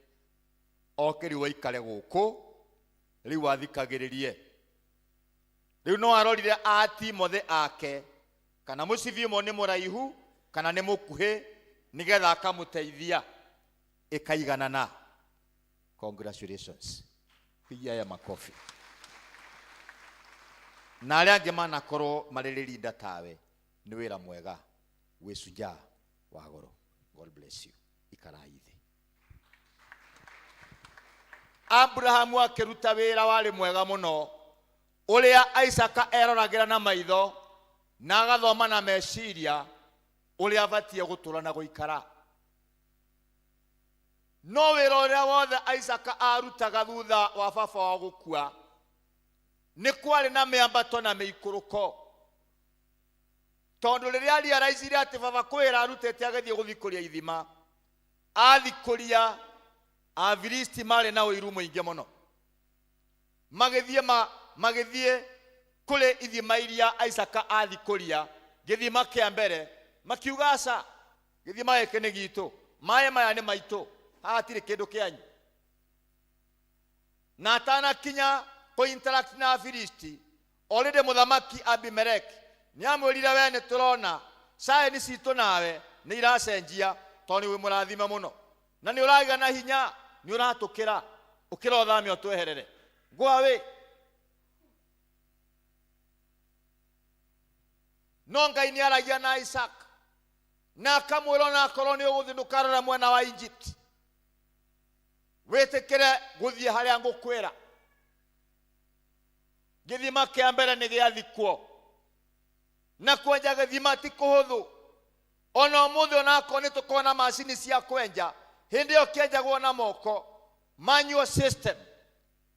oke rĩu aikare gũkũ, rĩu athikagĩrĩrie. Rĩu no arorire a Timothy ake kana mũcibi ũmwe nĩ mũraihu kana nĩ mũkuhĩ, nĩgetha akamũteithia ĩkaiganana. Congratulations. Pigia ya makofi. Na arĩa angĩ manakorwo marĩ rĩrinda tawe, nĩ wĩra mwega, wĩ cujaa wa goro. God bless you. Ikarai thĩ. Abrahamu akĩruta wĩra warĩ mwega mũno, ũrĩa Isaka eroragĩra na maitho na agathoma na meciria ũrĩa abatiĩ gũtũra na gũikara. No wĩra ũrĩa wothe Isaka arutaga thutha wa baba wao gũkua, nĩ kwarĩ na mĩambato na mĩikũrũko. Tondũ rĩrĩa realize atĩ baba kwĩra arutĩte agĩthiĩ gũthikũria ithima, athikũria Afilisti marĩ na ũiru mũingĩ mũno. Magĩthiĩ Magĩthiĩ kũrĩ ithima iria Isaaka athikũria gĩthima kĩa mbere, makiuga aca, gĩthima gĩkĩ nĩ gitũ, maĩ maya nĩ maitũ, haha hatirĩ kĩndũ kĩanyu. Na atanakinya kũ interact na Afilisti, already mũthamaki Abimeleki nĩamwĩrire, we nĩ tũrona caĩni citũ nawe nĩ iracenjia, tondũ nĩ wĩ mũrathime mũno na nĩ ũragĩa na hinya, nĩ ũratũkĩra, ũkĩra ũthame ũtweherere. Go away. No Ngai nĩ aragia na Isaac na akamwĩra ona akorwo nĩ ũgũthiĩ ndũkarora mwena wa Egypt, wĩtĩkĩre gũthiĩ harĩa ngũkwĩra. Gĩthima kĩa mbere nĩ gĩathikwo, na kwenja gĩthima ti kũhũthũ. Ona ũmũthĩ onakorwo nĩ tũkoragwo na macini cia kwenja, hĩndĩ ĩyo kĩenjagwo na moko, manual system.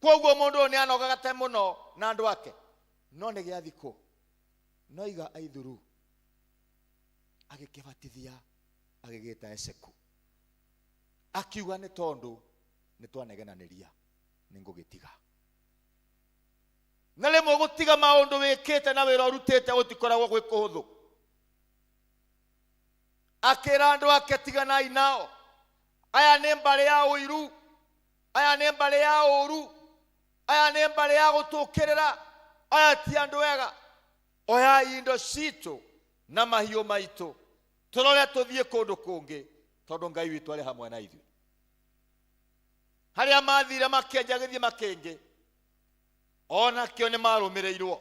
Koguo mũndũ ũyũ nĩ anogaga te mũno na andũ ake, no nĩ gĩathikwo. No iga aithuru agĩkĩbatithia agĩgĩta Eseku, akiuga nĩ tondũ nĩ twanegenanĩria nĩ ngũgĩtiga. Na rĩmwe gũtiga maũndũ wĩkĩte na wĩra ũrutĩte gũtikoragwo gwĩ kũhũthũ. Akĩra andũ ake, tiganai nao, aya nĩ mbarĩ ya ũiru, aya nĩ mbarĩ ya ũru, aya nĩ mbarĩ ya gũtũkĩrĩra, aya ti andũ ega. Oyai indo citũ na mahiũ maitũ, tũrore tũthiĩ kũndũ kũngĩ, tondũ Ngai witũ arĩ hamwe na ithuĩ. Harĩa mathire makĩenja gĩthima kĩngĩ, onakĩo nĩ marũmĩrĩirwo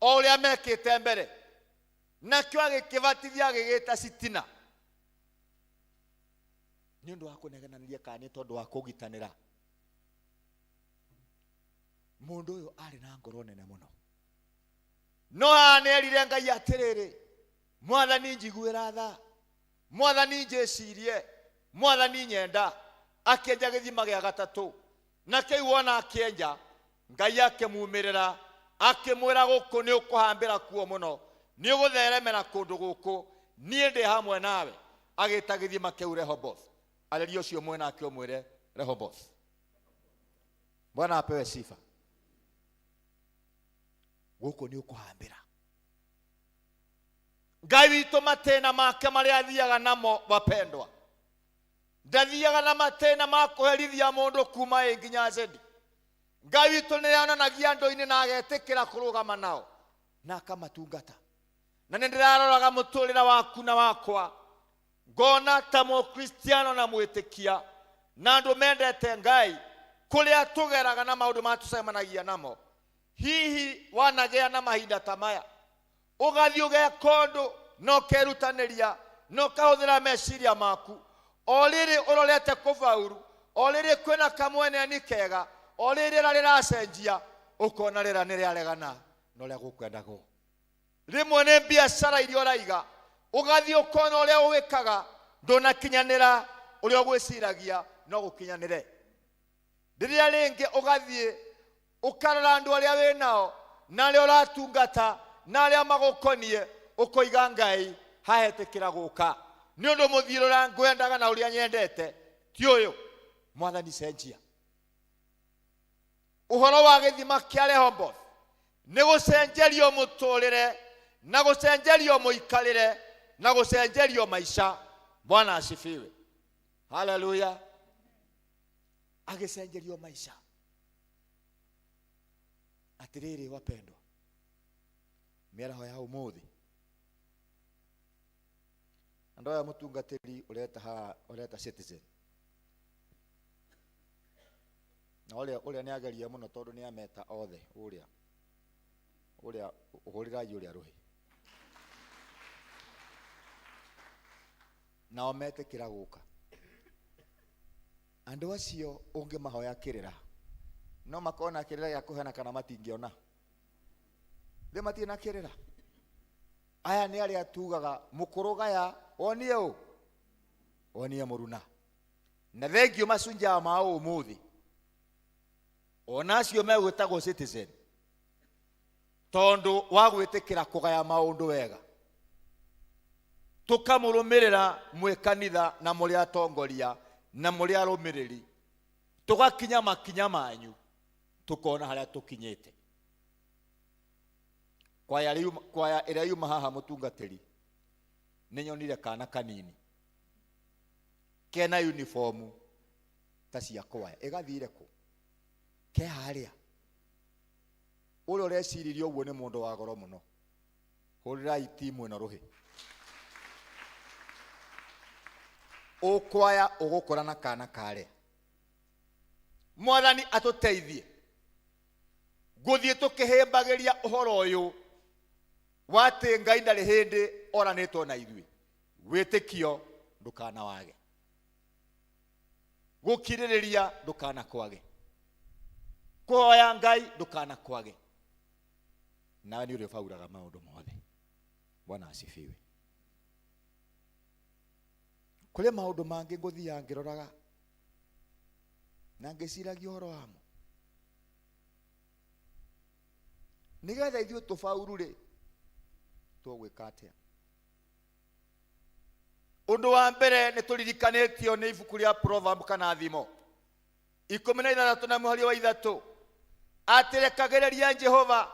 o ũrĩa mekĩte mbere. Nakĩo agĩkĩbatithia agĩgĩta Sitina, nĩ ũndũ wa kũnegenanĩria kana nĩ tondũ wa kũgitanĩra. Mũndũ ũyũ arĩ na ngoro nene mũno, no haha nĩ erire Ngai atĩrĩrĩ, Mwathani njiguĩra tha, Mwathani njĩcirie, Mwathani nyenda. Akĩenja gĩthima gĩa gatatũ, na kĩu wona akĩenja, Ngai akĩmumĩrĩra akĩmwĩra, gũkũ nĩ ũkũhambĩra kuo mũno, nĩ ũgũtheremera kũndũ gũkũ, niĩ ndĩ hamwe nawe. Agĩta gĩthima kĩu Rehoboth. Arĩria ũcio mwena ake ũmwĩre Rehoboth. Bwana apewe sifa. Gũkũ nĩ ũkũhambĩra. Ngai witũ matĩna make marĩa athiaga namo, wapendwa, ndathiaga na matĩna ma kũherithia mũndũ kuma A nginya Z. Ngai witũ nĩ onanagia andũ-inĩ na agetĩkĩra kũrũgama nao na akamatungata. Na nĩ ndĩraroraga mũtũrĩre waku na wakwa, ngona ta mũkristiano na mwĩtĩkia na andũ mendete Ngai, kũrĩa tũgeraga na maũndũ matũcemanagia namo. Hihi wanagĩa na mahinda ta maya, ũgathiĩ ũgeka ũndũ na ũkerutanĩria na ũkahũthĩra meciria maku, o rĩrĩ ũrorete kũbauru, o rĩrĩ kwĩna kamweneni kega, o rĩrĩ rĩera rĩracenjia, ũkona rĩera nĩ rĩaregana na ũrĩa gũkwendagwo. Rĩmwe nĩ biacara iria ũraiga, ũgathiĩ ũkona ũrĩa ũwĩkaga ndũnakinyanĩra ũrĩa ũgwĩciragia no gũkinyanĩre. Rĩrĩa rĩngĩ ũgathiĩ ũkarora andũ arĩa wĩ nao na arĩa ũratungata na arĩa magũkonie, ũkoiga Ngai hahetĩkĩra gũka, nĩ ũndũ mũthiĩre ũrĩa ngwendaga na ũrĩa nyendete ti ũyũ. Mwathani cenjia. Ũhoro wa gĩthima kĩa Rehoboth nĩ gũcenjerio mũtũrĩre na gũcenjerio mũikarĩre na gũcenjerio maica. Bwana asifiwe, haleluya. Agĩcenjerio maica. Atĩrĩrĩ wapendwa, mĩaraho ya ũmũthĩ, andũ aya mũtungatĩri ũreta haha, ũreta Citizen, na ũrĩa ũrĩa nĩ ageria mũno tondũ nĩ ameta othe, ũrĩa ũrĩa ũhũrĩrai ũrĩa rũhĩ, nao metĩkĩra gũka. Andũ acio ũngĩmahoya kĩrĩra, no makona kĩrĩra gĩa kũheana kana matingĩona. Thĩ matirĩ na kĩrĩra. Aya nĩ arĩa tugaga mũkũrũ gaya wonie ũ, wonie mũruna. Na thengio macunjaa ma ũmũthĩ, ona acio megwĩtagwo Citizen, tondũ wa gwĩtĩkĩra kũgaya maũndũ wega, tũkamũrũmĩrĩra mwĩ kanitha na mũrĩ atongoria na mũrĩ arũmĩrĩri, tũgakinya makinya manyu. Tukona haria tukinyite. Kwaya riu kwaya ĩrĩa yuma haha mũtungatĩri nĩ nyonire kana kanini kena uniform ta cia kwaya ĩgathire kũ ke harĩa ũrĩa ũreciririe ũguo nĩ mũndũ wa goro mũno. Hũrĩrai timu ĩno rũhĩ. Ũkwaya ũgũkora na kana karĩa. Mwathani atũteithie gũthiĩ tũkĩhĩmbagĩria ũhoro ũyũ wa atĩ Ngai ndarĩ hĩndĩ oranĩtwo na ithuĩ. Wĩtĩkio ndũkanawage, gũkirĩrĩria ndũkanakwage, kũhoya Ngai ndũkanakwage, nawe nĩ ũrĩbauraga maũndũ mothe. Bwana asifiwe. Kũrĩ maũndũ mangĩ ngũthiaga ngĩroraga na ngĩciragia ũhoro wamo nĩgetha ithuĩ tũbauru rĩ, tũgwĩka atĩa? Ũndũ wa mbere nĩ tũririkanĩtio nĩ ibuku rĩa Proverb kana Thimo 16 na mũhari wa 3 atĩ rekagĩrĩria Jehova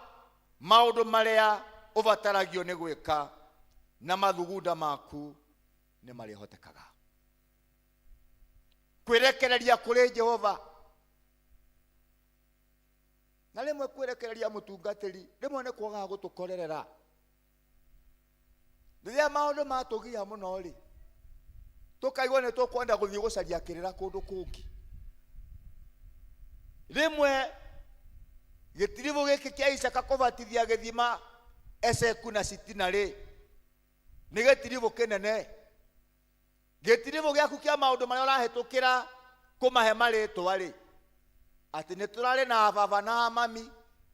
maũndũ marĩa ũbataragio nĩ gwĩka na mathugunda maku nĩ marĩhotekaga. Kwĩrekereria kũrĩ Jehova na rĩmwe kwĩrekereria mũtungatĩri rĩmwe nĩ kwagaga gũtũkorerera. Rĩrĩa maũndũ matũgia mũno rĩ, tũkaigua nĩ tũkwenda gũthiĩ gũcaria kĩrĩra kũndũ kũngĩ. Rĩmwe gĩtiribũ gĩkĩ kĩa Isaka kũbatithia gĩthima Eseku na Sitina rĩ, nĩ gĩtiribũ kĩnene. Gĩtiribũ gĩaku kĩa maũndũ marĩa ũrahĩtũkĩra kũmahe marĩtwa rĩ, atĩ nĩ tũrarĩ na baba na mami,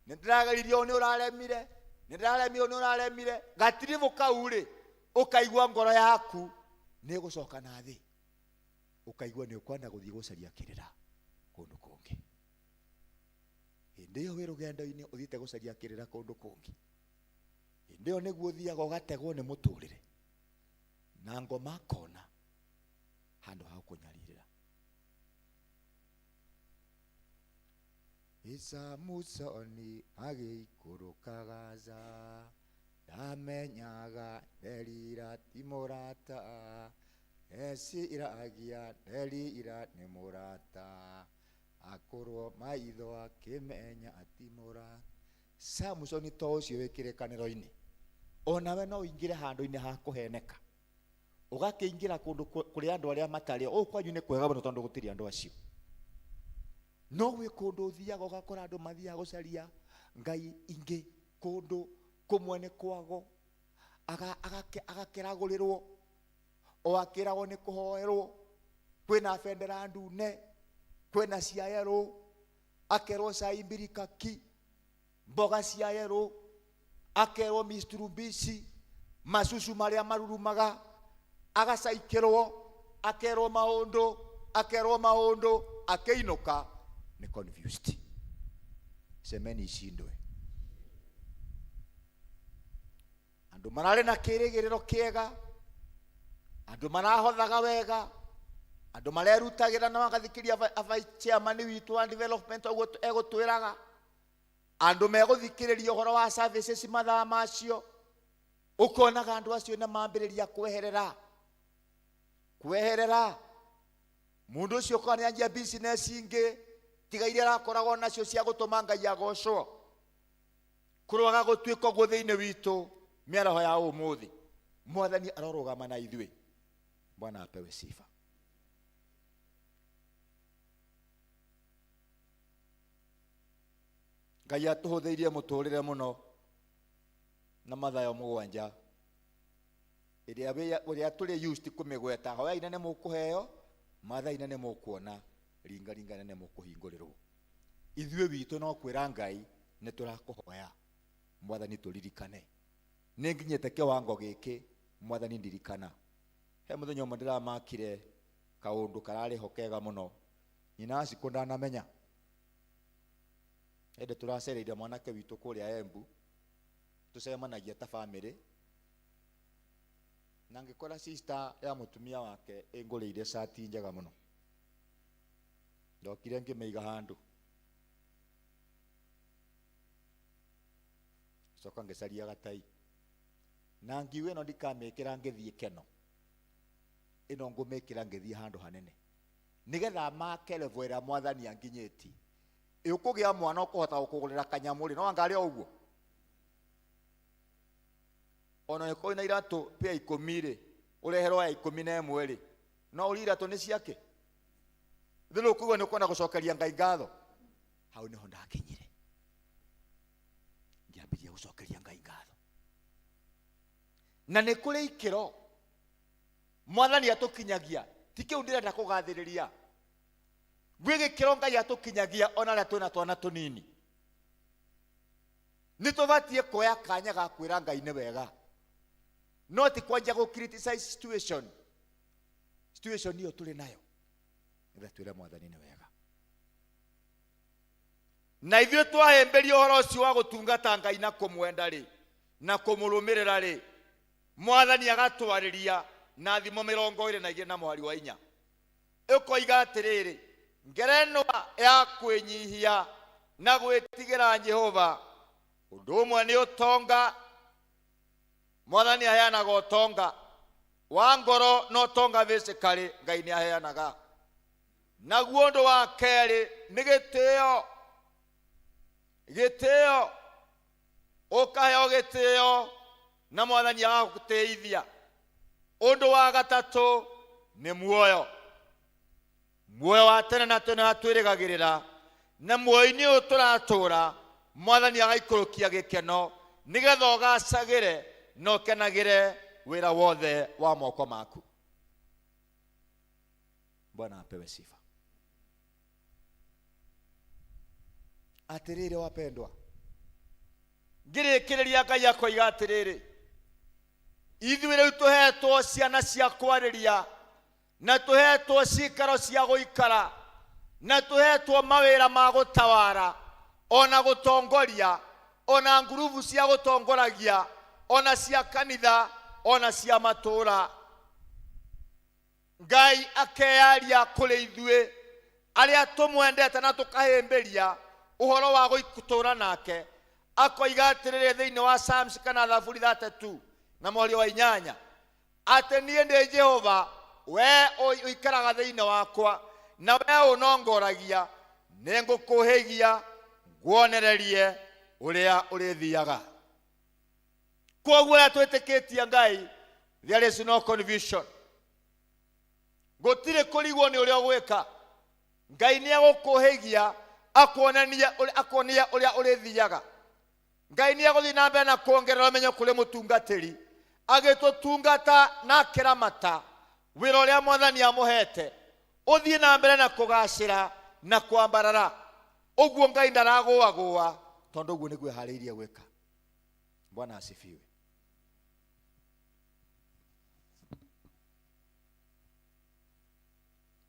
nĩ ndĩrageririo nĩ ũraremire, nĩ ndĩraremirwo nĩ ũraremire. Gatiribũ kau rĩ, ũkaigua ngoro yaku nĩ ĩgũcoka na thĩ, ũkaigua nĩ ũkwenda gũthiĩ gũcaria kĩrĩra kũndũ kũngĩ. Hĩndĩ ĩyo wĩ rũgendo-inĩ ũthiĩte gũcaria kĩrĩra kũndũ kũngĩ, hĩndĩ ĩyo nĩguo ũthiaga ũgategwo nĩ mũtũrĩre na ngoma akona handũ ha gũkũnyarirĩra. Samusoni agĩikũrũka Gaza, ndamenyaga Delila ti mũrata, eciragia Delila nĩ mũrata, akorwo maitho akĩmenya ti mũrata. Samusoni to ũcio wĩ kĩrĩkanĩro-inĩ, onawe no ũingĩre handũ-inĩ ha kũheneka, ũgakĩingĩra kũndũ kũrĩ andũ arĩa matarĩ. Ũũ kwanyu nĩ kwega mũno tondũ gũtirĩ andũ acio. No gwĩ kũndũ ũthiaga ũgakora andũ mathiaga gũcaria ngai ingĩ kũndũ kũmwe nĩ kwago, agakeragũrĩrwo, o akĩragwo nĩ kũhoerwo, kwĩna bendera ndune, kwĩna cia yerũ, akerwo cai mbirikaki, mboga cia yerũ, akerwo misturubici, macucu marĩa marurumaga, agacaikĩrwo, akerwo maũndũ, akerwo maũndũ, akĩinũka nĩ confused. Semeni icindwe. Andũ mararĩ na kĩrĩgĩrĩro kĩega, andũ marahothaga wega, andũ marerutagĩra na magathikĩria vice chairman witũ wa development ũguo egũtwĩraga, andũ megũthikĩrĩria ũhoro wa services mathaa macio, ũkonaga andũ acio nĩ mambĩrĩria kweherera kweherera. Mũndũ ũcio ũkorwo nĩ anjia business ingĩ tiga iria arakoragwo nacio cia gũtũma Ngai agocwo. Kũroaga gũtuĩka ũguo thĩinĩ witũ mĩaraho ya ũmũthĩ. Mwathani arorũgama na ithuĩ. Bwana apewe sifa. Ngai atũhũthĩirie mũtũrĩre mũno na mathayo 7 ĩrĩa ũrĩa tũrĩ used kũmĩgweta. Hoyai na nĩ mũkũheo, mathai na nĩ mũkuona, ringaringa na nĩ mũkũhingũrĩrwo. Ithuĩ witũ no kwĩra Ngai nĩ tũrakũhoya Mwathani tũririkane. Nĩ nginyĩte kĩwango gĩkĩ, Mwathani ndirikana. He mũthenya ũmwe ndĩramakire kaũndũ kararĩ ho kega mũno, nyina Acikũ ndanamenya. Hĩndĩ tũracereire mwanake witũ kũrĩa Embu, tũcemanagia ta family, na ngĩkora sister ya mũtumia wake ĩngũrĩire cati njega mũno. Ndokire ngĩmĩiga handũ. Coka ngĩcaria gatai na ngiuga ĩno ndikamĩkĩra ngĩthiĩ keno, ĩno ngũmĩkĩra ngĩthiĩ handũ hanene nĩgetha make level ĩrĩa mwathani anginyĩtie. Ĩ ũkũgĩa mwana ũkũhota gũkũgũrĩra kanyamũ rĩ, no anga arĩ o ũguo? Ona ũngĩkorwo wĩna iratũ pĩa 10 rĩ, ũreherwo ya 11 rĩ, no ũrie iratũ nĩ ciake? Thĩ rĩu ũkũigua nĩ ũkwenda gũcokeria Ngai ngatho. Hau nĩho ndakinyire, ngĩambĩrĩria gũcokeria Ngai ngatho. Na nĩ kũrĩ ikĩro mwathani atũkinyagia, ti kĩu ndĩrenda kũgathĩrĩria. Gwĩ gĩkĩro Ngai atũkinyagia ona arĩa twĩna twana tũnini. Nĩ tũbatiĩ kuoya kanya ga kwĩra Ngai nĩ wega, no ti kwanjia gũ criticize situation. Situation ĩyo tũrĩ nayo, nĩgetha twĩre mwathani nĩ wega. Na ithuĩ twahĩmbĩria ũhoro ũcio wa gũtungata Ngai na kũmwenda rĩ, na kũmũrũmĩrĩra rĩ, mwathani agatwarĩria na thimo 22 na mũhari wa 4. Ĩkoiga atĩrĩrĩ, ngerenwa ya kwĩnyihia na gwĩtigĩra Jehova ũndũ ũmwe nĩ ũtonga. Mwathani aheanaga ũtonga wa ngoro na ũtonga physically, Ngai nĩ aheanaga. Naguo ũndũ wa kerĩ nĩ gĩtĩo. Gĩtĩo, ũkaheo gĩtĩo na mwathani agagũtĩithia. Ũndũ wa gatatũ nĩ muoyo. Muoyo wa tene na tene atwĩrĩgagĩrĩra, na muoyo-inĩ ũyũ tũratũra mwathani agaikũrũkia gĩkeno nĩgetha ũgacagĩre na ũkenagĩre wĩra wothe wa moko maku. Bwana apewe sifa. Atĩrĩrĩ wapendwa, ngĩrĩkĩrĩria Ngai akoiga atĩrĩrĩ, ithuĩ rĩu tũhetwo ciana cia kwarĩria, na tũhetwo cikaro cia gũikara, na tũhetwo mawĩra ma gũtawara ona gũtongoria, ona ngurubu cia gũtongoragia, ona cia kanitha, ona cia matũũra. Ngai akeyaria kũrĩ ithuĩ arĩa tũmwendete na tũkahĩmbĩria ũhoro wa gũtũũra nake. Akoiga atĩrĩrĩ thĩinĩ wa Psalms kana Thaburi 32 na mũhari wa 8, atĩ niĩ ndĩ Jehova, we ũikaraga thĩinĩ wakwa, na we ũnongoragia, nĩngũkũhĩgia nguonererie ũrĩa ũrĩthiaga. Kwoguo ũrĩa twĩtĩkĩtie Ngai, there is no confusion. Gũtirĩ kũrigwo nĩ ũrĩa ũgwĩka. Ngai nĩ egũkũhĩgia akuonanie akuonie ũrĩa ũrĩthiaga. Ngai nĩ egũthiĩ na mbere na kuongerera ũmenyo kũrĩ mũtungatĩri, agĩtũtungata na akĩramata wĩra ũrĩa mwathani amũhete, ũthiĩ na mbere na kũgacĩra na kwambarara. Ũguo Ngai ndaragũagũa, tondũ ũguo nĩguo eharĩirie gwĩka. Bwana asifiwe.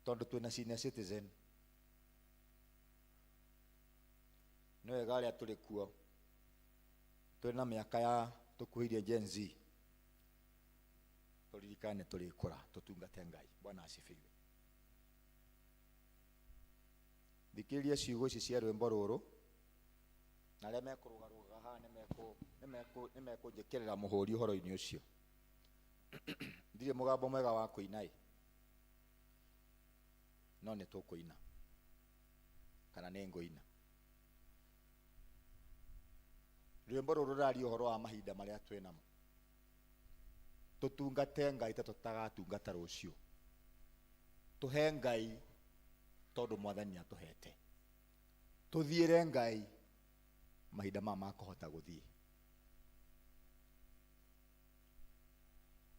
Tondũ twĩna senior citizen, nĩ wega arĩa tũrĩ kuo twĩna mĩaka ya tũkuhĩirie Gen Z, tũririkane tũrĩkũra tũtungate Ngai. Bwana asifiwe. Thikĩrĩria ciugo ici cia rwĩmbo rũrũ, na arĩa mekũrũgarũgaga haha nĩ mekũnjĩkĩrĩra mũhũri ũhoro-inĩ ũcio. Ndirĩ mũgambo mwega wa kũina ĩ, no nĩ tũkũina kana nĩ ngũina. Rwĩmbo rũrũ rũraria ũhoro wa mahinda marĩa twĩ namo, tũtungate Ngai ta tũtagatungata rũciũ, tũhe Ngai tondũ mwathani nĩ atũhete, tũthiĩre Ngai mahinda maya ma kũhota gũthiĩ.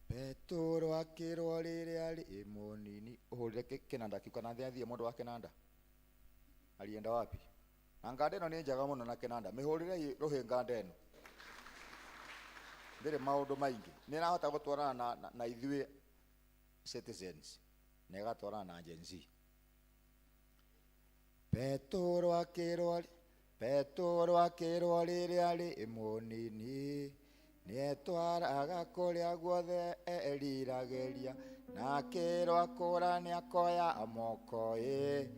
Petero akĩrwo rĩrĩa arĩ mũnini, ũhũrĩre kĩnanda kĩu kana athiĩ mũndũ wa kĩnanda alienda wapi? Na nganda ĩno nĩ njega mũno na kĩnanda, mĩhũrĩre rũhĩ nganda ĩno ndĩrĩ maũndũ maingĩ, nĩ ĩrahota gũtwarana na ithuĩ citizens na ĩgatwarana na Gen Z. Petero akĩrwo, Petero akĩrwo rĩrĩa arĩ mũnini, nĩetwaraga kũrĩa guothe eriragĩria, na akĩrwo akũra nĩakoya moko ĩ,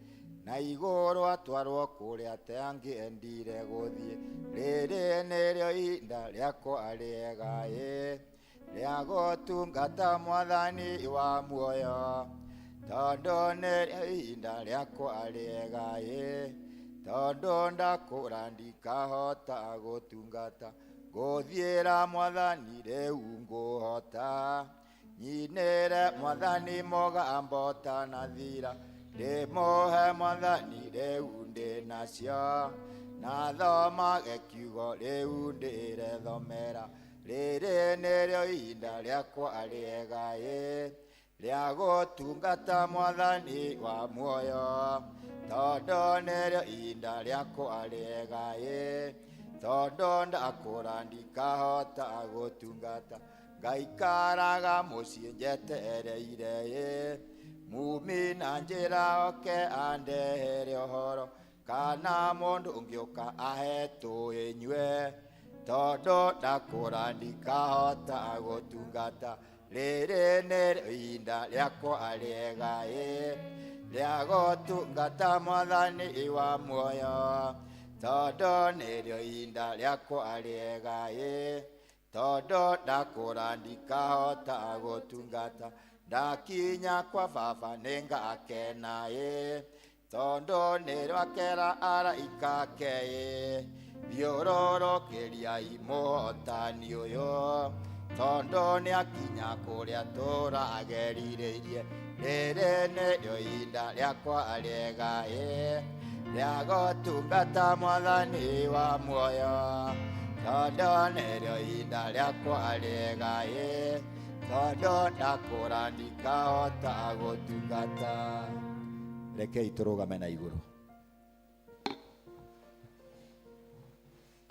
na igũrũ atwarwo kũrĩa atangĩendire gũthiĩ. Rĩrĩ nĩrĩo ihinda rĩakwa rĩega ĩ rĩa gũtungata mwathani wa muoyo tondũ nĩrĩo ihinda rĩakwa rĩega ĩ tondũ ndakũra ndikahota gũtungata ngũthiĩra mwathani rĩu ngũhota nyinĩre mwathani mũgambo tanathira ndĩmũhe mwathani rĩu ndĩnacio na thomage kiugo rĩu ndĩrethomera rĩrĩ nĩrĩo ihinda rĩakwa rĩega ĩ rĩa gũtungata mwathani wa muoyo tondũ nĩrĩo ihinda rĩakwa rĩega ĩ tondũ ndakũra ndikahota gũtungata ngaikaraga mũciĩ njetereire ĩ mumi na njĩra oke andehere ũhoro kana mũndũ ũngĩũka ahe tũĩnyue tondũ ndakũra ndikahota gũtungata rĩrĩ nĩrĩo ihinda rĩakwa rĩega ĩ rĩa gũtungata mwathani wa muoyo tondũ nĩrĩo ihinda rĩakwa rĩega ĩ tondũ ndakũra ndikahota gũtungata ndakinya kwa baba nĩngakena ĩ tondũ nĩrwakera araika ake ĩ thiũrũrũkĩriai mũhotani ũyũ tondũ nĩakinya kũrĩa tũragerirĩirie rĩrĩ nĩrĩo ihinda rĩakwa rĩega ĩ rĩa gũtungata mwathani wa muoyo tondũ nĩrĩo ihinda rĩakwa rĩega ĩ tondũ ndakũra ndikahota gũtungata rekei tũrũgame na igũrũ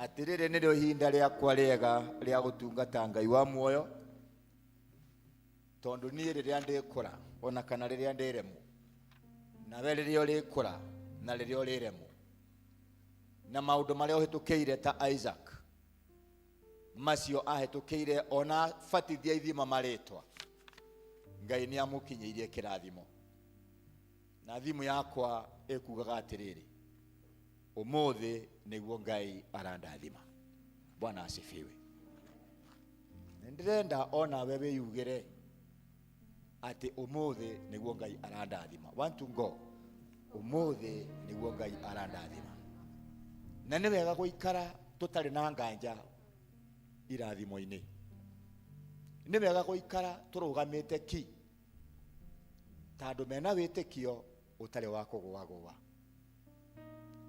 atĩrĩrĩ nĩrĩo ihinda rĩakwa rĩega rĩa gũtungata ngai wa muoyo tondũ niĩ rĩrĩa ndĩkũra ona kana rĩrĩa ndĩremwo nawe rĩrĩa ũrĩkũra na rĩrĩa ũrĩremwo na maũndũ marĩa ũhĩtũkĩire ta Isaac macio ahĩtũkĩire ona batithia ithima marĩtwa ngai nĩ amũkinyĩirie kĩrathimo na thimũ yakwa ĩkugaga atĩrĩrĩ ũmũthĩ nĩguo ngai arandathima bwana asifiwe nĩ ndĩrenda onawe wĩyugĩre atĩ ũmũthĩ nĩguo ngai arandathima one to go ũmũthĩ nĩguo ngai arandathima na nĩ wega gũikara tũtarĩ na nganja irathimo-inĩ nĩ wega gũikara tũrũgamĩte ki ta andũ mena wĩtĩkio ũtarĩ wa kũgũagũa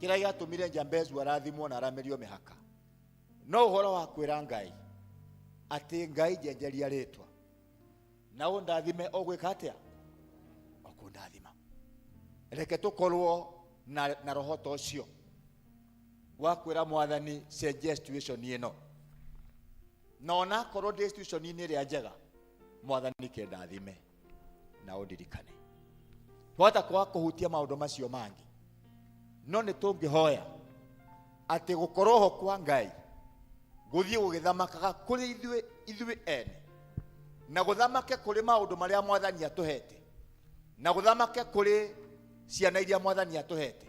kĩrĩa gĩatũmire Jambezu arathimwo na aramĩrio mĩhaka no ũhoro wa kwĩra ngai atĩ ngai njenjeria rĩtwa na ũndathime ũgwĩka atĩa ũkũndathima reke tũkorwo na, na roho ta ũcio wa kwĩra mwathani cenjia situation ĩno na onakorwo ndĩ situation-inĩ ĩrĩa njega mwathani kĩndathime na ũndirikane twahota kwaga kũhutia maũndũ macio mangĩ no nĩ tũngĩhoya atĩ gũkorwo ho kwa ngai gũthiĩ gũgĩthamakaga kũrĩ ithuĩ ithuĩ ene na gũthamake kũrĩ maũndũ marĩa mwathani atũhete na gũthamake kũrĩ ciana iria mwathani atũhete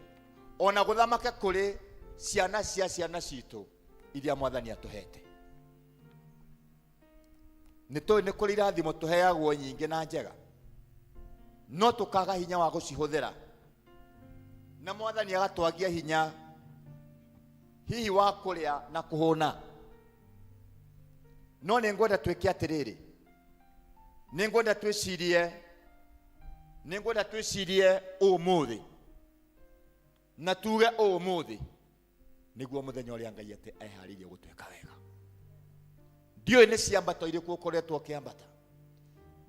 ona gũthamake kũrĩ ciana cia ciana citũ iria mwathani atũhete nĩ tũĩ nĩ kũrĩ irathimo tũheagwo nyingĩ na njega no tũkaga hinya wa gũcihũthĩra na mwathani agatwagia hinya hihi wa kũrĩa na kũhũna no nĩ ngwenda twĩke atĩrĩrĩ nĩ ngwenda twĩcirie nĩ ngwenda twĩcirie ũmũthĩ na tuge ũmũthĩ nĩguo mũthenya ũrĩa ngai atĩ eharĩirie gũtwĩka wega ndiũĩ nĩ ciambato irĩkũ ũkoretwo ũkĩambata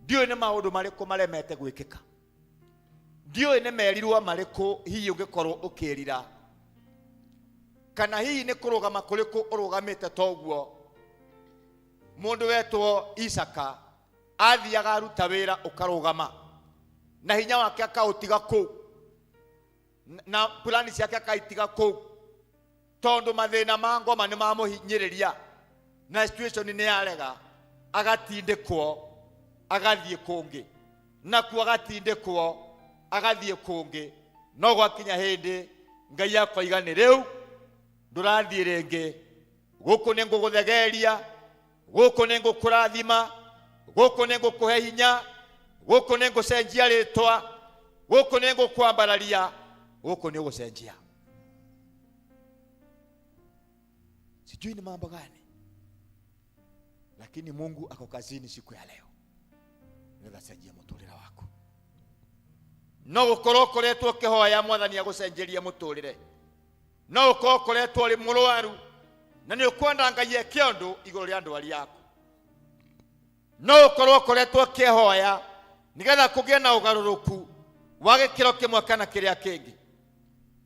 ndiũĩ nĩ maũndũ marĩkũ maremete gwĩkĩka ndiũĩ nĩ merirwo marĩkũ hihi ũngĩkorwo ũkĩrira kana hihi nĩ kũrũgama kũrĩkũ ũrũgamĩte toguo mũndũ wetwo Isaka athiaga aruta wĩra ũkarũgama na hinya wake akaũtiga kũu na plani ciake akaitiga kũu tondũ mathĩna ma ngoma nĩ mamũhinyĩrĩria na situation nĩ yarega agatindĩkwo agathiĩ kũngĩ nakuo agatindĩkwo agathiĩ kũngĩ no gwakinya hĩndĩ ngai akoiga nĩ rĩu ndũrathiĩ rĩngĩ Gũkũ nĩ ngũgũthegeria, gũkũ nĩ ngũkũrathima, gũkũ nĩ ngũkũhe hinya, gũkũ nĩ ngũcenjia rĩtwa, gũkũ nĩ ngũkwambararia, gũkũ nĩ ũgũcenjia. Sijui ni mambo gani, lakini Mungu ako kazini siku ya leo nĩgetha acenjie mũtũrĩre waku. No gũkorwo ũkoretwo ũkĩhoya Mwathani agũcenjerie mũtũrĩre, no gũkorwo ũkoretwo ũrĩ mũrwaru na nĩ ũkwenda Ngai eke ũndũ igũrũ rĩa ndwari yaku, no ũkorwo ũkoretwo ũkĩhoya nĩgetha kũgĩe na ũgarũrũku wa gĩkĩro kĩmwe kana kĩrĩa kĩngĩ,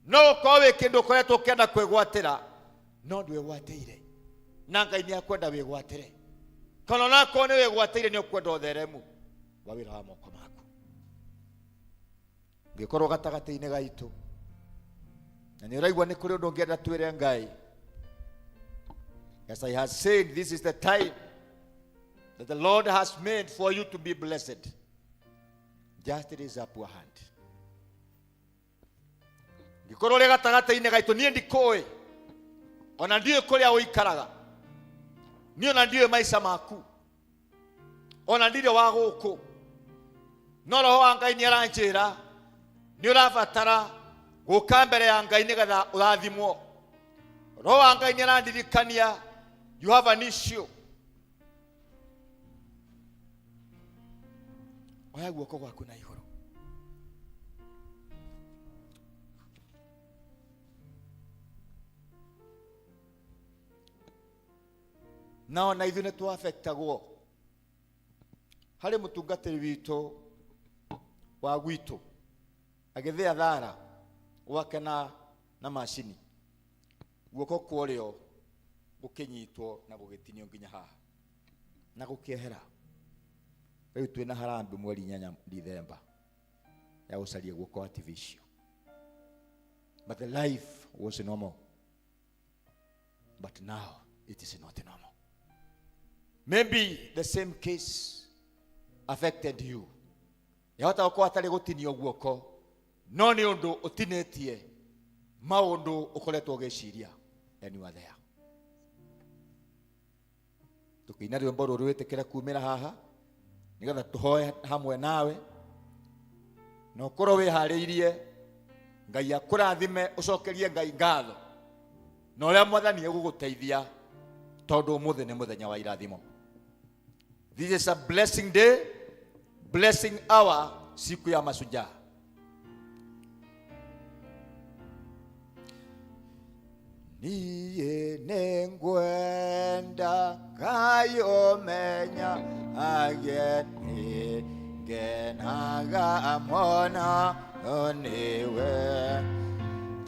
no ũkorwo wĩ kĩndũ ũkoretwo ũkĩenda kwĩgwatĩra no ndwĩgwatĩire, na Ngai nĩ akwenda wĩgwatĩre, kana onakorwo nĩ wĩgwatĩire nĩ ũkwenda ũtheremu wa wĩra wa moko maku. Ngĩkorwo gatagatĩ-inĩ gaitũ na nĩ ũraigua nĩ kũrĩ ũndũ ũngĩenda twĩre Ngai, as I have said, this is the time that the Lord has made for you to be blessed. Just raise up your hand. Ngĩkorwo ũrĩ gatagatĩ-inĩ gaitũ, niĩ ndikũĩ, ona ndiũĩ kũrĩa ũikaraga, niĩ ona ndiũĩ maica maku, ona ndirĩ wa gũkũ, no Roho wa Ngai nĩ aranjĩra nĩ ũrabatara gũka mbere ya Ngai nĩgetha ũrathimwo. Roho wa Ngai nĩ arandirikania you have an issue. Oya guoko gwaku na igũrũ. Na ona ithuĩ nĩ twafectagwo harĩ mũtungatĩri witũ wa gwitũ agĩthĩa thara gwake na macini, guoko kwa ũrĩo gũkĩnyitwo na gũgĩtinio nginya haha na gũkĩehera. Rĩu twĩna harambĩ mweri 8 Dithemba ya gũcaria guoko artificial, but the life was normal, but now it is not normal. Maybe the same case affected you. Yahota gũkorwo hatarĩ gũtinio guoko, no nĩ ũndũ ũtinĩtie maũndũ ũkoretwo ũgĩciria, and you are there. Tũkĩina rwĩmbo rũrũ wĩtĩkĩre kumĩra haha nĩgetha tũhoe hamwe nawe, na ũkorwo wĩharĩirie Ngai akũrathime, ũcokerie Ngai ngatho na ũrĩa Mwathani egũgũteithia, tondũ ũmũthĩ nĩ mũthenya wa irathimo. This is a blessing day, blessing hour, siku ya mashujaa. Niĩ nĩngwenda Ngai ũmenya ageni ngenaga mũno nĩwe,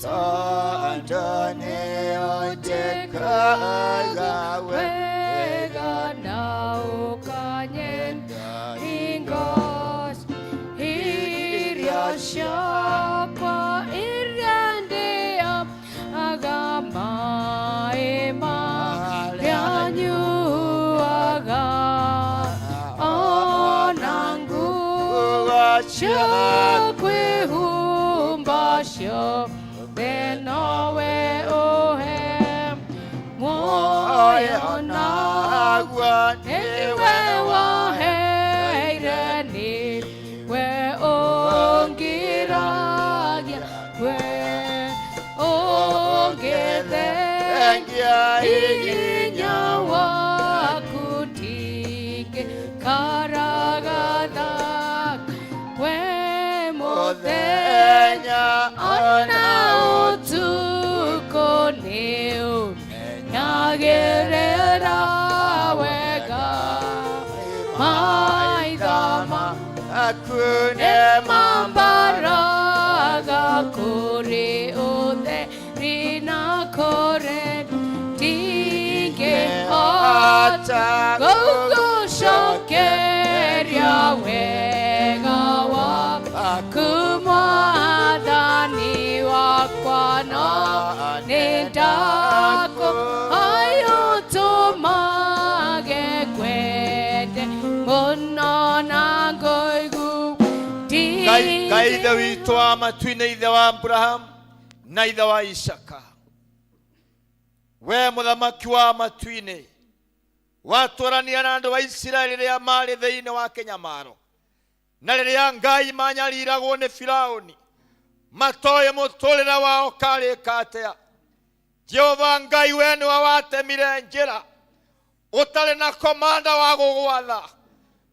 tondũ nĩũnjĩkaga wega na ũkanyenda hingo irio ciakwa iria ndĩaga maĩ marĩa nyuaga, ona nguo cia kwĩhumba ciothe nowe ũhe muoyo, naguo nĩwe waheire, nĩwe ũngiragia, we ũngĩthengia hinya waku ndingĩkaragatha we mũthenya ona ũtukũ nĩũmenyagĩrĩra wega maitho maku nĩmambaraga kũrĩ ũtheri na kũrĩ ndingĩhota gũgũcokeria wega waku Mwathani wakwa, no nĩndakũhoya ũtũmage ngwende mũno na ngũigue. Ngai Ithe witũ wa matu-inĩ, Ithe wa Abraham na Ithe wa Isaka, We mũthamaki wa matu-inĩ, watũrania na andũ a Isiraeli rĩrĩa marĩ thĩinĩ wa kĩnyamaro, na rĩrĩa Ngai manyariragwo nĩ Firaũni, matoĩ mũtũrĩre wao karĩka atĩa. Jehova Ngai, we nĩwe watemire njĩra, ũtarĩ na komanda wa gũgwatha,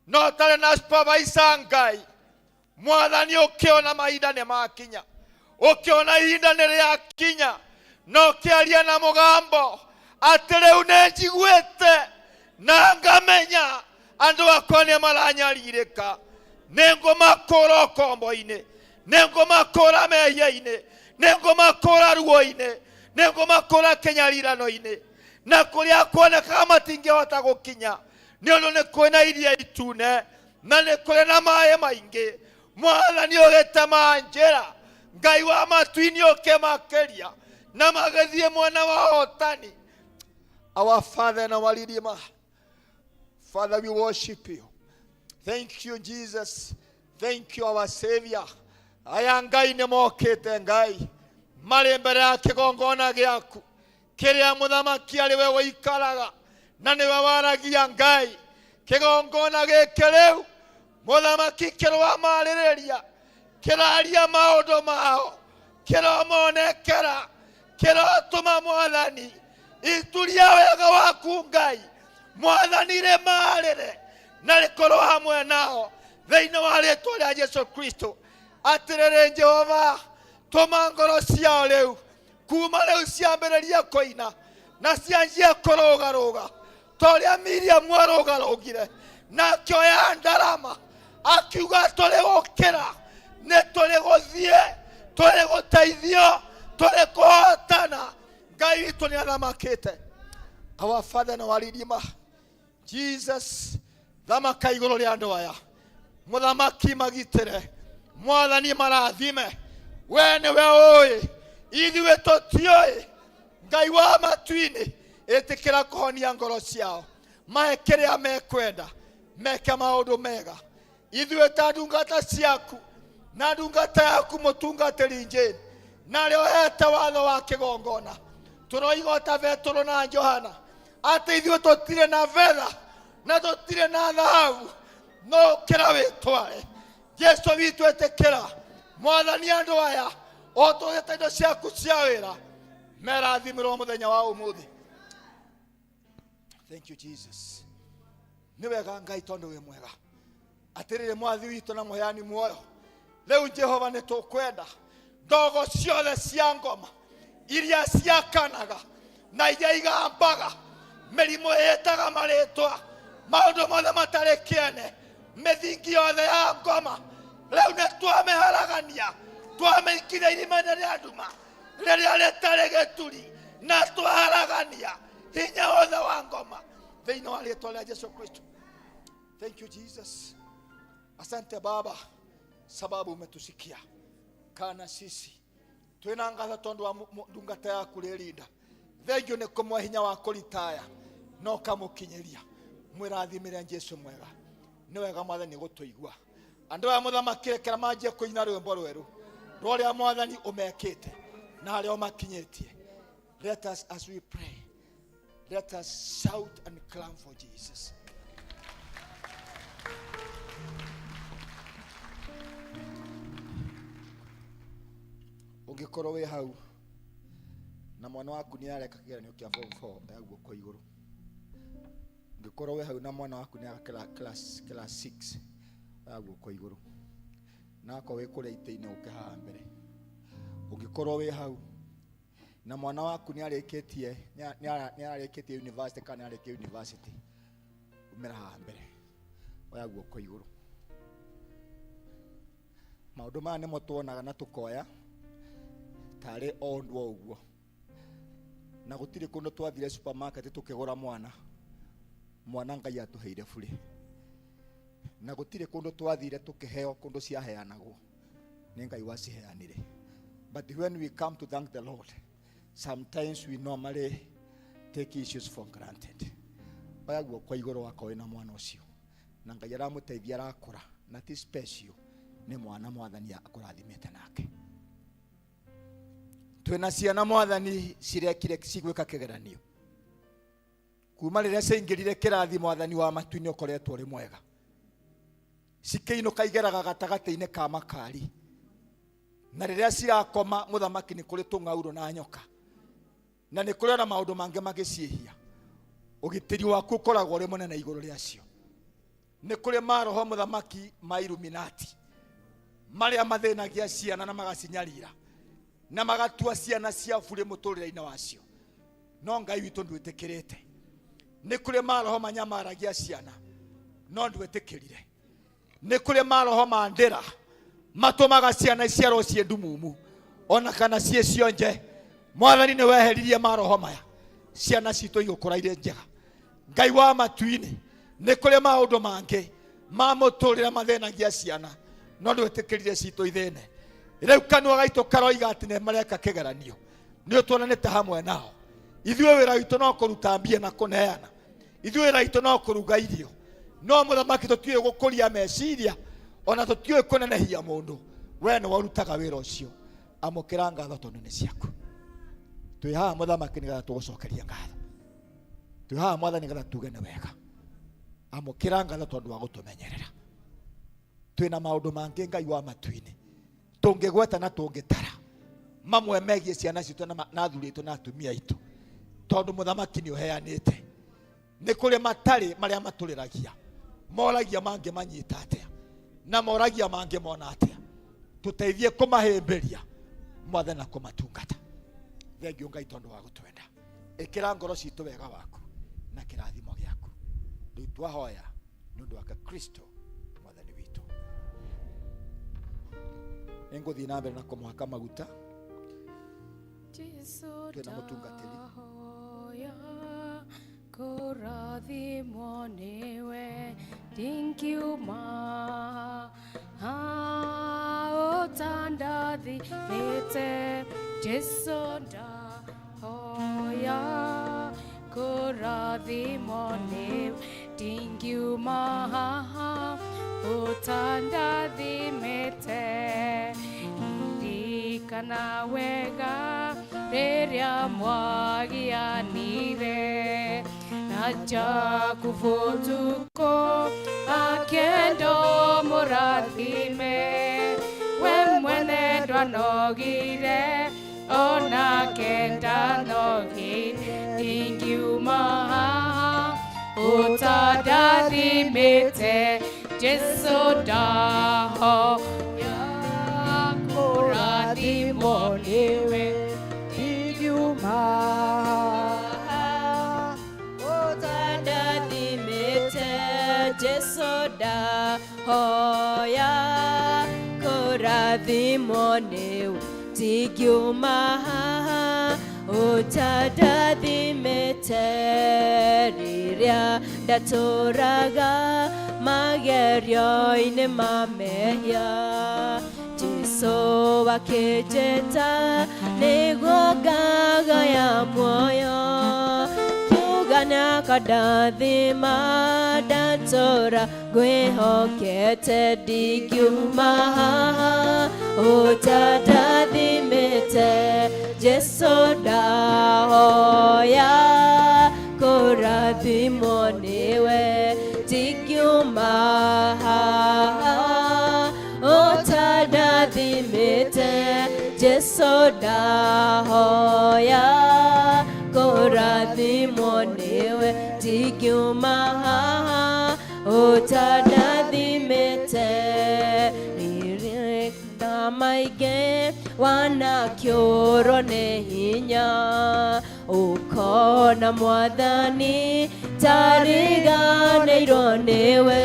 na ũtarĩ na supervisor. Ngai Mwathani, ũkĩona mahinda nĩ makinya, ũkĩona ihinda nĩ rĩakinya, na ũkĩaria na mũgambo atĩ rĩu nĩ njiguĩte na ngamenya andũ akwa nĩ maranyarirĩka, nĩ ngũmakũra ũkombo-inĩ, nĩ ngũmakũra mehia-inĩ, nĩ ngũmakũra ruo-inĩ, nĩ ngũmakũra kĩnyarirano-inĩ, na kũrĩa kuonekaga matingĩhota gũkinya, nĩ ũndũ nĩ kwĩna iria itune na nĩ kũrĩ na maĩ maingĩ. Mwathani, ũgĩtema njĩra, Ngai wa matu-inĩ, ũkĩmakĩria na magĩthiĩ mwena wa hotani. Our Father and our Redeemer, Father, we worship you. Thank you, Jesus. Thank you, our Savior. Aya Ngai nĩ mokĩte, Ngai, marĩ mbere ya kĩgongona gĩaku kĩrĩa mũthamaki arĩ we ũikaraga na nĩwe waragia. Ngai, kĩgongona gĩkĩ rĩu, mũthamaki, kĩrwamarĩrĩria, kĩraria maũndũ mao, kĩromonekera, kĩrotũma, Mwathani, ituria wega waku. Ngai Mwathani, rĩmarĩre na rĩkorwo hamwe nao thĩinĩ wa rĩtwa rĩa Jesu Kristo. Atĩrĩrĩ Jehova, tũma ngoro ciao rĩu, kuma rĩu, ciambĩrĩrie kũina na cianjie kũrũgarũga ta ũrĩa Miriamu arũgarũgire na akĩoya ndarama akiuga, tũrĩ gũkĩra, nĩ tũrĩ gũthiĩ, tũrĩ gũteithio, tũrĩ kũhotana. Ngai witũ nĩ athamakĩte. Our Father and our Redeemer, Jesus, thamaka igũrũ rĩa andũ aya. Mũthamaki, magitĩre. Mwathani, marathime. We nĩwe ũĩ, ithuĩ tũtiũĩ. Ngai wa matu-inĩ, ĩtĩkĩra kũhonia ngoro ciao, mahe kĩrĩa mekwenda, meke maũndũ mega. Ithuĩ ta ndungata ciaku na ndungata yaku mũtungatĩri Jane, na arĩa ũhete watho wa kĩgongona, tũroiga ta Betũrũ na Johana atĩ ithuĩ tũtirĩ na betha na tũtirĩ na thahabu, no ũkĩra wĩtware. Jesu witũ, ĩtĩkĩra, Mwathani, andũ aya ũtũgĩte indo ciaku cia wĩra merathimĩrwo mũthenya wa ũmũthĩ. Thank you, Jesus. Nĩ wega, Ngai, tondũ wĩ mwega. Atĩrĩrĩ, Mwathi witũ na mũheani muoyo, rĩu Jehova nĩ tũkwenda ndogo ciothe cia ngoma iria ciakanaga na iria igambaga, mĩrimũ ĩtaga marĩtwa, maũndũ mothe matarĩ kĩene, mĩthingi yothe ya ngoma, rĩu nĩ twamĩharagania, twamĩikiria irima-inĩ rĩa nduma rĩrĩa rĩtarĩ gĩturi, na twaharagania hinya wothe wa ngoma thĩinĩ wa rĩtwa rĩa Jesu Kristo. Thank you, Jesus. Asante Baba, sababu umetusikia. Kana sisi twina ngatho tondu wa ndungata yaku rĩrinda, thengio nĩ kũmwe hinya wa kũritaya no kamũkinyĩria. Mwĩrathimĩre Jesu mwega. Nĩ wega, Mwathani, gũtũigua. Andũ aya, mũthamaki, rekera manjie kũina rwĩmbo rwerũ rwa ũrĩa, Mwathani, ũmekĩte na harĩa ũmakinyĩtie. Let us, as we pray, let us shout and clam for Jesus. Ũngĩkorwo wĩ hau na mwana waku nĩ areka kĩgeranio kĩa form 4, ya guoko igũrũ. Ũngĩkorwo wĩ hau na mwana waku nĩ areka class 6, ya guoko igũrũ. Na akorwo wĩ kũrĩa itĩ-inĩ, ũke haha mbere. Ũngĩkorwo wĩ hau na mwana waku nĩ arĩkĩtie nĩ ararĩkĩtie university kana nĩ arĩkĩtie university, umĩra haha mbere, oya guoko igũrũ. Maũndũ maya nĩmo tuonaga na tũkoya tarĩ o ũndũ o ũguo, na gũtirĩ kũndũ twathire supermarket tũkĩgũra mwana. Mwana Ngai atũheire burĩ, na gũtirĩ kũndũ twathire tũkĩheo, kũndũ ciaheanagwo nĩ Ngai waciheanire. But when we come to thank the Lord, sometimes we normally take issues for granted. Oya guoko igũrũ wakorwo wĩna mwana ũcio na Ngai aramũteithia, arakũra, na ti special, nĩ mwana Mwathani akũrathimĩte nake. Twĩna ciana mwathani cirekire cigwĩka kĩgeranio. Kuma rĩrĩa ciaingĩrire kĩrathi mwathani wa matu-inĩ ũkoretwo ũrĩ mwega. Cikĩinũka igeraga gatagatĩ-inĩ ka makari. Na rĩrĩa cirakoma mũthamaki nĩ kũrĩ tũng'aurũ na nyoka. Na nĩ kũrĩ ona maũndũ mangĩ mangĩciĩhia. Ũgitĩri waku ũkoragwo ũrĩ mũnene igũrũ rĩacio. Nĩ kũrĩ maroho mũthamaki ma Illuminati marĩa mathĩnagia ciana na magacinyarira na magatua ciana cia burĩ mũtũrĩre-inĩ wacio. No Ngai witũ ndwĩtĩkĩrĩte. Nĩ kũrĩ maroho manyamaragia ciana no ndwĩtĩkĩrire. Nĩ kũrĩ maroho ma ndĩra matũmaga ciana iciarwo ciĩ ndumumu ona kana ciĩ cionje. Mwathani nĩ weheririe maroho maya, ciana citũ igũkũra irĩ njega. Ngai wa matu-inĩ, nĩ kũrĩ maũndũ mangĩ ma mũtũrĩre mathĩnagia ciana no ndwĩtĩkĩrire citũ ithĩne. Rĩu kanua gaitũ karoiga atĩ nĩ mareka kĩgeranio, nĩ ũtwonanĩte hamwe nao. Ithuĩ wĩra witũ no kũruta mbia na kũneana, ithuĩ wĩra witũ no kũruga irio, no mũthamaki tũtiũĩ gũkũria meciria ona tũtiũĩ kũnenehia mũndũ. We nĩwe ũrutaga wĩra ũcio. Amũkĩra ngatho tondũ nĩ ciaku. Twĩ haha mũthamaki nĩgetha tũgũcokerie ngatho. Twĩ haha mwathani nĩgetha tuge nĩ wega. Amũkĩra ngatho tondũ wa gũtũmenyerera. Twĩna maũndũ mangĩ Ngai wa matu-inĩ tũngĩgweta na tũngĩtara, mamwe megiĩ ciana citũ na athuri aitũ na atumia aitũ, tondũ mũthamaki nĩ ũheanĩte. Nĩ kũrĩ matarĩ marĩa matũrĩragia, moragia mangĩmanyita atĩa na moragia mangĩmona atĩa. Tũteithie kũmahĩmbĩria mwathani na kũmatungata. Thengiũ Ngai tondũ wa gũtwenda. Ĩkĩra ngoro citũ wega waku na kĩrathimo gĩaku. Rĩu twahoya nĩ ũndũ wake Kristo mwathani witũ. Nĩngũthiĩ na mbere na kũmũhaka maguta. Jesu Twĩna mũtungatĩri. ndahoya kũrathimwo nĩwe ndingiuma ũtandathimĩte. Jesu ndahoya kũrathimwo nĩwe ndingiuma ũtandathimĩte. Ririkana wega rĩrĩa mwagianire na Jakubu ũtukũ akĩenda mũrathime. We mwene ndwanogire onake ndanogire, ndingiuma haha ũtandathimĩte. Jesu ndahoya kũrathimwo nĩwe ndingiuma ũtandathimĩte. Jesu ndahoya kũrathimwo nĩwe ndingiuma haha ũtandathimĩte. Rĩrĩa ndatũraga magerio-inĩ ma mehia, Jesu akĩnjĩta nĩguo ngagaya muoyo. Kiuga nĩakandathima ndatũra ngwĩhokete, ndingiuma haha ũtandathimĩte. Jesu ndahoya kũrathimwo nĩwe ndingiuma haha ũtandathimĩte. Jesu ndahoya kũrathimwo nĩwe ndingiuma haha ũtandathimĩte. Rĩrĩa maingĩ wanakĩũrwo nĩ hinya, ũkona mwathani tariganĩirwo nĩwe.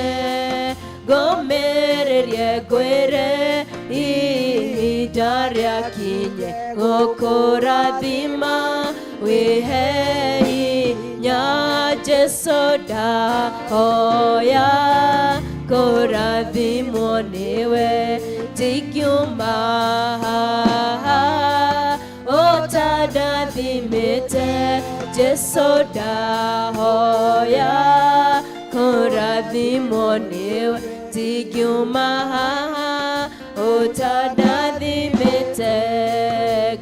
Ngũmĩrĩrie ngwĩre ihinda rĩakinye gũkũrathima wĩhe hinya. Jesu ndahoya kũrathimwo nĩwe ndingiuma haha ũtandathimĩte. Jesu ndahoya kũrathimwo nĩwe ndingiuma haha ũtandathimĩte.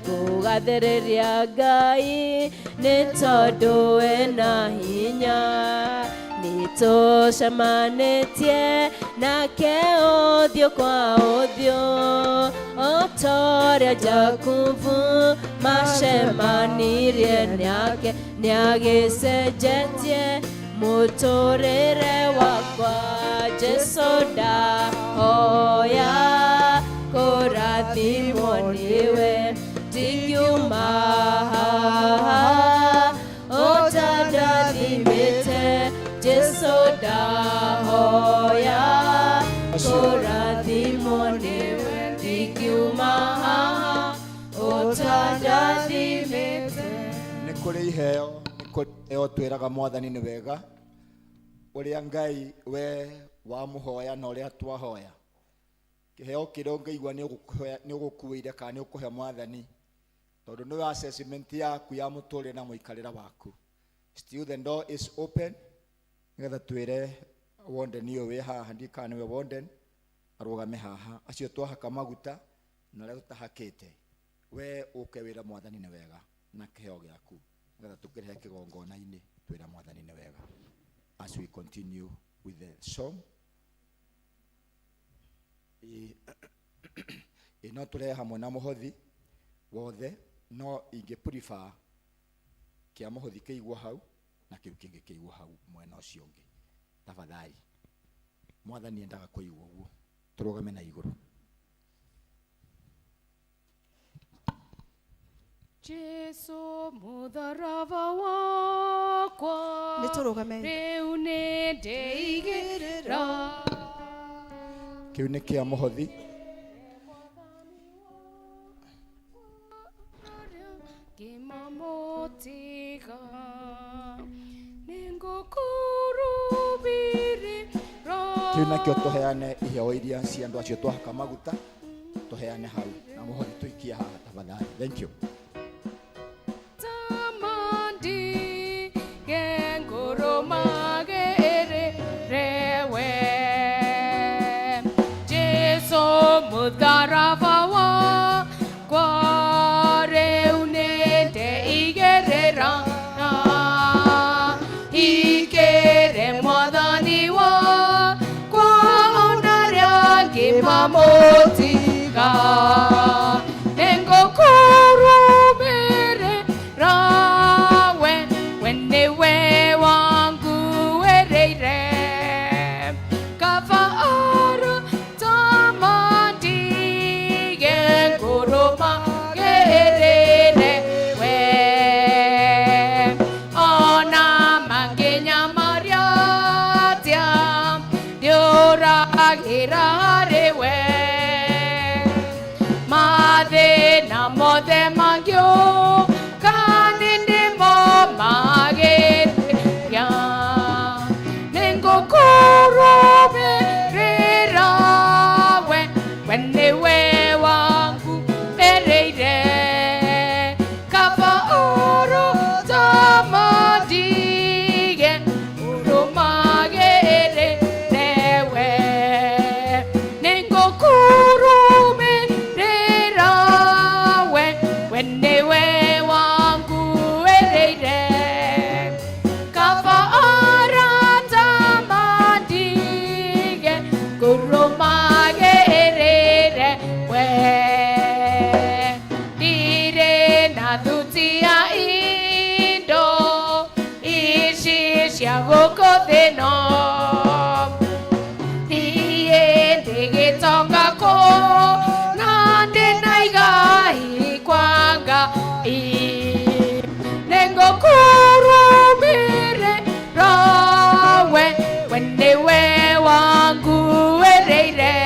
Ngũgathimĩte. Ndĩgathĩrĩria Ngai nĩ tondũ ena hinya. Nĩtũcemanĩtie nake ũthiũ kwa ũthiũ, o ta ũrĩa Jakubu macemanirie nake, nĩagĩcenjetie mũtũrĩre wakwa. Jesũ ndahoya kũrathimwo nĩwe, ndingiuma haha ũtandathimĩte. Jesũ ndahoya kũrathimwo nĩwe, ndingiuma haha ũtandathimĩte. Nĩ kũrĩ iheo, nĩ kũrĩ iheo twĩraga mwathani nĩ wega ũrĩa Ngai we wamũhoya na ũrĩa twahoya. Kĩheo kĩrĩa ũngĩigua nĩ ũgũkuĩire kana nĩ ũkũhe mwathani, tondũ nĩwe assessment yaku ya mũtũrĩre na mũikarĩre waku. Still the door is open nĩgetha twĩre wonden ũyũ wĩ haha, ndiũĩ kana nĩwe wonden, arũgame haha, acio twahaka maguta na arĩa tũtahakĩte, we ũke wĩre mwathani nĩ wega na kĩheo gĩaku, nĩgetha tũkĩrehe kĩgongona-inĩ twĩre mwathani nĩ wega. As we continue with the song, ĩ no tũrehe hamwe na mũhothi wothe, no ingĩ prefer kĩa mũhothi kĩigwo hau na kĩu kĩngĩ kĩigwo hau mwena ũcio ũngĩ. Tafadhali, mwathani endaga kũigwo ũguo, tũrũgame na igũrũ. Jesu mũtharaba wakwa Nĩtũrũgame. rĩu nĩndeigĩrĩra. Kĩu nĩ kĩa mũhothi. Ngĩmamũtiga nĩngũkũrũbĩrĩra. Kĩu nakĩo tũheane iheo iria cia andũ acio twahaka maguta, tũheane hau na mũhothi tũikie haha tafadhali. Thank you. Tamandi gengurumagĩrĩrewe. Jesu mũtharaba wakwa rĩu nĩndeigĩrĩra. Ikĩre mwathani wakwa ona arĩa ngĩmamũtiga. Nĩngũkũrũmĩrĩra we, we nĩwe wanguĩrĩire. Kaba arata mandige ngũrũmagĩrĩre we. Ona mangĩnyamaria atĩa, ndiũragĩra harĩ we. Mathĩna mothe mangĩũka nĩndĩmomagĩrĩria. Nĩngũkũrũmĩrĩra we, we nĩwe wanguĩrĩire. Kaba ũrata mandige ũrũmagĩrĩre we. Nĩngũkũrũmĩrĩra we, we nĩwe wanguĩrĩire. Kaba arata mandige ngũrũmagĩrĩre we. Ndirĩ na thuti ya indo ici cia gũkũ thĩ ĩno. Niĩ ndĩgĩtonga kũ na ndĩ na igai kwa Ngai. Nĩngũkũrũmĩrĩra we, we nĩwe wanguĩrĩire.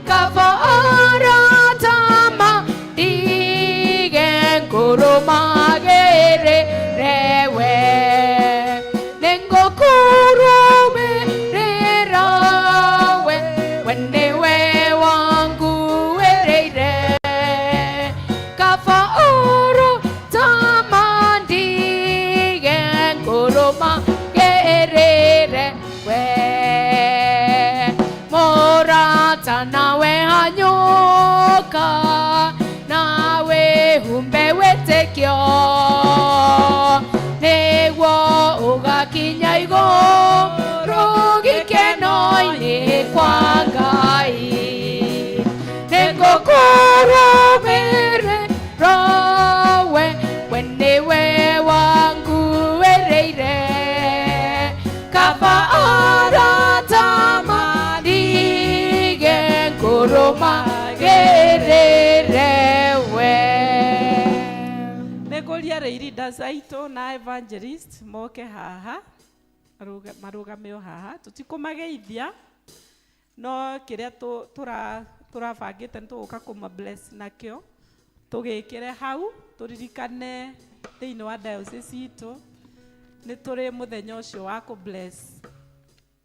Kaba arata mandige ngũrũmagĩrĩre we. Nĩngũkũrũmĩrĩra we, we nĩwe wanguĩrĩire. Kaba arata mandige ngũrũmagĩrĩre we. Mũrata nawe hanyũka, nawe Wĩhumbe wĩtĩkio nĩguo ũgakinya igũrũ gĩkeno-inĩ kwa Ngai. Nĩngũkũrũmĩrĩra we, we nĩwe wanguĩrĩire. Kaba arata mandige ngũrũmagĩrĩre we. Nĩngũria leaders aitũ na evangelist moke haha marũgame o haha tũtikũmageithia no kĩrĩa tũrabangĩte nĩ tũgũka kũma bless nakĩo tũgĩkĩre hau tũririkane thĩinĩ wa diocese itũ nĩ tũrĩ mũthenya ũcio wa kũ bless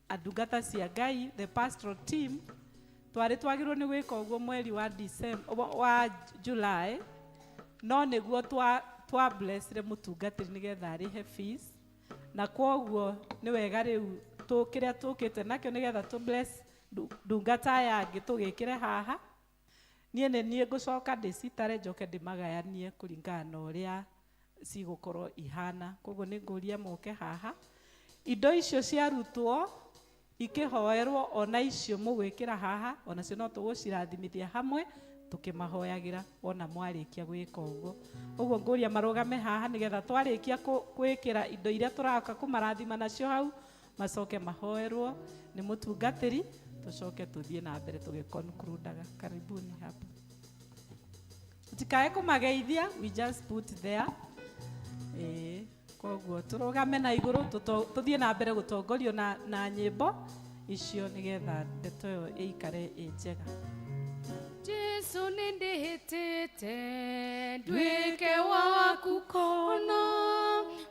andungata cia Ngai, the pastoral team. Twarĩ twagĩrĩirwo nĩ gwĩka ũguo mweri wa December, wa July, no nĩguo twa blessire mũtungatĩri nĩgetha arĩhe fees, na kwoguo nĩ wega rĩu kĩrĩa tũkĩte nakĩo nĩgetha tũ bless ndungata aya angĩ tũgĩkĩre haha. Niĩ nĩ niĩ ngũcoka ndĩcitare njoke ndĩmagayanie kũringana na ũrĩa cigũkorwo ihana. Koguo nĩ ngũria moke haha, indo icio ciarutwo ikĩhoerwo ona icio mũgwĩkĩra haha onacio no tũgũcirathimithia hamwe tũkĩmahoyagĩra wona mwarĩkia gwĩka ũguo. Ũguo ngũria marũgame haha nĩgetha twarĩkia gwĩkĩra indo iria tũroka kũmarathima nacio hau macoke mahoerwo nĩ mũtungatĩri tũcoke tũthiĩ na mbere tũgĩconcludaga. Karibuni hapa. Tũtikae kũmageithia, we just put there. Koguo tũrũgame na igũrũ tũthiĩ na mbere gũtongorio na nyĩmbo icio nĩgetha ndeto ĩyo ĩikare ĩ njega. Jesu nĩndĩhĩtĩte nduĩke waku kona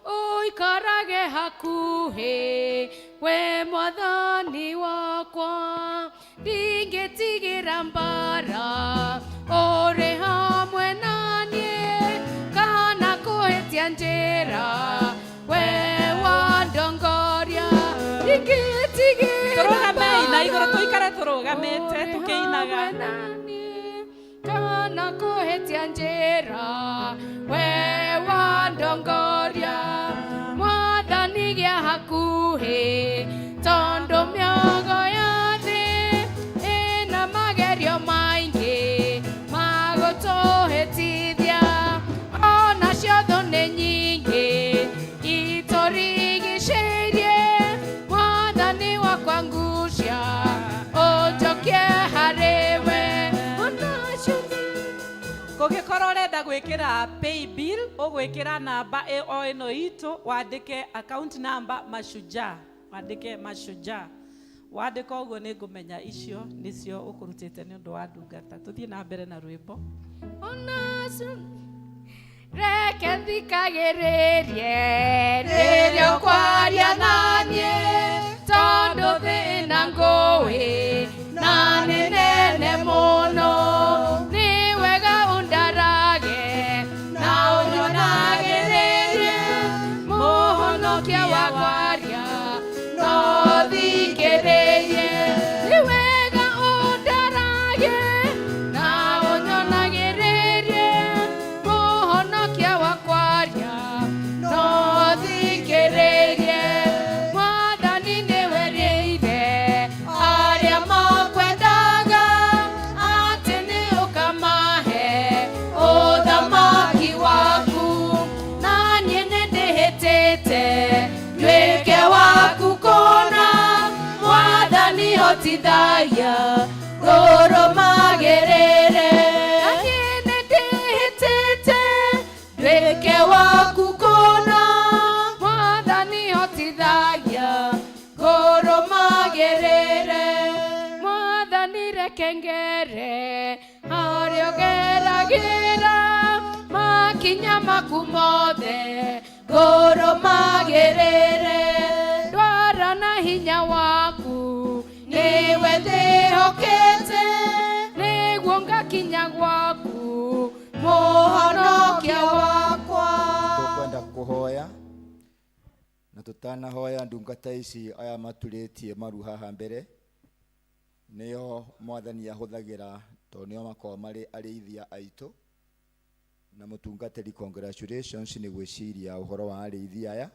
ũikarage hakuhĩ we mwathani wakwa ndingĩtigĩra mbara ũrĩ hamwe na niĩ kana kũhĩtia njĩra we wandongoria ndingĩtigĩra Tũrũgamei na igũrũ tũikare tũrũgamĩte tũkĩinaga. Kana kũhĩtia njĩra we wandongoria mwathani gĩa hakuhĩ tondũ mĩogo ya thĩ ĩna magerio maingĩ magũtũhĩtithia onacio thũ nĩ nyingĩ itũrigicĩirie mwathani wakwa ngucia ũnjokie harĩ we onacio Kũngĩkorwo ũrenda gwĩkĩra pay bill ũgwĩkĩra namba o ĩno itũ wandĩke account number Mashujaa, wandĩke Mashujaa, wandĩka ũguo nĩ ngũmenya icio nĩcio ũkũrutĩte nĩ ũndũ wa ndungata. Tũthiĩ na mbere na rwĩmbo. Onacio reke thikagĩrĩrie rĩrĩa ũkwaria na niĩ tondũ thĩna ngũĩ na nĩ nene mũno nĩ wega ũndarage na ũnyonagĩrĩrie mũhonokia wakwaria no thikĩrĩrie nĩ wega ũndarage na ũnyonagĩrĩrie mũhonokia wakwaria no thikĩrĩrie mwathani nĩwerĩire arĩa makwendaga atĩ nĩ ũkamahe ũthamaki waku na niĩ nĩndĩhĩtĩte nduĩke waku kũna mwathani hotithagia ngũrũmagĩrĩre na niĩ nĩndĩhĩtĩte nduĩke waku kũna mwathani hotithagia ngũrũmagĩrĩre mwathani reke ngere harĩa ũgeragĩra makinya maku mothe ngũrũmagĩrĩre ndwara na hinya waku nĩwe ndĩhokete nĩguo ngakinya gwaku mũhonokia wakwa. Tũkwenda kũhoya na tũtanahoya ndungata ici aya maturĩtie maru haha mbere nĩo mwathani ahũthagĩra tondũ nĩo makoragwo marĩ arĩithia aitũ Na mũtungatĩri, congratulations nĩ gwĩciria ũhoro wa arĩithi aya.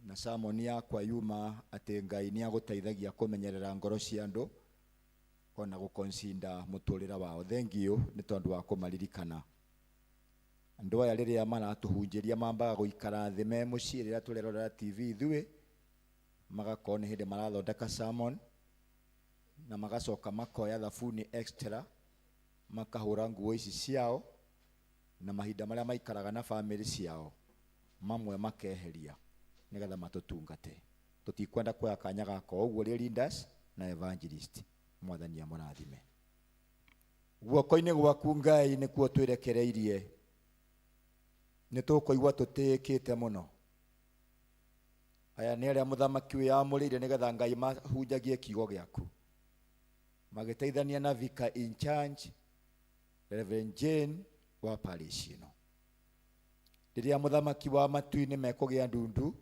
Na sermon yakwa yuma atĩ Ngai nĩ agũteithagia kũmenyerera ngoro cia andũ ona gũconsider mũtũrĩre wao. Thank you nĩ tondũ wa kũmaririkana. Andũ aya rĩrĩa maratũhunjĩria mambaga gũikara thĩ me mũciĩ rĩrĩa tũrerorera TV ithuĩ, magakorwo nĩ hĩndĩ marathondeka sermon, na magacoka makoya thabuni extra makahũra nguo ici ciao, na mahinda marĩa maikaraga na famĩlĩ ciao mamwe makeheria nĩgetha matũtungate. Tũtikwenda kuoya kanya gaka ũguo rĩ leaders na evangelist. Mwathani amũrathime. Guoko-inĩ gwaku Ngai nĩkuo twĩrekereirie, nĩ tũkũigua tũtĩĩkĩte mũno. Aya nĩ arĩa mũthamaki wĩyamũrĩire nĩgetha Ngai mahunjagie kiugo gĩaku, magĩteithania na vicar in charge Reverend Jane wa parish ĩno. Rĩrĩa mũthamaki wa matu-inĩ mekũgĩa ndundu,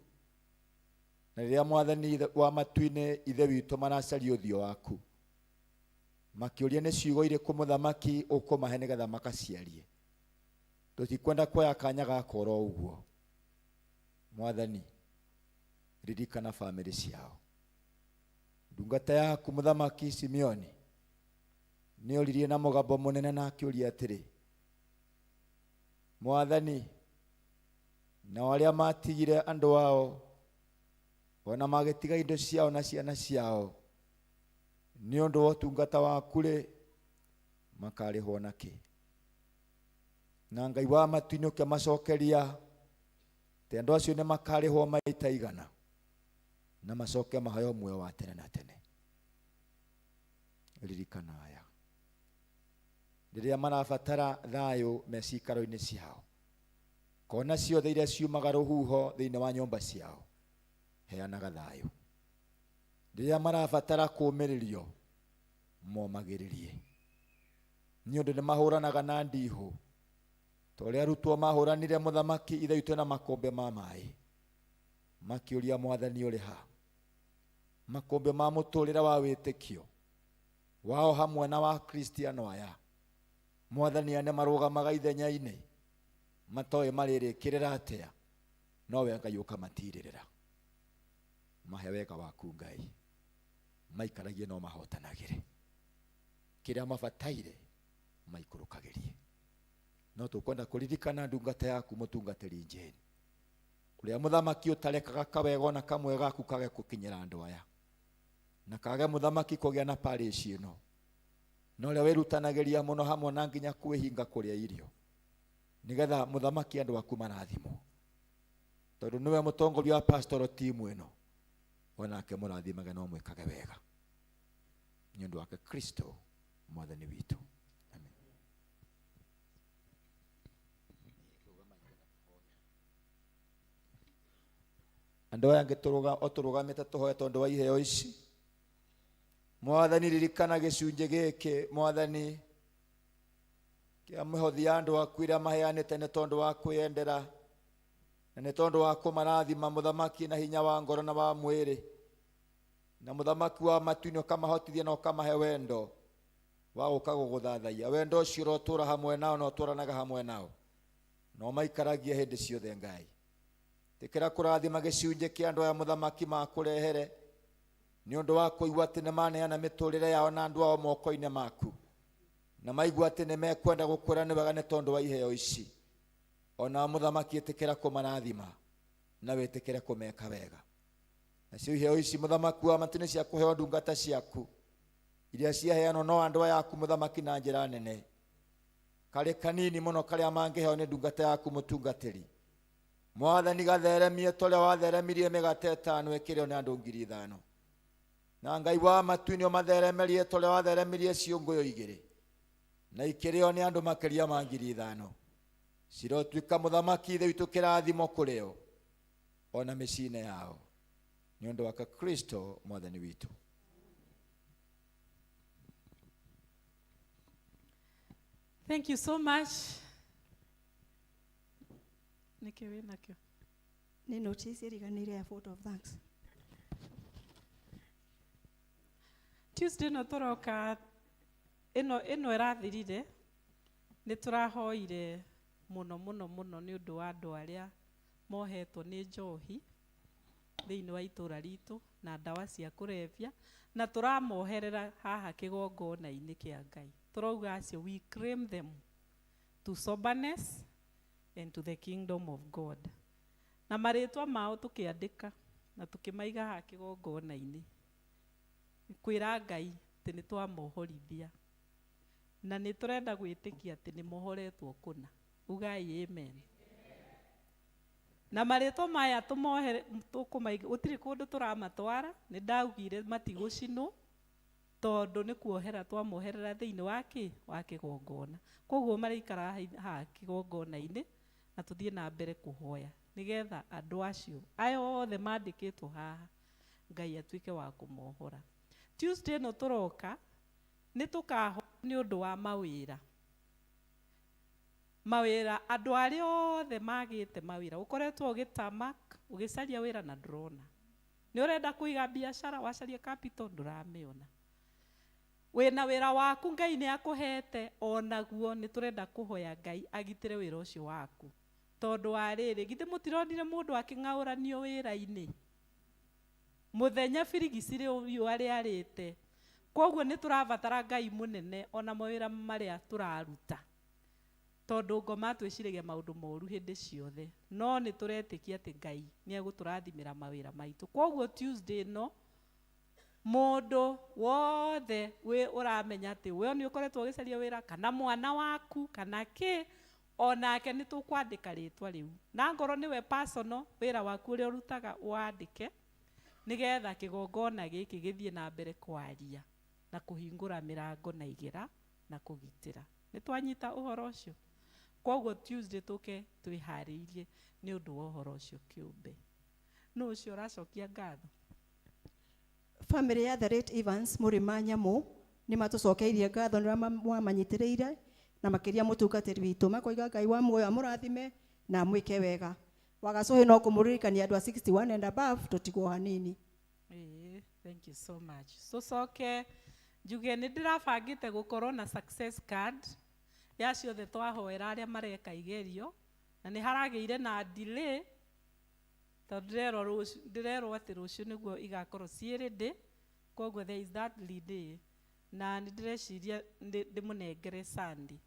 na rĩrĩa mwathani wa matu-inĩ ithe witũ maracaria ũthiũ waku, makĩũria nĩ ciugo irĩkũ mũthamaki ũkũmahe nĩgetha makaciarie. Tũtikwenda kuoya kanya gaka oro ũguo. Mwathani, ririkana famĩlĩ ciao. Ndungata yaku mũthamaki Simeoni nĩ oririe na mũgambo mũnene na akĩũria atĩrĩ, Mwathani, nao arĩa matigire andũ ao ona magĩtiga indo ciao na ciana ciao nĩ ũndũ wa ũtungata waku rĩ, makarĩhwo na kĩ? Na Ngai wa matu-inĩ ũkĩmacokeria atĩ andũ acio nĩ makarĩhwo maita igana na macoke maheo muoyo wa tene na tene. Ririkana aya rĩrĩa marabatara thayũ me ciikaro-inĩ ciao, kona ciothe iria ciumaga rũhuho thĩinĩ wa nyũmba ciao, heanaga thayũ. Rĩrĩa marabatara kũũmĩrĩrio, momagĩrĩrie, nĩ ũndũ nĩ mahũranaga na ndihũ ta ũrĩa arutwo mahũranire mũthamaki ithe witũ na makũmbĩ ma maĩ, makĩũria Mwathani ũrĩ ha? Makũmbĩ ma mũtũrĩre wa wĩtĩkio wao hamwe na wa Kristiano aya, Mwathani aya nĩ marũgamaga ithenya-inĩ matoĩ marĩrĩkĩrĩra atĩa, no we Ngai ũkamatirĩrĩra. Mahe wega waku Ngai, maikaragie no mahotanagĩre, kĩrĩa mabataire maikũrũkagĩrie. No tũkwenda kũririkana ndungata yaku mũtungatĩri Jane, ũrĩa mũthamaki ũtarekaga kawega ona kamwe gaku kage gũkinyĩra andũ aya, na kage mũthamaki kũgĩa na parish ĩno, na ũrĩa wĩrutanagĩria mũno hamwe na nginya kwĩhinga kũrĩa irio nĩgetha mũthamaki andũ aku marathimwo, tondũ nĩwe mũtongoria wa pastoral team ĩno, onake mũrathimage no mwĩkage wega nĩ ũndũ wake Kristo mwathani witũ. Amen. Andũ aya angĩ o tũrũgamĩte tũhoe tondũ wa iheo ici. Mwathani, ririkana gĩcunjĩ gĩkĩ Mwathani kĩa mĩhothi ya andũ aku ĩrĩa maheanĩte nĩ tondũ wa kwĩyendera na nĩ tondũ wa kũmarathima mũthamaki na hinya wa ngoro na wa mwĩrĩ, na mũthamaki wa matu-inĩ ũkamahotithia na ũkamahe wendo wa gũka gũgũthathaiya. Wendo ũcio ũrotũra hamwe nao na ũtwaranaga hamwe nao na ũmaikaragie hĩndĩ ciothe. Ngai, tĩkĩra kũrathima gĩcunjĩ kĩa andũ aya mũthamaki makũrehere nĩ ũndũ wa kũigua atĩ nĩ maneana mĩtũrĩre yao na andũ ao moko-inĩ maku, na maigua atĩ nĩ mekwenda gũkwĩra nĩ wega nĩ tondũ wa iheo ici. Ona mũthamaki ĩtĩkĩra kũmarathima na wĩtĩkĩre kũmeka wega. Nacio iheo ici mũthamaki wa matu nĩ cia kũheo ndungata ciaku iria ciaheanwo no andũ aya aku mũthamaki na njĩra nene, karĩ kanini mũno karĩa mangĩheo nĩ ndungata yaku mũtungatĩri. Mwathani, gatheremie ta ũrĩa watheremirie mĩgate ĩtano ĩkĩrĩo nĩ andũ 5,000, na Ngai wa matu-inĩ ũmatheremerie ta ũrĩa watheremirie ciũngũyũ igĩrĩ na ikĩrĩo nĩ andũ makĩria ma 5,000. Cirotuĩka mũthamaki ithe witũ kĩrathimo kũrĩo ona mĩciĩ-inĩ yao, nĩ ũndũ wake Kristo mwathani witũ. Thank you so much. Nĩkĩ wĩ nakĩo? Nĩ notice ĩriganĩire ya vote of thanks. Tuesday ĩno tũroka, ĩno ĩrathirire nĩ tũrahoire Mũno mũno mũno nĩ ũndũ wa andũ arĩa mohetwo nĩ njohi thĩinĩ wa itũra ritũ na ndawa cia kũrebia, na tũramoherera haha kĩgongona-inĩ kĩa Ngai. Tũrauga acio, we claim them to soberness and to the kingdom of God. Na marĩtwa mao tũkĩandĩka na tũkĩmaiga haha kĩgongona-inĩ kwĩra Ngai atĩ nĩ twamohorithia, na nĩ tũrenda gwĩtĩkia atĩ nĩ mohoretwo kũna. Ugai amen. Na marĩtwa maya tũmohere tũkũmaiga, gũtirĩ kũndũ tũramatwara. Nĩ ndaugire matigũcinwo tondũ nĩ kuohera twamoherera thĩinĩ wa kĩ wa kĩgongona. Koguo marĩikara haha kĩgongona-inĩ, na tũthiĩ na mbere kũhoya nĩgetha andũ acio aya othe mandĩkĩtwo haha Ngai atuĩke wa kũmohora. Tuesday ĩno tũroka nĩ tũkahoya nĩ ũndũ wa mawĩra. Mawĩra, andũ arĩa othe magĩte mawĩra, ũkoretwo ũgĩtamak ũgĩcaria wĩra na ndũrona, nĩ ũrenda kũiga biacara, wacaria capital ndũramĩona, wĩna wĩra waku Ngai nĩ akũhete, onaguo nĩ tũrenda kũhoya Ngai agitĩre wĩra ũcio waku. Tondũ wa rĩrĩ, githĩ mũtironire mũndũ akĩng'aũranio wĩra-inĩ mũthenya birigicirĩ riũa rĩarĩte? Koguo nĩ tũrabatara Ngai mũnene ona mawĩra marĩa tũraruta, tondũ ngoma twĩciragia maũndũ moru hĩndĩ ciothe, no nĩ tũretĩkia atĩ Ngai nĩ egũtũrathimĩra mawĩra maitũ. Koguo Tuesday ĩno mũndũ wothe wĩ ũramenya atĩ we nĩ ũkoretwo ũgĩcaria wĩra, kana mwana waku kana kĩ, onake nĩ tũkwandĩka rĩtwa rĩu, na ngorwo nĩwe personal wĩra waku ũrĩa ũrutaga wandĩke, nĩgetha kĩgongona gĩkĩ gĩthiĩ na mbere kwaria na kũhingũra mĩrango na igĩra na kũgitĩra. Nĩ twanyita ũhoro ũcio? Koguo Tuesday tũke twĩharĩirie nĩ ũndũ wa ũhoro ũcio kĩũmbe. Nũ ũcio ũracokia ngatho? Family ya the late Evans Mũrĩma Nyamũ nĩ matũcokeirie ngatho nĩ ũrĩa mwamanyitĩrĩire, na makĩria mũtungatĩri witũ. Makoiga Ngai wa muoyo amũrathime na amwĩke wega. Wagacũhĩ no kũmũririkania andũ a 61 and above tũtigwo hanini. Ĩĩ, thank you so much. Tũcoke njuge nĩ ndĩrabangĩte gũkorwo na success card ya ciothe twahoera arĩa mareka igerio, na nĩ haragĩire na delay tondũ ndĩrerwo atĩ rũciũ nĩguo igakorwo ciĩ ready. Koguo there is that delay, na nĩ ndĩreciria ndĩmũnengere Sunday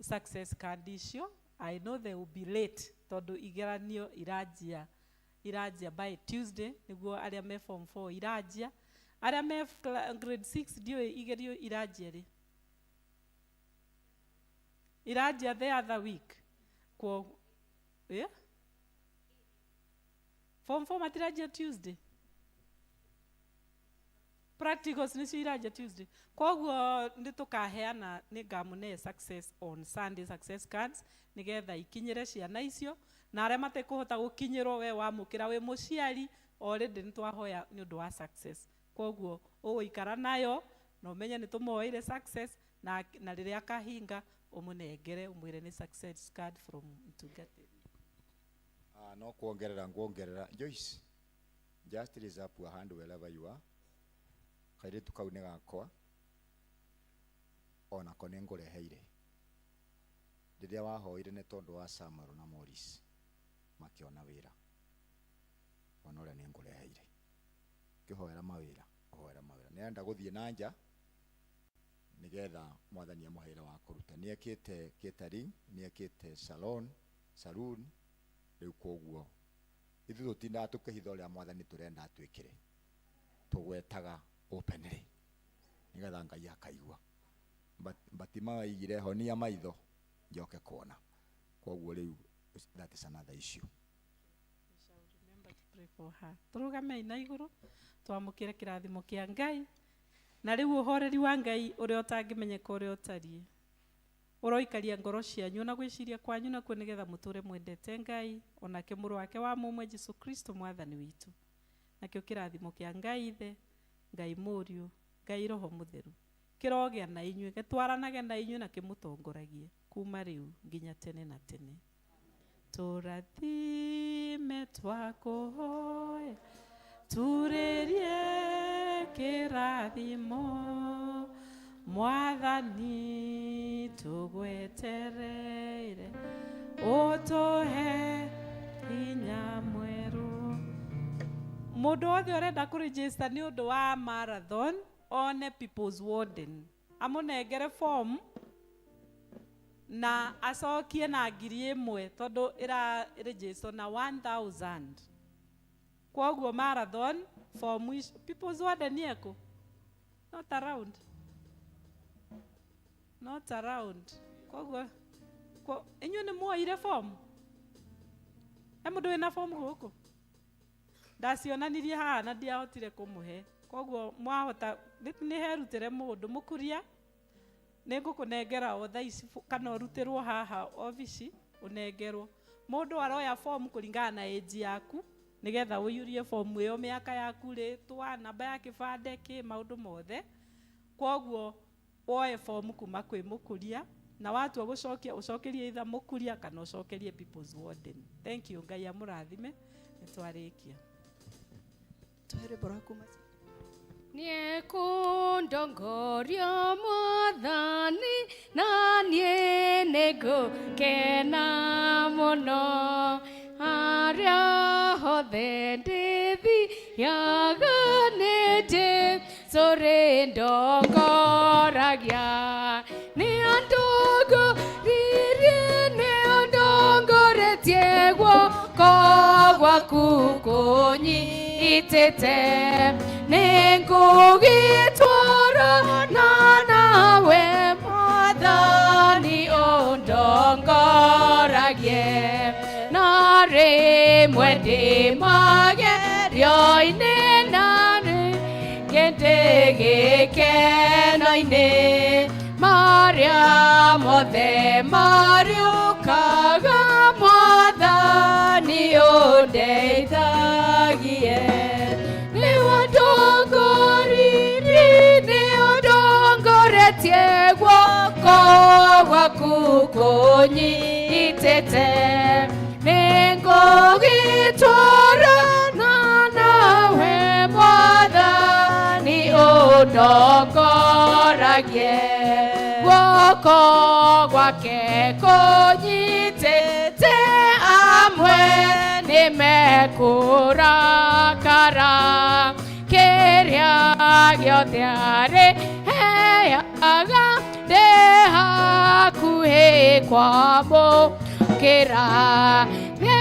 success card icio. I know they will be late tondũ igeranio iranjia by Tuesday, nĩguo arĩa me form 4 iranjia, arĩa me grade 6 ndiũĩ igerio iranjia rĩ, iranjia the other week. Kwa yeah? Form 4 matiranjia Tuesday, practicals nĩcio iranjia Tuesday. Koguo nĩ tũkaheana, nĩ ngamũne success on Sunday success cards nĩgetha ikinyĩre ciana icio, na arĩa matekũhota gũkinyĩrwo, we wamũkĩra wĩ mũciari already nĩ twahoya nĩ ũndũ wa success. Koguo ũgũikara nayo na ũmenye nĩ tũmoeire success, na rĩrĩa akahinga ũmũnengere ũmwĩre nĩ success card from mtungatĩri. Ah, no kuongerera nguongerera. Joyce, just raise up your hand wherever you are. Kairĩtu kau nĩ gakwa, onako nĩ ngũreheire rĩrĩa wahoire nĩ tondũ wa Samuel na Morris makĩona wĩra. Ona ũrĩa nĩ ngũreheire kĩhoera mawĩra, ũhoera mawĩra, nĩ arenda gũthiĩ na nja nĩgetha Mwathani amũhe wĩra wa kũruta. Nĩ ekĩte catering, nĩ ekĩte saloon rĩu. Koguo ithuĩ tũtindaga tũkĩhitha ũrĩa Mwathani tũrenda atwĩkĩre, tũgwetaga openly nĩgetha Ngai akaigua. Batima waigire honia maitho njoke kuona. Koguo rĩu that is another issue. Remember to pray for her. Tũrũgamei na igũrũ twamũkĩre kĩrathimo kĩa Ngai. Na rĩu ũhoreri wa Ngai ũrĩa ũtangĩmenyeka ũrĩa ũtariĩ ũroikaria ngoro cianyu na gwĩciria kwanyu nakuo, nĩgetha mũtũre mwendete Ngai onake mũrũ wake wa mũmwe Jesu Kristo Mwathani witũ. Nakĩo kĩrathimo kĩa Ngai Ithe, Ngai Mũriũ, Ngai Roho Mũtheru kĩrogĩa na inyuĩ, gĩtwaranage na inyuĩ na kĩmũtongoragie kuma rĩu nginya tene na tene. Tũrathime twakũhoya, turĩrie kĩrathimo Mwathani tũgwete. Twetereire ũtũhe hinya mwerũ. Mũndũ wothe ũrenda kũregister nĩ ũndũ wa marathon one People's Warden amũnengere form na acokie na 1000 tondũ ĩra register na 1000. Kwoguo marathon form ici People's Warden ekũ? Not around. Not around. Kwoguo inyuĩ nĩ muoire form? He mũndũ wĩna form gũkũ? Ndacionanirie haha na ndiahotire kũmũhe. Kwoguo mwahota nĩ herutĩre mũndũ mũkuria nĩ ngũkũnengera o thaa ici kana ũrutĩrwo haha obici ũnengerwo. Mũndũ aroya form kũringana na age yaku nĩgetha ũiyũrie form ĩyo, mĩaka yaku, rĩtwa, namba ya kĩbandĩ, kĩ maũndũ mothe. Kwoguo woe form kuma kwĩ mũkuria na watua gũcokia ũcokerie either mũkuria kana ũcokerie People's Warden. Thank you, Ngai amũrathime. Nĩ twarĩkia. Tũhe rwĩmbo rwa kuma. Niekundongoria mwathani na niĩ nĩngũkena mũno harĩa hothe ndĩthiaga nĩ Jesũ rĩndongoragia. Nĩ andongoretie guoko gwaku kũnyitĩte nĩngũgĩtwarana nawe mwathani ũndongoragie. Na rĩmwe ndĩ magerio-inĩ na rĩngĩ ndĩ gĩkeno-inĩ marĩa mothe marĩũkaga mwathani ũndeithagie. Nĩ ũndongoretie guoko gwaku kũnyitĩte nĩngũgĩtwarana nawe mwathani ũndongoragie. Guoko gwake kũnyitĩte amwe nĩmekũrakara kĩrĩa gĩothe arĩheaga ndĩ hakuhĩ kwamũkĩra. Nĩ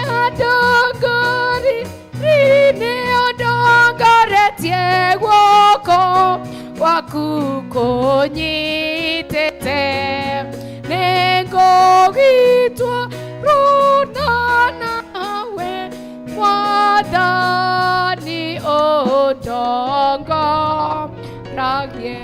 ũndongoretie guoko gwaku kũnyitĩte nĩngũgĩtwarana nawe mwathani ũndongoragie.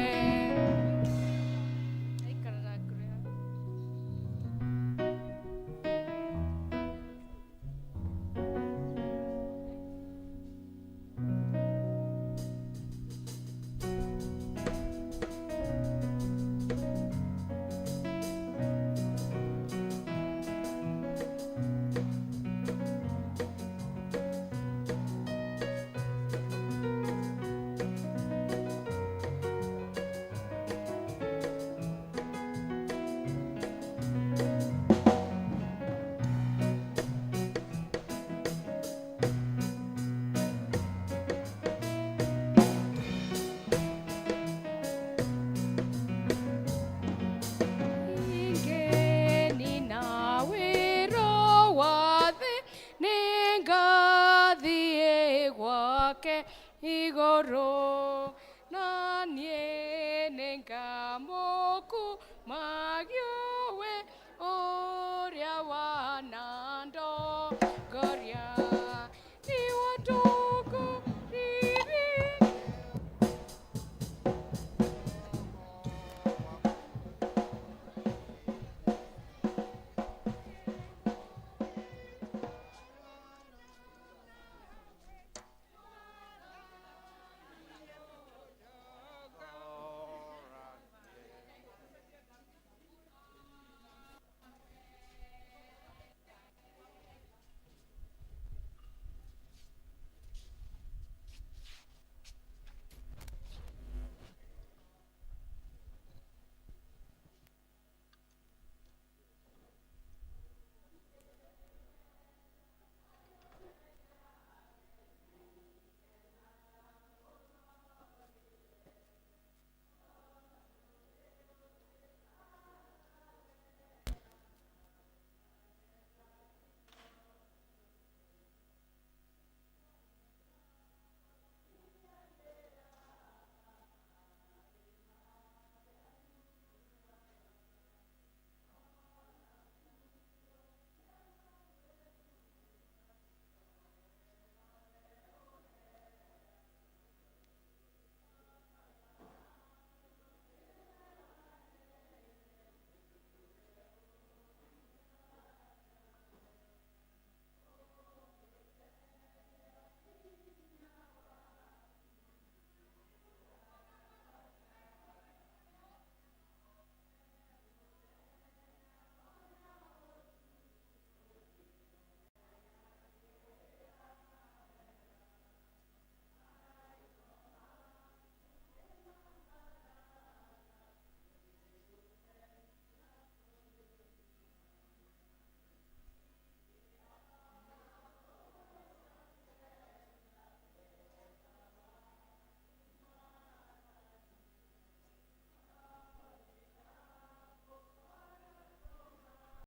Igũrũ na niĩ